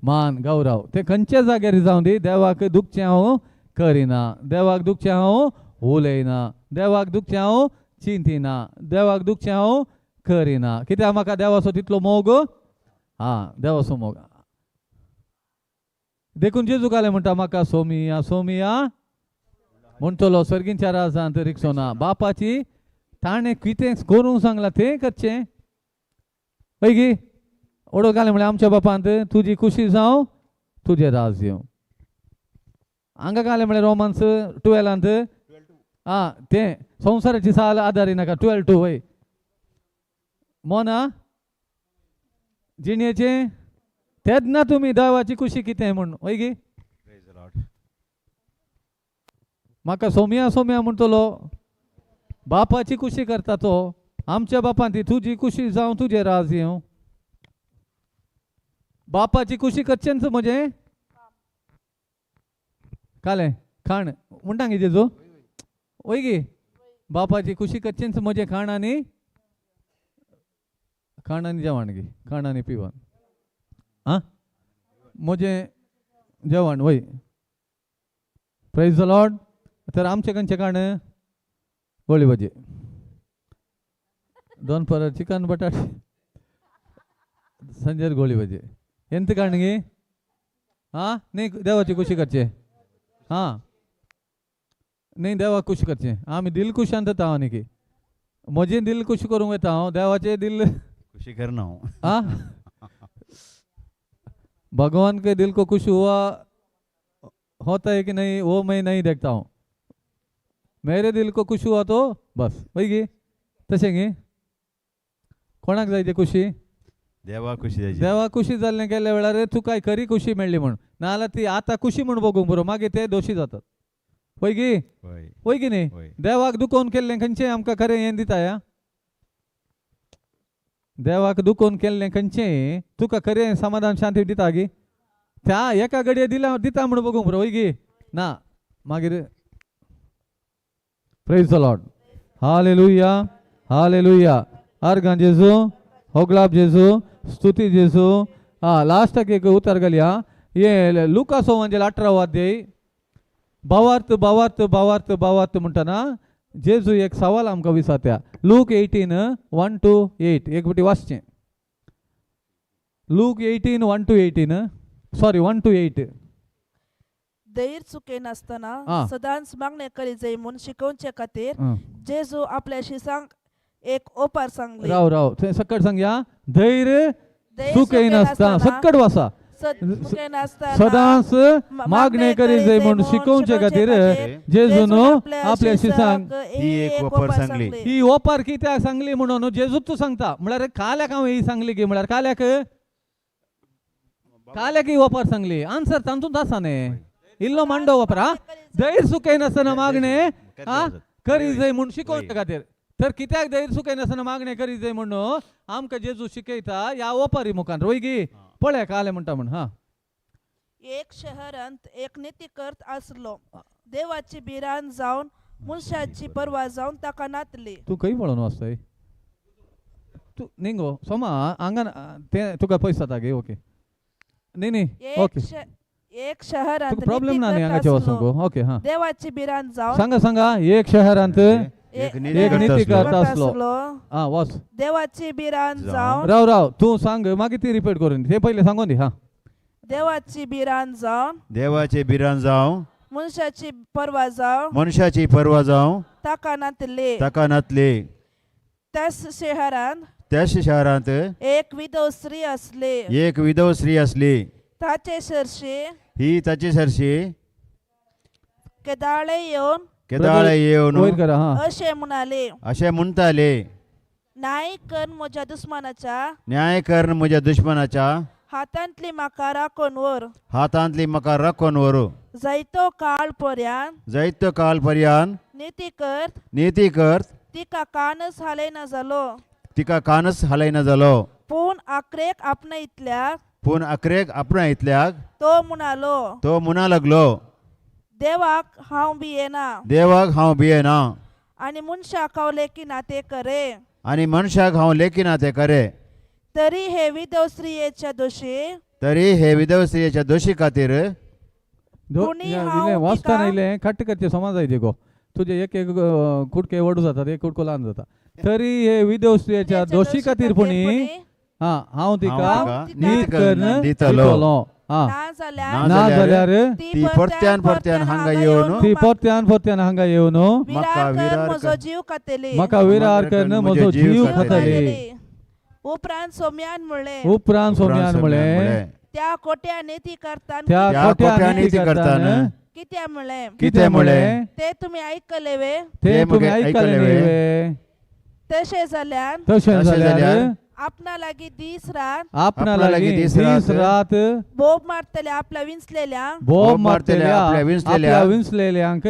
मान गौरव. तें खंयच्या जाग्यार जावं दी देवाक दुखचें हांव करिना, देवाक दुखचें हांव उलयना, देवाक दुखचें हांव चिंतिना, देवाक दुखचें हांव करिना. कित्याक म्हाका देवाचो तितलो मोग, आं देवाचो मोग. देखून जेजू काले म्हणटा म्हाका सोमिया सोमिया म्हणटलो सर्गींच्या राजांत रिक्सो ना. बापाची ताणें कितें करूंक सांगलां तें करचें हय गी? ओडो घालें म्हळ्यार आमच्या बापांत तुजी खुशी जावं तुजें राज येवं. हांगा घालें म्हळ्यार रोमन्स 12 आं तें संवसाराची साल आदारी नाका. 12:2 वय मोना जिणेचें तेन्ना तुमी देवाची खुशी कितें म्हूण वय गी? म्हाका सोमया सोमया म्हणटलो बापाची खुशी करता तो. आमच्या बापान ती तुजी खुशी जावं तुजें राज येवं. बापाची खुशी करचेंच म्हजें कालें खाण म्हणटा गे जेजू वय गी? बापाची खुशी करचेंच म्हजें खाण आनी खाण आनी जेवण गी, खाण आनी पिवण. आं म्हजें जेवण वय. Praise the Lord. तर आमचें खंयचें खाण? गोळी भाजी, दोन पर चिकन बटाट, संजेर गोळी भाजी. एंत काण गी? आं न्ही देवाची खुशी करचें. आं न्ही देवाक खुश करचें. आमी दिल खुशान जाता हांव न्ही, म्हजें दिल खुश करूंक वता हांव, देवाचें दिल खुशी करना हांव. आं भगवान के दिल को खुश हुआ होता है कि नहीं वो मैं नहीं देखता हूँ. मेरे दिल को खुश हुआ तो बस वय गी? तशें गी? कोणाक जाय ते खुशी? देवा खुशी जायची. देवा खुशी जाल्लें केल्ल्या वेळार तुका खरी खुशी मेळ्ळी म्हूण, नाजाल्यार ती आतां खुशी म्हूण बघूंक पुरो मागीर ते दोशी जातात वय गी? वय की न्ही? देवाक दुखोवन केल्लें खंयचें आमकां खरें हें दिता या? देवाक दुखोवन केल्लें खंयचें तुका खरें समाधान शांती दिता गी? त्या एका घडये दिला दिता म्हूण बघूंक पुरो वय गी? ना मागीर. Praise the Lord. Hallelujah hallelujah. अर्गां जेजू, होगलाब जेजू, स्तुती जेजू. आं लास्टाक एक उतर घालया. हे लुकासो म्हणजे 18 अध्याय भावार्थ भावार्थ भावार्थ भावार्थ म्हणटना जेजू एक सवाल आमकां विचारता. लूक 18:1-8 एक फावटी वाचचें. Look 18:1-18, sorry 1-8. धैर्य चुकयनासतना सदांच मागणें करी जाय म्हूण शिकोवचे खातीर जेजू आपल्या शिसांक एक ओपार सांगली. राव राव थंय सकट सांगया. धैर्य चुकयनासतना सकट वासा सदांच मागणें करी जाय म्हूण शिकोवचे खातीर जेजून आपल्या शिसांक ही एक ओपार सांगली. ही ओपार कित्याक सांगली म्हणून जेजूच सांगता. म्हळ्यार काल्याक हांव ही सांगली की म्हळ्यार काल्याक काल्याक ही ओपार सांगली. आन्सर तातूंत आसा न्ही, इल्लो मांडो वापरा. धैर्य चुकयनासतना मागणें करी जाय म्हूण शिकोवचे खातीर. तर कित्याक धैर्य चुकयनासतना मागणें करी जाय म्हणून आमकां जेजू शिकयता ह्या ओपारी मुखार वय गी? पळय कालें म्हणटा म्हूण. हां, एक शहरांत एक नीतिकर्त आसलो, देवाची भिरांत जावन मनशाची पर्वा जावन ताका नातली. तूं खंय पळोवन वाचताय? तूं न्ही गो सोमा हांगा तें तुका पयस जाता गे. ओके न्ही न्ही ओके एक शहरांत तुका प्रॉब्लेम ना न्ही हांगाचे वचूंक. ओके हां देवाची भिरांत जावन सांगा सांगा. एक शहरांत एक नीती करता आसलो. आं वच. देवाची भिरांत जावन. राव राव तूं सांग मागीर ती रिपीट करून ते पयलें सांगून दी. हां देवाची भिरांत जावन देवाची भिरांत जावं मनशाची पर्वा जावं मनशाची पर्वा जावं ताका नातले ताका नातली. त्याच शहरांत त्याच शहरांत एक विधव स्त्री आसली. एक विधव स्त्री आसली. ताचे सरशी ही ताचे सरशी केदाळे येवन केदाळे येवन वयर करा. हां अशें म्हणाले अशें म्हणटाले न्याय कर म्हज्या दुस्मानाच्या न्याय कर म्हज्या दुश्मनाच्या हातांतली म्हाका राखून व्हर हातांतली म्हाका राखून व्हरू. जायतो काळ पर्यंत जायतो काळ पर्यंत निती कर निती कर तिका कानच हालयना जालो. तिका कानच हालयना जालो. पूण आक्रेक आपणायतल्याक पूण अकरेक आपणायतल्याक तो म्हणालो तो म्हणा लागलो देवाक हांव भियेना देवाक हांव भियेना आनी मनशाक हांव लेखिना ते करे आनी मनशाक हांव लेखिना ते करे. तरी हे विधव स्त्रियेच्या दोशी तरी हे विधव स्त्रियेच्या दोशी खातीर वाचतना इलें कट्ट करचें समाज जाय गो तुजे एक एक कुडके व्हड जातात एक कुडको ल्हान जाता. तरी हे विधव स्त्रियेच्या दोशी खातीर पुणी हां हांव तिका नीत करून दितलो. ना जाल्यार ती परत्यान परत्यान हांगा येवन ती परत्यान परत्यान हांगा येवन म्हाका जीव खातली म्हाका विरार करून म्हजो जीव खातली. उपरांत सोम्यान म्हणलें उपरांत सोम्यान म्हणलें त्या खोट्या निती करतान त्या खोट्या निती करतान कित्या म्हणलें कितें म्हणलें ते तुमी आयकले वे ते तुमी आयकले वे. तशें जाल्यार तशें जाल्यार आपणा लागीं दीस रात आपणा लागीं दीस रात बोब मारतले आपल्या विंचलेल्या बोब मारतले आपल्या विंचलेल्यांक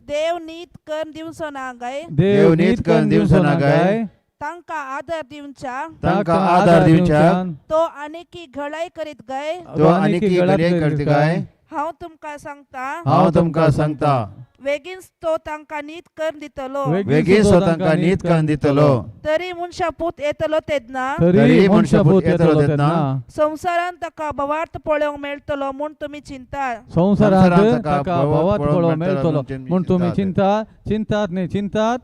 देव नीत करून दिवचो ना काय देव नीत करून दिवचो ना काय तांकां आदर दिवच्या तांकां आदार दिवच्या तो आनीकी घडाय करीत काय तो आनीकी घडाय करीत काय. हांव तुमकां सांगता हांव तुमकां सांगता वेगींच तो तांकां नीत करून दितलो वेगींच तो तांकां नीत करून दितलो. तरी मनशापूत येतलो तेन्ना तरी मनशापूत येतलो तेन्ना संवसारांत ताका भावार्थ पळोवंक मेळटलो म्हूण तुमी चिंता संवसारांत ताका भावार्थ पळोवंक मेळटलो म्हूण तुमी चिंता चिंतात न्ही चिंतात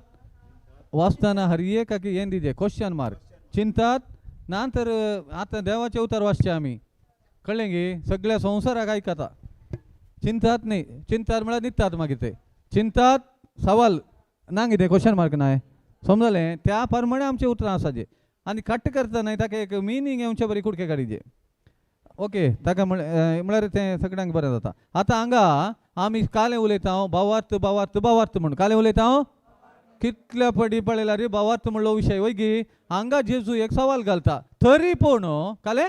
वाचतना हर एकाक हें दिजे क्वेश्चन मार्क चिंतात ना तर आतां देवाचें उतर वाचचें आमी कळ्ळें गे सगळ्या संवसाराक आयकता. चिंतात न्ही चिंतात म्हळ्यार न्हिदतात मागीर ते चिंतात सवाल ना कितें क्वेश्चन मार्क ना समजलें. त्या प्रमाणे आमचें उतरां आसा जे आनी कट करता न्हय ताका एक मिनींग येवचे बरी कुडके काडीचे. ओके ताका म्हळ्यार तें सगळ्यांक बरें जाता. आतां हांगा आमी कालें उलयता भावार्थ भावार्थ भावार्थ म्हूण कालें उलयता कितल्या पडी पळयला रे भावार्थ म्हणलो विशय वय गी. हांगा जेजू एक सवाल घालता तरी पूण कालें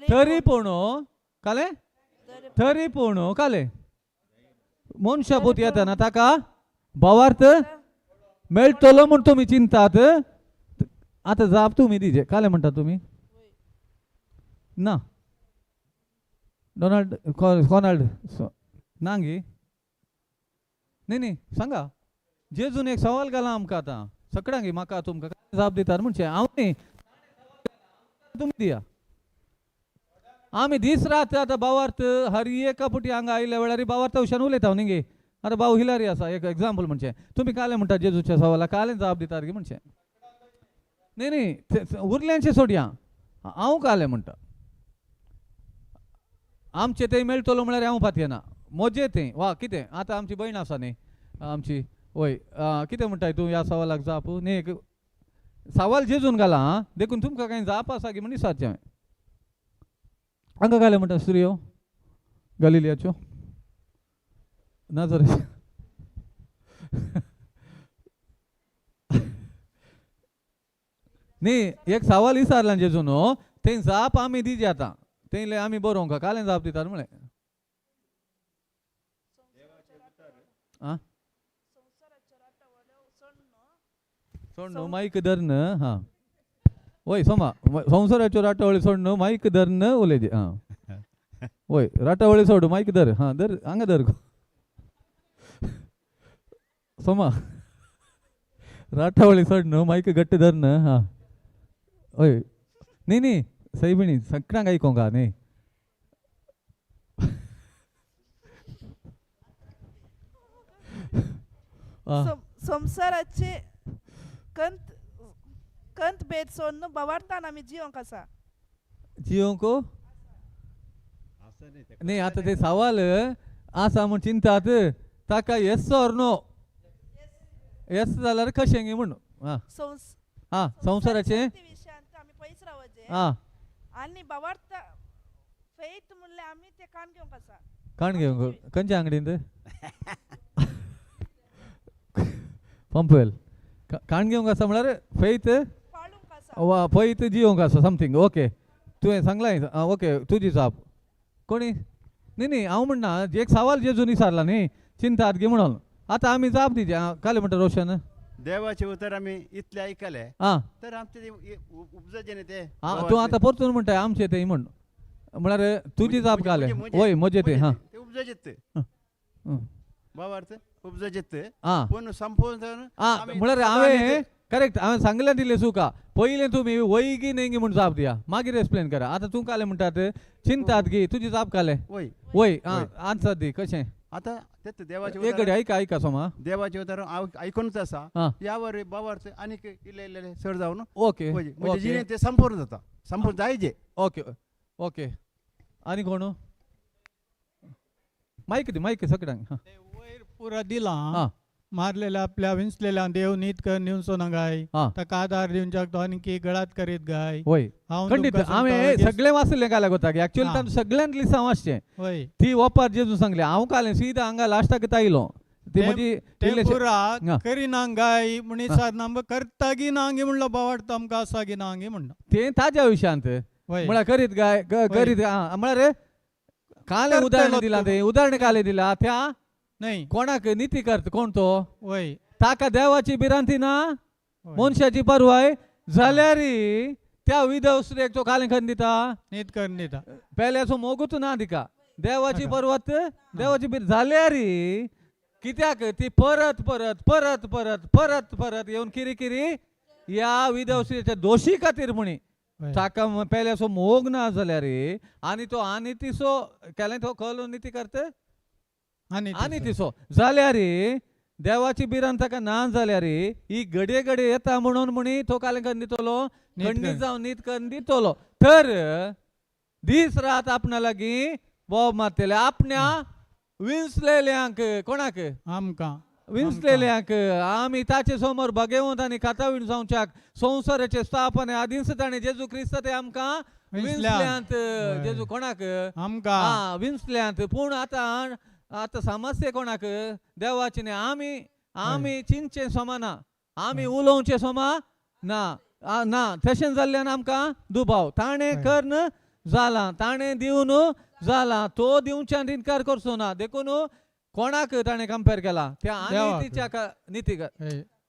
तरी पूण कालें तरी पूण कालें मनशापूत येता ना ताका भावार्थ मेळटलो म्हूण तुमी चिंतात. आतां जाप तुमी दिजे कालें म्हणटा तुमी ना डोनाल्ड कोनाल्ड ना गे न्ही न्ही सांगा. जेजून एक सवाल घाला आमकां आतां सगळ्यांक म्हाका तुमकां जाप दितात म्हणचें हांव न्ही तुमी दिया. आमी दीस रात आतां भावार्थ हर एका पुटी हांगा आयिल्ल्या वेळार भावार्था विशयान उलयता न्ही गे. आतां भाव हिलारी आसा एक एग्जाम्पल म्हणचें तुमी कालें म्हणटा जेजूच्या सवाला कालें जाप दितात गे म्हणचें न्ही न्ही उरल्यांचें सोडया हांव कालें म्हणटा आमचें तें मेळटलो म्हळ्यार हांव पातयेना म्हजें तें वा कितें आतां आमची भयण आसा न्ही आमची वय कितें म्हणटाय तूं ह्या सवालाक जाप न्ही एक सवाल जेजून घाला आं देखून तुमकां कांय जाप आसा की म्हण विचारचें हांवें. हांगा घालें म्हणटा स्त्रियो गलिलियाच्यो ना जर न्ही एक सवाल विचारला जेजून तें जाप आमी दिजी आतां तें आमी बरोवंक कालें जाप दितात म्हळें आं सोड न्हू मायक धर न्ह हां वय सोमा संवसाराच्यो राटावळी सोड न्हू मायक धर न्ह उलयती हां वय राटावळी सोड मायक धर हां धर हांगा धर सोमा राटावळी सोड न्हू मायक घट्ट धर न्ह हां हय न्ही न्ही सैबिणी सगळ्यांक आयकोंक आहा न्ही. संवसाराचे कंत कंत भेद सोडून बवार्तान आमी जिवंक आसा. जिवंक न्ही आतां ते सवाल आसा म्हूण चिंतात ताका येस ऑर नो, येस जाल्यार कशें गे म्हूण. आं आं संवसाराचे विशयांत आमी पयस रावचे आं आनी बवार्ता फेथ म्हणल्यार आमी ते कान घेवंक आसा. काण घेवंक खंयच्या आंगडींत? पंपवेल काण घेवंक आसा म्हळ्यार फेथ वा फैत जिवंक आसा समथींग. ओके तुवें सांगलां. आं ओके तुजी जाप कोणी न्ही न्ही हांव म्हणना एक सवाल जेजून विचारला न्ही चिंतात गे म्हणून आतां आमी जाप दिवची. काले म्हणटा रोशन देवाचे उतर आमी इतले आयकले आं तर आमचे उपजचे न्ही ते. आं तूं आतां परतून म्हणटा आमचे ते म्हण म्हळ्यार तुजी जाप घाले. वय म्हजे ते. हां उपजचे बाबार्थ उपजचे आं पूण संपूर्ण आं म्हळ्यार हांवें करेक्ट हांवें सांगलें दिलें सुका पयलें तुमी वय गी न्ही गी म्हूण जाप दिया मागीर एक्सप्लेन करा. आतां तूं कालें म्हणटात चिंतात गी तुजी जाप घाले. वय वय आं आन्सर दी कशें आतां तेच देवाचे एक घडी आयका आयका सोमा देवाचे उतर आयकूनच आसा ह्या वर बाबार्थ आनीक इल्ले इल्ले चड जावन ओके म्हणजे जिणें ते संपूर्ण जाता, संपूर्ण जायजे. ओके ओके आनी कोण? मायक दी मायक सगळ्यांक. वयर पुरा दिला मारलेल्या आपल्या विंचलेल्या देव नीत कर निवचो ना गाय ताका आधार दिवच्याक तो आनीक गळात करीत गाय. वय खंडीत हांवें सगळें वाचलें काल्याक वता एक्चुअली तांकां सगळ्यांत लिसांव वाचचें ती ओपार जेजून सांगलें. हांव कालें सीधा हांगा लास्टाक आयलो ती म्हजी पुरा करिना गाय म्हण विचारना करता गी ना गी म्हणलो बावाडतो आमकां आसा गी ना गी म्हणटा तें ताज्या विशयांत म्हळ्यार करीत गाय करीत म्हळ्यार कालें उदाहरण दिलां तें उदाहरण कालें दिलां त्या न्ही कोणाक निती करता कोण तो वय ताका देवाची भिरांती ना मनशाची परवाय जाल्यार त्या विधव तो कालें खंय दिता नीत करून दिता पेल्याचो मोगूच ना तिका देवाची पर्वत देवाची भिर जाल्यार कित्याक ती परत परत परत परत परत परत येवन किरी किरी ह्या विधव स्त्रियेच्या दोशी खातीर म्हणी ताका पेल्याचो मोग ना जाल्यार आनी तो आनी तिसो केलें तो कल निती करता आनी तिसो जाल्यार देवाची भिरांत ताका ना जाल्यार ही घडये घडये येता म्हणून म्हणी तो कालें करून दितलो खंडीत जावन नीत करून दितलो. तर दीस रात आपणा लागीं बोब मारतले आपण्या विंचलेल्यांक कोणाक आमकां विंचलेल्यांक आमी ताचे समोर बगेवंत आनी खातावीण जावच्याक संवसाराचे स्थापने आदींच ताणें जेजू क्रिस्त ते आमकां विंचल्यांत. जेजू कोणाक आमकां आं विंचल्यांत. पूण आतां आतां समस्या कोणाक देवाची न्ही आमी आमी चिंतचें समा ना आमी उलोवचें समा ना ना तशें जाल्ल्यान आमकां दुबाव ताणें कर्ण जाला ताणें दिवन जाला तो दिवच्यान इनकार करचो ना. देखून कोणाक ताणें कंपेर केला त्या आनी तिच्या निती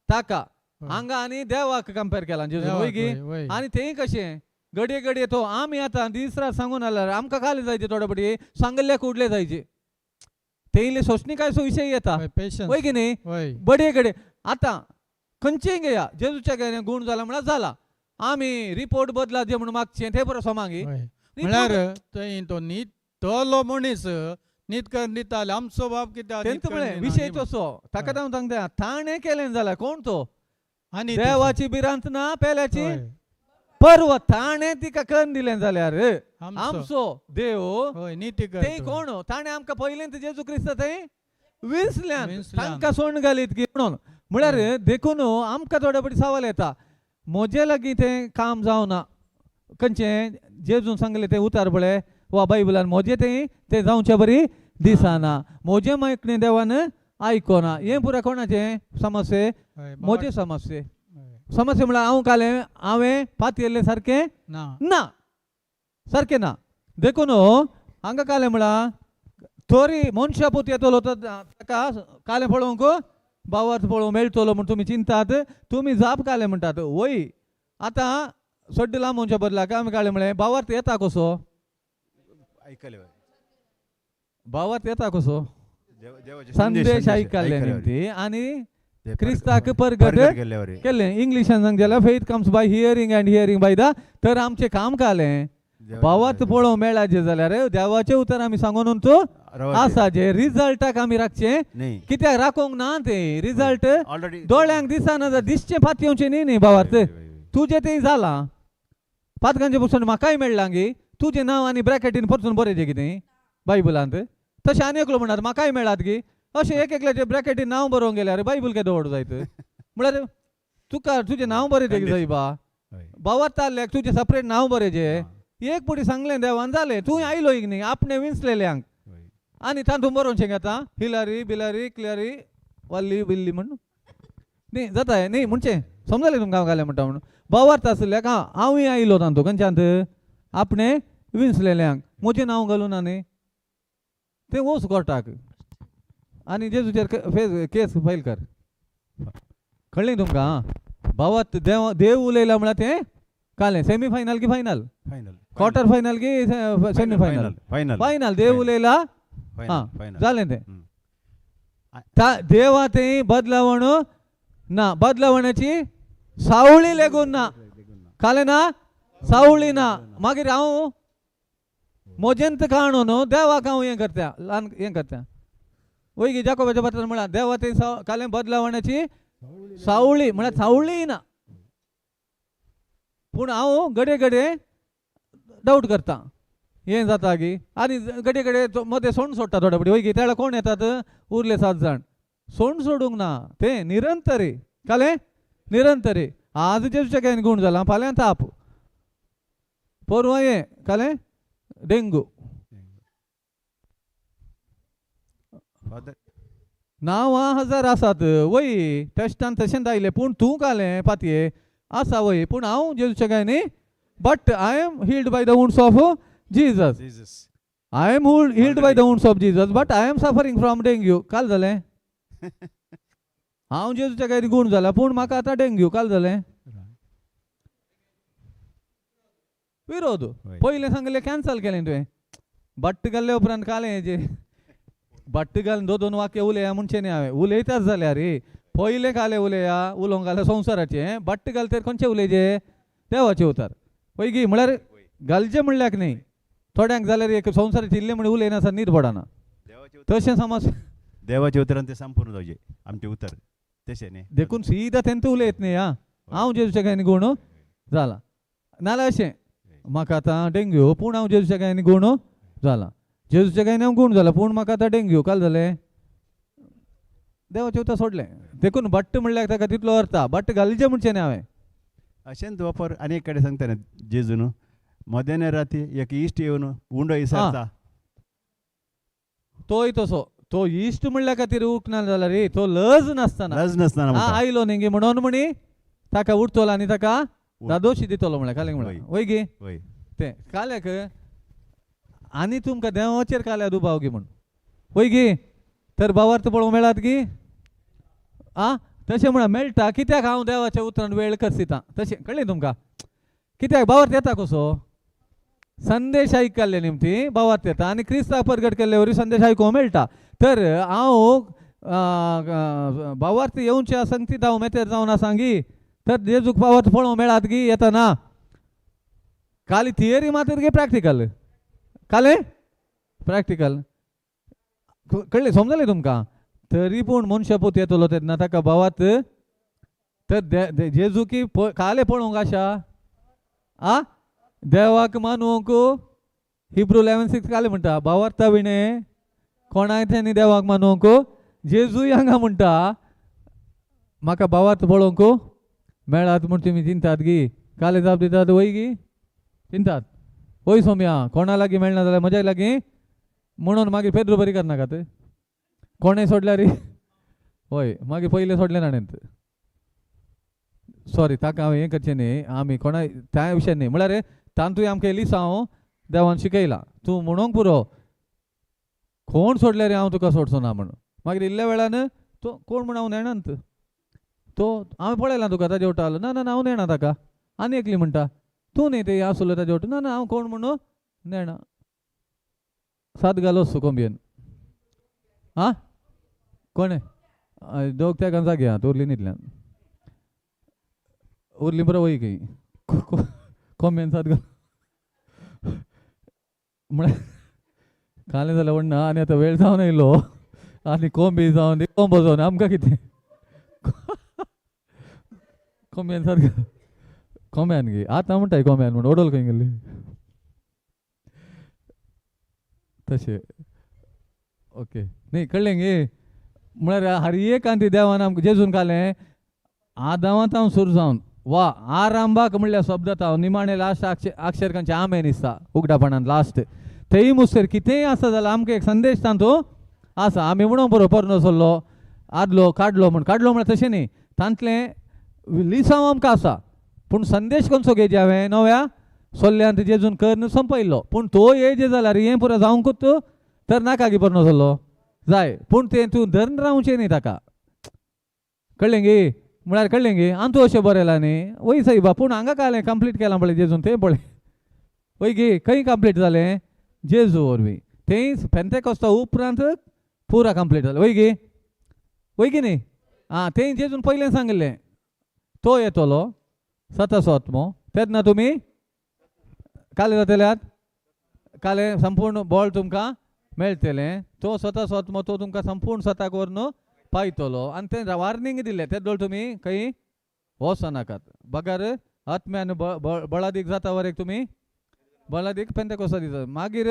ताका हांगा आनी देवाक कंपेर केला जेजू वय गी. आनी तेंय कशें घडये घडये तो आमी आतां दीस रात सांगून जाल्यार आमकां खाली जायचे थोडे पटी सांगल्ल्याक उडले जायचे ते इल्ले सोंसणीकायचो विशय येता वय की न्ही बडये घडये. आतां खंयचेय घेया जेजूच्या घेणे गूण जाला म्हळ्यार जाला आमी रिपोर्ट बदला जे म्हणून मागचें तें बरो सोमागी म्हळ्यार थंय तो नीत तलो मनीस नीत करून दिताले आमचो बाप कित्याक तेंच म्हळें विशय तसो ताका हांव सांगता ताणें केलें जाल्यार कोण तो आनी देवाची भिरांत ना पेल्याची पर्व ताणें तिका करून दिलें जाल्यार आमचो देव ते कोण ताणें आमकां पयलीं जेजू क्रिस्त थंय विंचल्यान तांकां सोण घालीत की म्हणून म्हळ्यार देखून आमकां थोडे फावटी सवाल येता म्हजे लागीं तें काम जावना खंयचें जेजून सांगलें तें उतार पळय वा बायबलान म्हजें तें तें जावचे बरी दिसना म्हजें मागणें देवान आयकोना हें पुराय कोणाचें समस्ये म्हजें समस्ये समस्या म्हळ्यार हांव कालें हांवें पातयेल्लें सारकें ना सारकें ना. देखून हांगा कालें म्हळ्यार तरी मनशा पूत येतलो तर ताका कालें पळोवंक बावार्थ पळोवंक मेळटलो म्हूण तुमी चिंतात तुमी जाप कालें म्हणटात वय. आतां सड्ड लांब मनशा बदलाक आमी कालें म्हळें बावार्थ येता कसो आयकले बावार्थ येता कसो संदेश आयकल्ले निमती आनी क्रिस्ताक परगट केल्लें. इंग्लिशान सांग जाल्यार faith comes by hearing and hearing by the. तर आमचें काम कालें भावार्थ पळोवंक मेळाचें जाल्यार देवाचें उतर आमी सांगून तूं आसा जे रिजल्टाक आमी राखचें कित्याक राखोंक ना तें रिजल्ट दोळ्यांक दिसना, दिसचें पातयेवचें न्ही न्ही भावार्थ. तुजें तें जालां पातकांचें पुस्तक म्हाकाय मेळ्ळां गी, तुजें नांव आनी ब्रॅकेटीन परतून बरयचें कितें बायबलांत. तशें आनी एकलो म्हणटात म्हाकाय मेळात गी, अशें एक एकल्याचें ब्रॅकेटीन नांव बरोवंक गेल्यार बायबल केदो व्हड जायत. म्हळ्यार तुका तुजें नांव बरयचें की जाय बा भावार्थ आहल्याक तुजें सपरेट नांव बरयचें. एक पुटी सांगलें देवान जालें, तूं आयलो एक न्ही आपणें विंचलेल्यांक आनी तातूंत बरोवचें घेता हिलारी बिलारी क्लियरी वल्ली बिल्ली म्हण न्ही जाता न्ही म्हणचें समजलें तुमकां हांव घालें म्हणटा म्हणून. भावार्थ आशिल्ल्याक हां हांवूय आयलो तातूंत खंयच्यांत आपणें विंचलेल्यांक म्हजें नांव घालूं ना न्ही तें वच कोर्टाक आनी जेजूचेर केस फायल कर. कळ्ळें तुमकां? भावार्थ देव देव उलयला म्हळ्यार तें कालें सेमी फायनल की फायनल, फायनल क्वॉर्टर फायनल की सेमी फायनल, फायनल फायनल देव उलयला हां जालें तें. देवा तें बदलावण ना, बदलावण्याची सावळी लेगून ना, कालें ना सावळी ना. मागीर हांव म्हजेंत काणू न्हू देवाक हांव हें करता ल्हान हें करता वय गी जाकोबाच्या पत्रान म्हळ्यार देवा तें कालें बदलावण्याची सावळी म्हळ्यार सावळी ना. पूण हांव घडये घडये डावट करता हें जाता गी आनी घडये घडये मदें सोंड सोडटा थोडे फावटी वय गी. त्या कोण येतात उरले 7 जाण सोंड सोडूंक ना तें निरंतरी कालें निरंतरी. आज जेजूच्या कांय गूण जाला फाल्यां ताप पोरवां हें कालें डेंगू नांवां हजार आसात वय टेस्टान तशेंच आयलें पूण तूं कालें पातये आसा वय पूण हांव जेजूच्या काय न्ही. But I am healed by the wounds of Jesus. I am healed by the wounds of Jesus but I am suffering from dengue. काल जालें हांव जेजूच्या काय गूण जाला पूण म्हाका आतां डेंग्यू. काल जालें विरोध पयलें सांगलें कॅन्सल केलें तुवें बट्ट घाल्ले उपरांत कालें हेजें बट्ट घालून दोन दोन वाक्य उलया म्हणचें न्ही हांवें उलयताच जाल्यार रे पयलें कालें उलया उलोवंक घालें संवसाराचें बट्ट घालतर खंयचें उलयचें देवाचें उतर वय गी. म्हळ्यार घालचें म्हणल्याक न्ही थोड्यांक जाल्यार एक संवसाराचें इल्लें म्हण उलयना न्हीद पडना तशें समज देवाचें उतरान तें संपूर्ण जावचें आमचें उतर तशें न्ही देखून सीधा तेंत उलयत न्ही. आं हांव जेजूच्या कांय गूण जाला नाल्यार अशें म्हाका आतां डेंग्यू पूण हांव जेजूच्या कांय गूण जाला जेजूच्या कांय हांव गूण जाला पूण म्हाका आतां डेंग्यू. काल जालें देवाचें उतर सोडलें. देखून बट्ट म्हणल्यार ताका तितलो अर्थ बट्ट घालचें म्हणचें न्ही हांवें. अशेंच वापर आनी एक कडेन सांगता जेजू न्हू मध्यान राती एक इश्ट येवन उंडो इसारता तोय तसो तो इश्ट म्हणल्या खातीर उठना जाल्यार रे तो लज नासतना लज नासतना आयलो न्ही गी म्हणून म्हणी ताका उठतलो आनी ताका दादोशी दितलो म्हळ्यार कालें म्हळ्यार वय गी तें काल्याक आनी तुमकां देवाचेर काल्या दुबाव गी म्हूण वय गी. तर भावार्थ पळोवंक मेळात गी आं तशें म्हळ्यार मेळटा कित्याक हांव देवाच्या उतरान वेळ करसिता तशें कळ्ळें तुमकां कित्याक भावार्थ येता कसो संदेश आयकल्ले निमती भावार्थ येता आनी क्रिस्ताक परगट केल्ले वरी संदेश आयकूंक मेळटा. तर हांव भावार्थ येवचे संगतीत हांव मेतेर जावन आसा गी तर जेजूक भावार्थ पळोवंक मेळात गी येता ना. काली थियरी मात्र गे प्रॅक्टिकल कालें प्रॅक्टिकल कळ्ळें समजलें तुमकां. तरी पूण मनशा पूत येतलो तेन्ना ताका भावार्थ तर जेजू की कालें पळोवंक आशा आ देवाक मानूंक हिब्रू 11:6 कालें म्हणटा भावार्था विणें कोणाक न्ही देवाक मानूंक. जेजूय हांगा म्हणटा म्हाका भावार्थ पळोवंक मेळात म्हूण तुमी चिंतात गी कालें जाप दितात वय गी चिंतात वय सोम्या कोणा लागीं मेळना जाल्यार म्हज्या लागीं म्हणून मागीर पेद्रू बरी करनाकात कोणें सोडल्यार हय मागीर पयलें सोडलें ना सॉरी ताका हांवें हें करचें न्ही आमी कोणा त्या विशय न्ही म्हळ्यार तातूंय आमकां एलिसांव देवान शिकयला तूं म्हणूंक पुरो कोण सोडल्यार हांव तुका सोडचो ना म्हणून. मागीर इल्ल्या वेळान तो कोण म्हण हांव नेणांत तो हांवें पळयलां तुका ताजे वटालो ना ना हांव नेणा ताका आनी एकली म्हणटा तूं न्ही ते आसलो ताजे वटा ना ना हांव कोण म्हणून नेणा सात घालो सुकोंबयेन आं कोणें दोग तेगां जागे आहात उरली न्हिदल्यान उरली बरो वय खंय कोंब्यान सात म्हळ्यार कालें जाल्यार म्हणना आनी आतां वेळ जावन येयलो आनी कोंबी जावन दी कोंबो जावन आमकां कितें कोंब्यान सात कोंब्यान गे आतां म्हणटाय कोंब्यान म्हण ओडोल खंय गेल्ली तशें ओके न्ही कळ्ळें गे म्हळ्यार हर एक आनी देवान आमकां जेजून कालें आदावांत हांव सुरू जावन वा आरांभाक म्हणल्यार शब्द हांव निमाणें लास्ट अक्षर खंयचें आमेन दिसता उगडापणान लास्ट थंय मुसर कितेंय आसा जाल्यार आमकां एक संदेश तांतू आसा. आमी म्हणून बरोबर नसलो आदलो काडलो म्हण काडलो म्हळ्यार तशें न्ही तांतलें लिसांव आमकां आसा पूण संदेश खंयचो घेजे हांवें नव्या सोल्ल्यान जेजून करून संपयल्लो पूण तो येजे जाल्यार हें पुरो जावंकूच तर नाका गी बरो नसलो जाय पूण तें तूं धरून रावचें न्ही ताका कळ्ळें गे म्हळ्यार कळ्ळें गे आनी तूं अशें बरयलां न्ही वय सायबा पूण हांगा कालें कंप्लीट केलां पळय जेजून तें पळय वय गे खंय कंप्लीट जालें जेजू वरवीं तें पेंतेकोस्ता उपरांत पुरा कंप्लीट जालें वय गे वय गी न्ही आं तें जेजून पयलें सांगिल्लें तो येतलो सताचो आत्मो तेन्ना तुमी कालें जातल्यात कालें संपूर्ण बळ तुमकां मेळटलें तो स्वता आत्मो तो तुमकां संपूर्ण सताक व्हरून पायतलो आनी तें वार्निंग दिलें तेदोळ तुमी खंय वचनाकात बगर आत्म्यान बळादीक जाता वरेक तुमी बळादीक पेंतेकोस्ता दिता. मागीर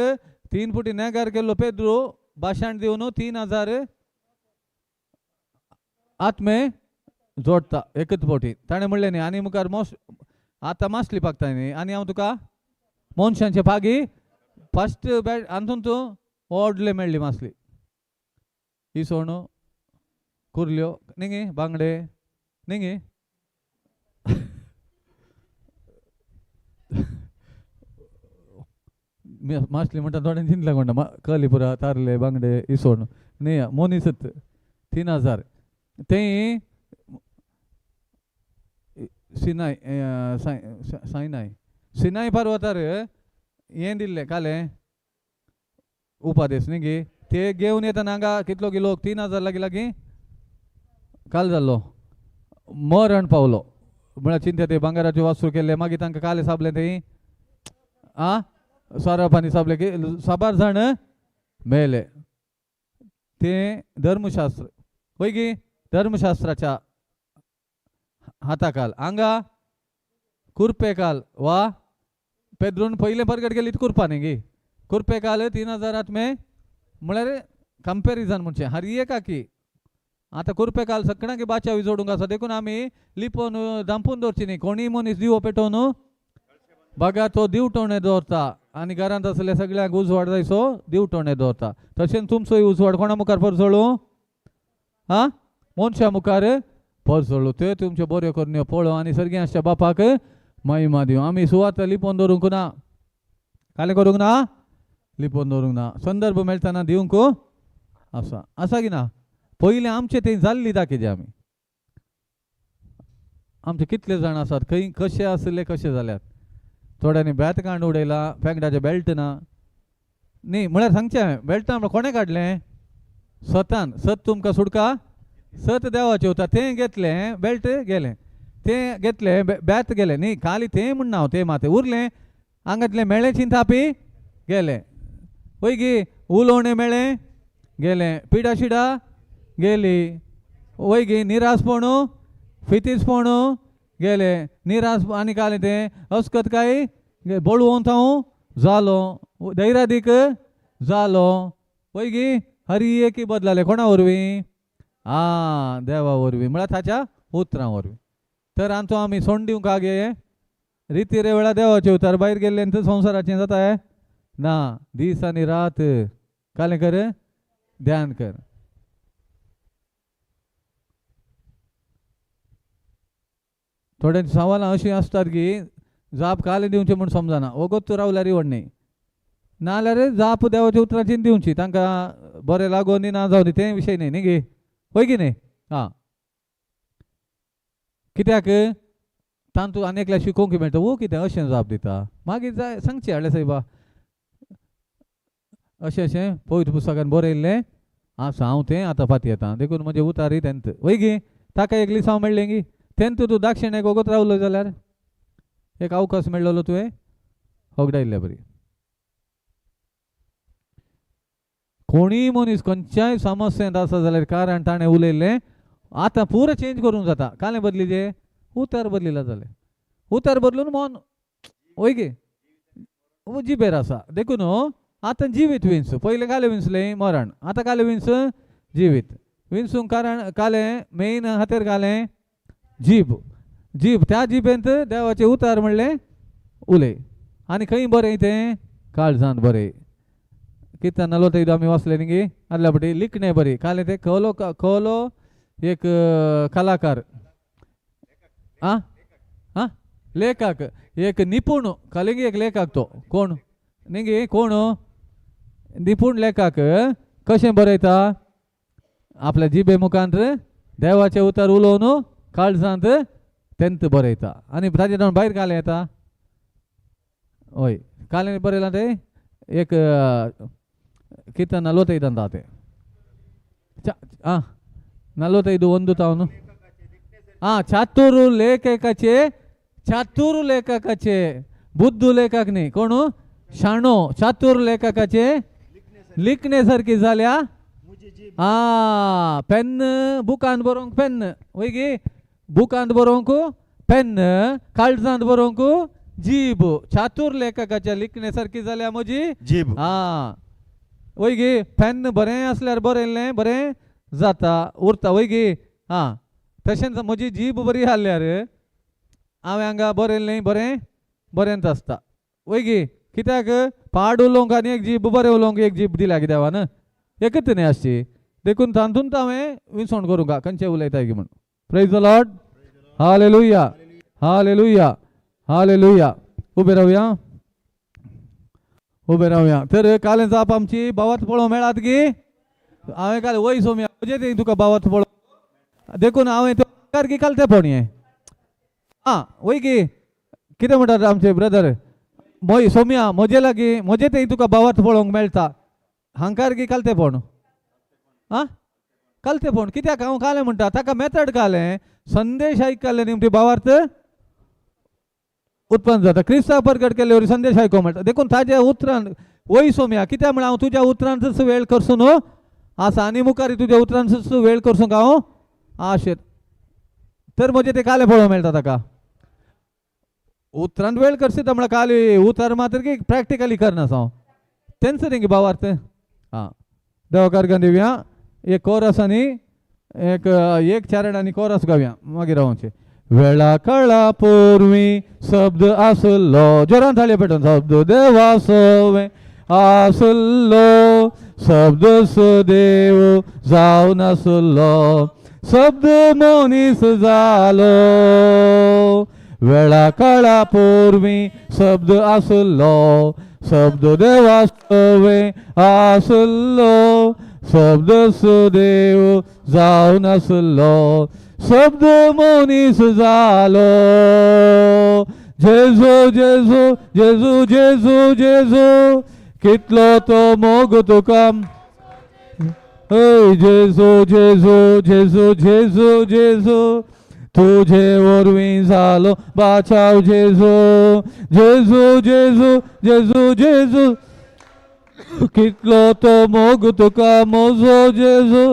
3 फुटी नेगार केल्लो पेद्रू भाशण दिवन 3000 आत्मे जोडटा एकच फावटी ताणें म्हणलें न्ही आनी मुखार मोस आतां मासली पागता न्ही आनी हांव तुका मनशांचे पागी फस्ट बॅट आंतून तूं व्हडले मेळ्ळी मासली इसवण कुर्ल्यो न्ही गे बांगडे न्ही गे मासली म्हणटा थोड्यांनी चिंतलें कोणा कली पुरा तारले बांगडे इसवण न्ही मोनीसत 3000 तें सिनाय सायनाय सिनाय पर्वतार हें दिल्लें कालें उपादेश न्ही गे ते घेवन येतना हांगा कितलो गी लोक 3000 लागीं लागीं काल जाल्लो मरण पावलो म्हळ्यार चिंत्या ते भांगराच्यो वास्तू केल्ले मागीर तांकां काले साबलें थंय आं सोरोपांनी साबले की साबार जाण मेले. तें धर्मशास्त्र वय गी धर्मशास्त्राच्या हाताकाल हांगा कुर्पेकाल वा पेद्रून पयलें परगट गेली कुर्पा न्ही गी कुर्पेकाल 3000 आत्मे म्हळ्यार कंपेरिजन म्हणचें हर एकाकी आतां कुर्पेकाल सगळ्यांक बाचावी जोडूंक आसा देखून आमी लिपोवन धांपून दवरची न्ही कोणीय मनीस दिवो पेटोवन बघा तो दिवटोणे दवरता आनी घरांत आसले सगळ्यांक उजवाड जायसो दिवटोणे दवरता तशेंच तुमचोय उजवाड कोणा मुखार परजळू आं मनशा मुखार परजळू त्यो तुमच्यो बऱ्यो करण्यो पळोव आनी सर्गी आसच्या बापाक महिमा दिवं. आमी सुवात लिपोवन दवरूंक ना कालें करूंक ना लिपोवन दवरूंक ना संदर्भ मेळटना दिवंक आसा आसा की ना पयलें आमचें थंय जाल्ली दाखयली आमी आमचे कितले जाण आसात खंय कशे आसले कशे जाल्यात थोड्यांनी बेत कांड उडयला पेंगटाचें बेल्ट ना न्ही म्हळ्यार सांगचें हांवें बेल्ट ना कोणें काडलें सतान सत तुमकां सुटका सत देवाचें उता तें घेतलें बेल्ट गेलें तें घेतलें बेत गेलें न्ही खाली तें म्हणना हांव तें मातें उरलें हांगातलें मेळ्ळें चिंतापी गेलें वय गी उलोवणें मेळ्ळें गेलें पिडा शिडा गेली वय गी निरासपण फितीसपण गेलें निरास आनी कालें तें अस्कत काय बळवंत हांव जालो धैर्यादीक जालो वय गी हरी एकी बदलाले कोणा वरवीं आं देवा वरवीं म्हळ्यार ताच्या उतरां वरवीं. तर आमचो आमी सोंड दिवंक गे रिती रे वेळा देवाचे उतार भायर गेल्ले संवसाराचें जाता ना दीस आनी रात कालें कर ध्यान कर. थोड्यांची सवालां अशीं आसतात की जाप कालें दिवचें म्हूण समजना वगत रावल्यार व्हड न्ही नाजाल्यार जाप देवाच्या उतराची दिवची तांकां बरें लागून न्ही ना जावं दी तें विशय न्ही न्ही गे वय की न्ही आं कित्याक तांतू आनी एकल्या शिकोवंक मेळटा वो कितें अशें जाप दिता मागीर जाय सांगचें हाडलें सायबा अशें अशें पवित्र पुस्तकान बरयल्लें आसा हांव तें आतां फाती येता देखून म्हजें उतारी तेंत वय गे ताका एक लिसांव मेळ्ळें गी तेंत तूं दाक्षिणेक वगत रावलो जाल्यार एक अवकाश मेळ्ळो तुवें होगडायल्ले बरी. कोणीय मनीस खंयच्याय समस्येंत आसा जाल्यार कारण ताणें उलयल्लें आतां पुरो चेंज करूंक जाता. कालें बदली उतर बदलिला जालें उतर बदलून मन वय गे जिबेर आसा. देखून आतां जिवीत विंस पयलें कालें विंसलें मरण आतां कालें विंस जिवीत विंसूंक कारण कालें मेन हातेर घालें जीब जीब त्या जिबेंत देवाचें उतार म्हणलें उलय आनी खंय बरें तें काळजांत बरें. कितें नलवत आमी वाचलें न्ही गे आदल्या फावटी लिखणें बरी कालें तें कहलो कहलो एक कलाकार आं आं लेखक एक निपूण कालेंगी एक लेखक तो कोण न्ही गे कोण निपूण लेखक कशें बरयता आपल्या जिबे मुखांत देवाचें उतर उलोवन काळजांत तेंत बरयता आनी ताजे जावन भायर कालें येता. हय कालें बरयलां तें एक कितें नलवतैद तें आं नलवतैद ಒಂದು ತಾವನು आं चातुर लेखकाचे चातुर लेखकाचे बुद्ध लेखक न्ही कोण शाणो चातुर लेखकाचे लिखणे सारकी जाल्या आं पेन्न बुकांत बरोवंक पेन्न वय गे बुकांत बरोवंक पेन्न काळजांत बरोवंक जीब चातुर लेखकाच्या लिखणे सारकी जाल्या म्हजी जीब. आं वय गे पेन्न बरें आसल्यार बरयल्लें बरें जाता उरता वय गे. आं तशेंच म्हजी जीब बरी आहल्यार हांवें हांगा बरयल्लें बरें बरेंच आसता वय गे. कित्याक पाड उलोवंक आनी एक जीब बरें उलोवंक एक जीब दिल्या कित्याक देवान एकच न्ही आसची देखून तातूंत हांवें विसवण करूंक खंयचें उलयता की म्हूण. Praise the Lord. Hallelujah hallelujah hallelujah. उबे रावया उबे रावया. तर काल जाप आमची बावात पळोवंक मेळात गी हांवें काल वय सोम्या म्हजे ती तुका बावात पळोवंक देखून हांवें तो की काल तें पळोवया आं वय गी कितें म्हणटात आमचे ब्रदर मोय सोम्या म्हजे लागीं म्हजे थंय तुका बावात पळोवंक मेळटा हांकार गी काल तें पळोवन आं काल तें पळोवन कित्याक हांव कालें म्हणटा ताका मेथड कालें संदेश आयकल्ले न्ही ती भावार्थ उत्पन्न जाता. क्रिस्ताक परगट केल्ले वरी संदेश आयकूंक मेळटा देखून ताज्या उतरान वय सोम्या कित्याक म्हळ्यार हांव तुज्या उतरांचोच वेळ करसूं न्हू आसा आनी मुखार तुज्या उतरांचोच वेळ करसूंक हांव आशेत तर म्हजें तें कालें पळोवंक मेळटा ताका उतरान वेळ करशीत म्हळ्यार काली उतर मात्र की प्रॅक्टिकली करना हांव तेंच न्ही भावार्थ. आं देवा दिवया एक कोरस आनी एक एक चरण आनी कोरस गावया मागीर रावचे. वेळा काळा पूर्वी शब्द आसलो जोरान थाळये पेटोवन शब्द देवा सवे आसलो शब्द सदेव जावन आसलो शब्द मनीस जालो. वेळा काळा पूर्वी शब्द आसलो शब्द देवा सवे आसलो शब्द सदेव जावन आसलो शब्द मनीस जालो. जेजू जेजू जेजू जेजू जेजू कितलो तो मोग तुका हय जेजू जेजू जेजू जेजू जेजू तुझे वरवीं जालो बाचाव जेजू जेजू जेजू जेजू जेजू कितलो तो मोग तुका मोजो जेजू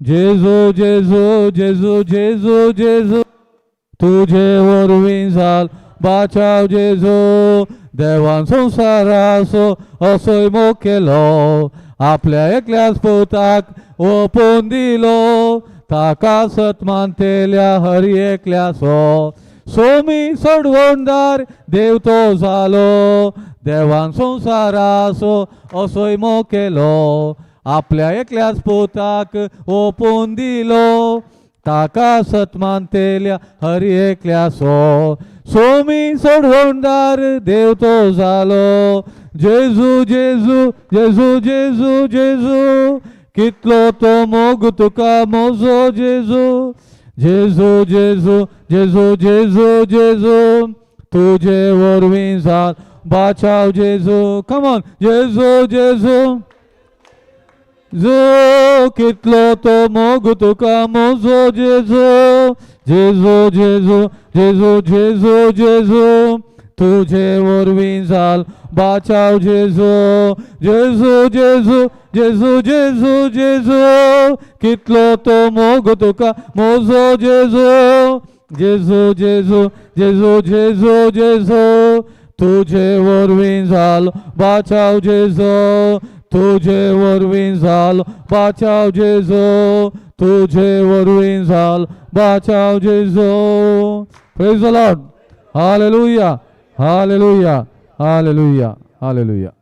जेजू जेजू जेजू जेजू जेजू तुझे वरवीं जाल बाचाव जेजू. देवान संवसाराचो असोय मोग केलो आपल्या एकल्याच पुताक ओपून दिलो ताका सत मानतेल्या हर एकल्याचो सोमी सोडवणदार देव तो जालो. देवान संवसाराचो असोय मोग केलो आपल्या एकल्याच पुताक ओपून दिलो ताका सत मानतेल्या हर एकल्याचो सोमी सोडवणदार देव तो जालो. जेजू जेजू जेजू जेजू जेजू कितलो तो मोग तुका मोजो जेजू जेजू जेजू जेजू जेजू जेजू तुझे वरवीं जाल बाचाव जेजू. कमॉन जेजू जेजू जो कितलो तो मोग तुका म्हजो जेजू, जेजू जेजू जेजू जेजू जेजू, तुझे वरवीं जाल बाचाव जेजू, जेजू जेजू जेजू जेजू जेजू, कितलो तो मोग तुका म्हजो जेजू, जेजू जेजू जेजू जेजू जेजू, तुझे वरवीं जाल बाचाव जेजू, तुझे वरवीं जाल बाचाव जेजू, तुझे वरवीं जाल बाचाव जेजू. Praise the Lord. Hallelujah, hallelujah, hallelujah, hallelujah.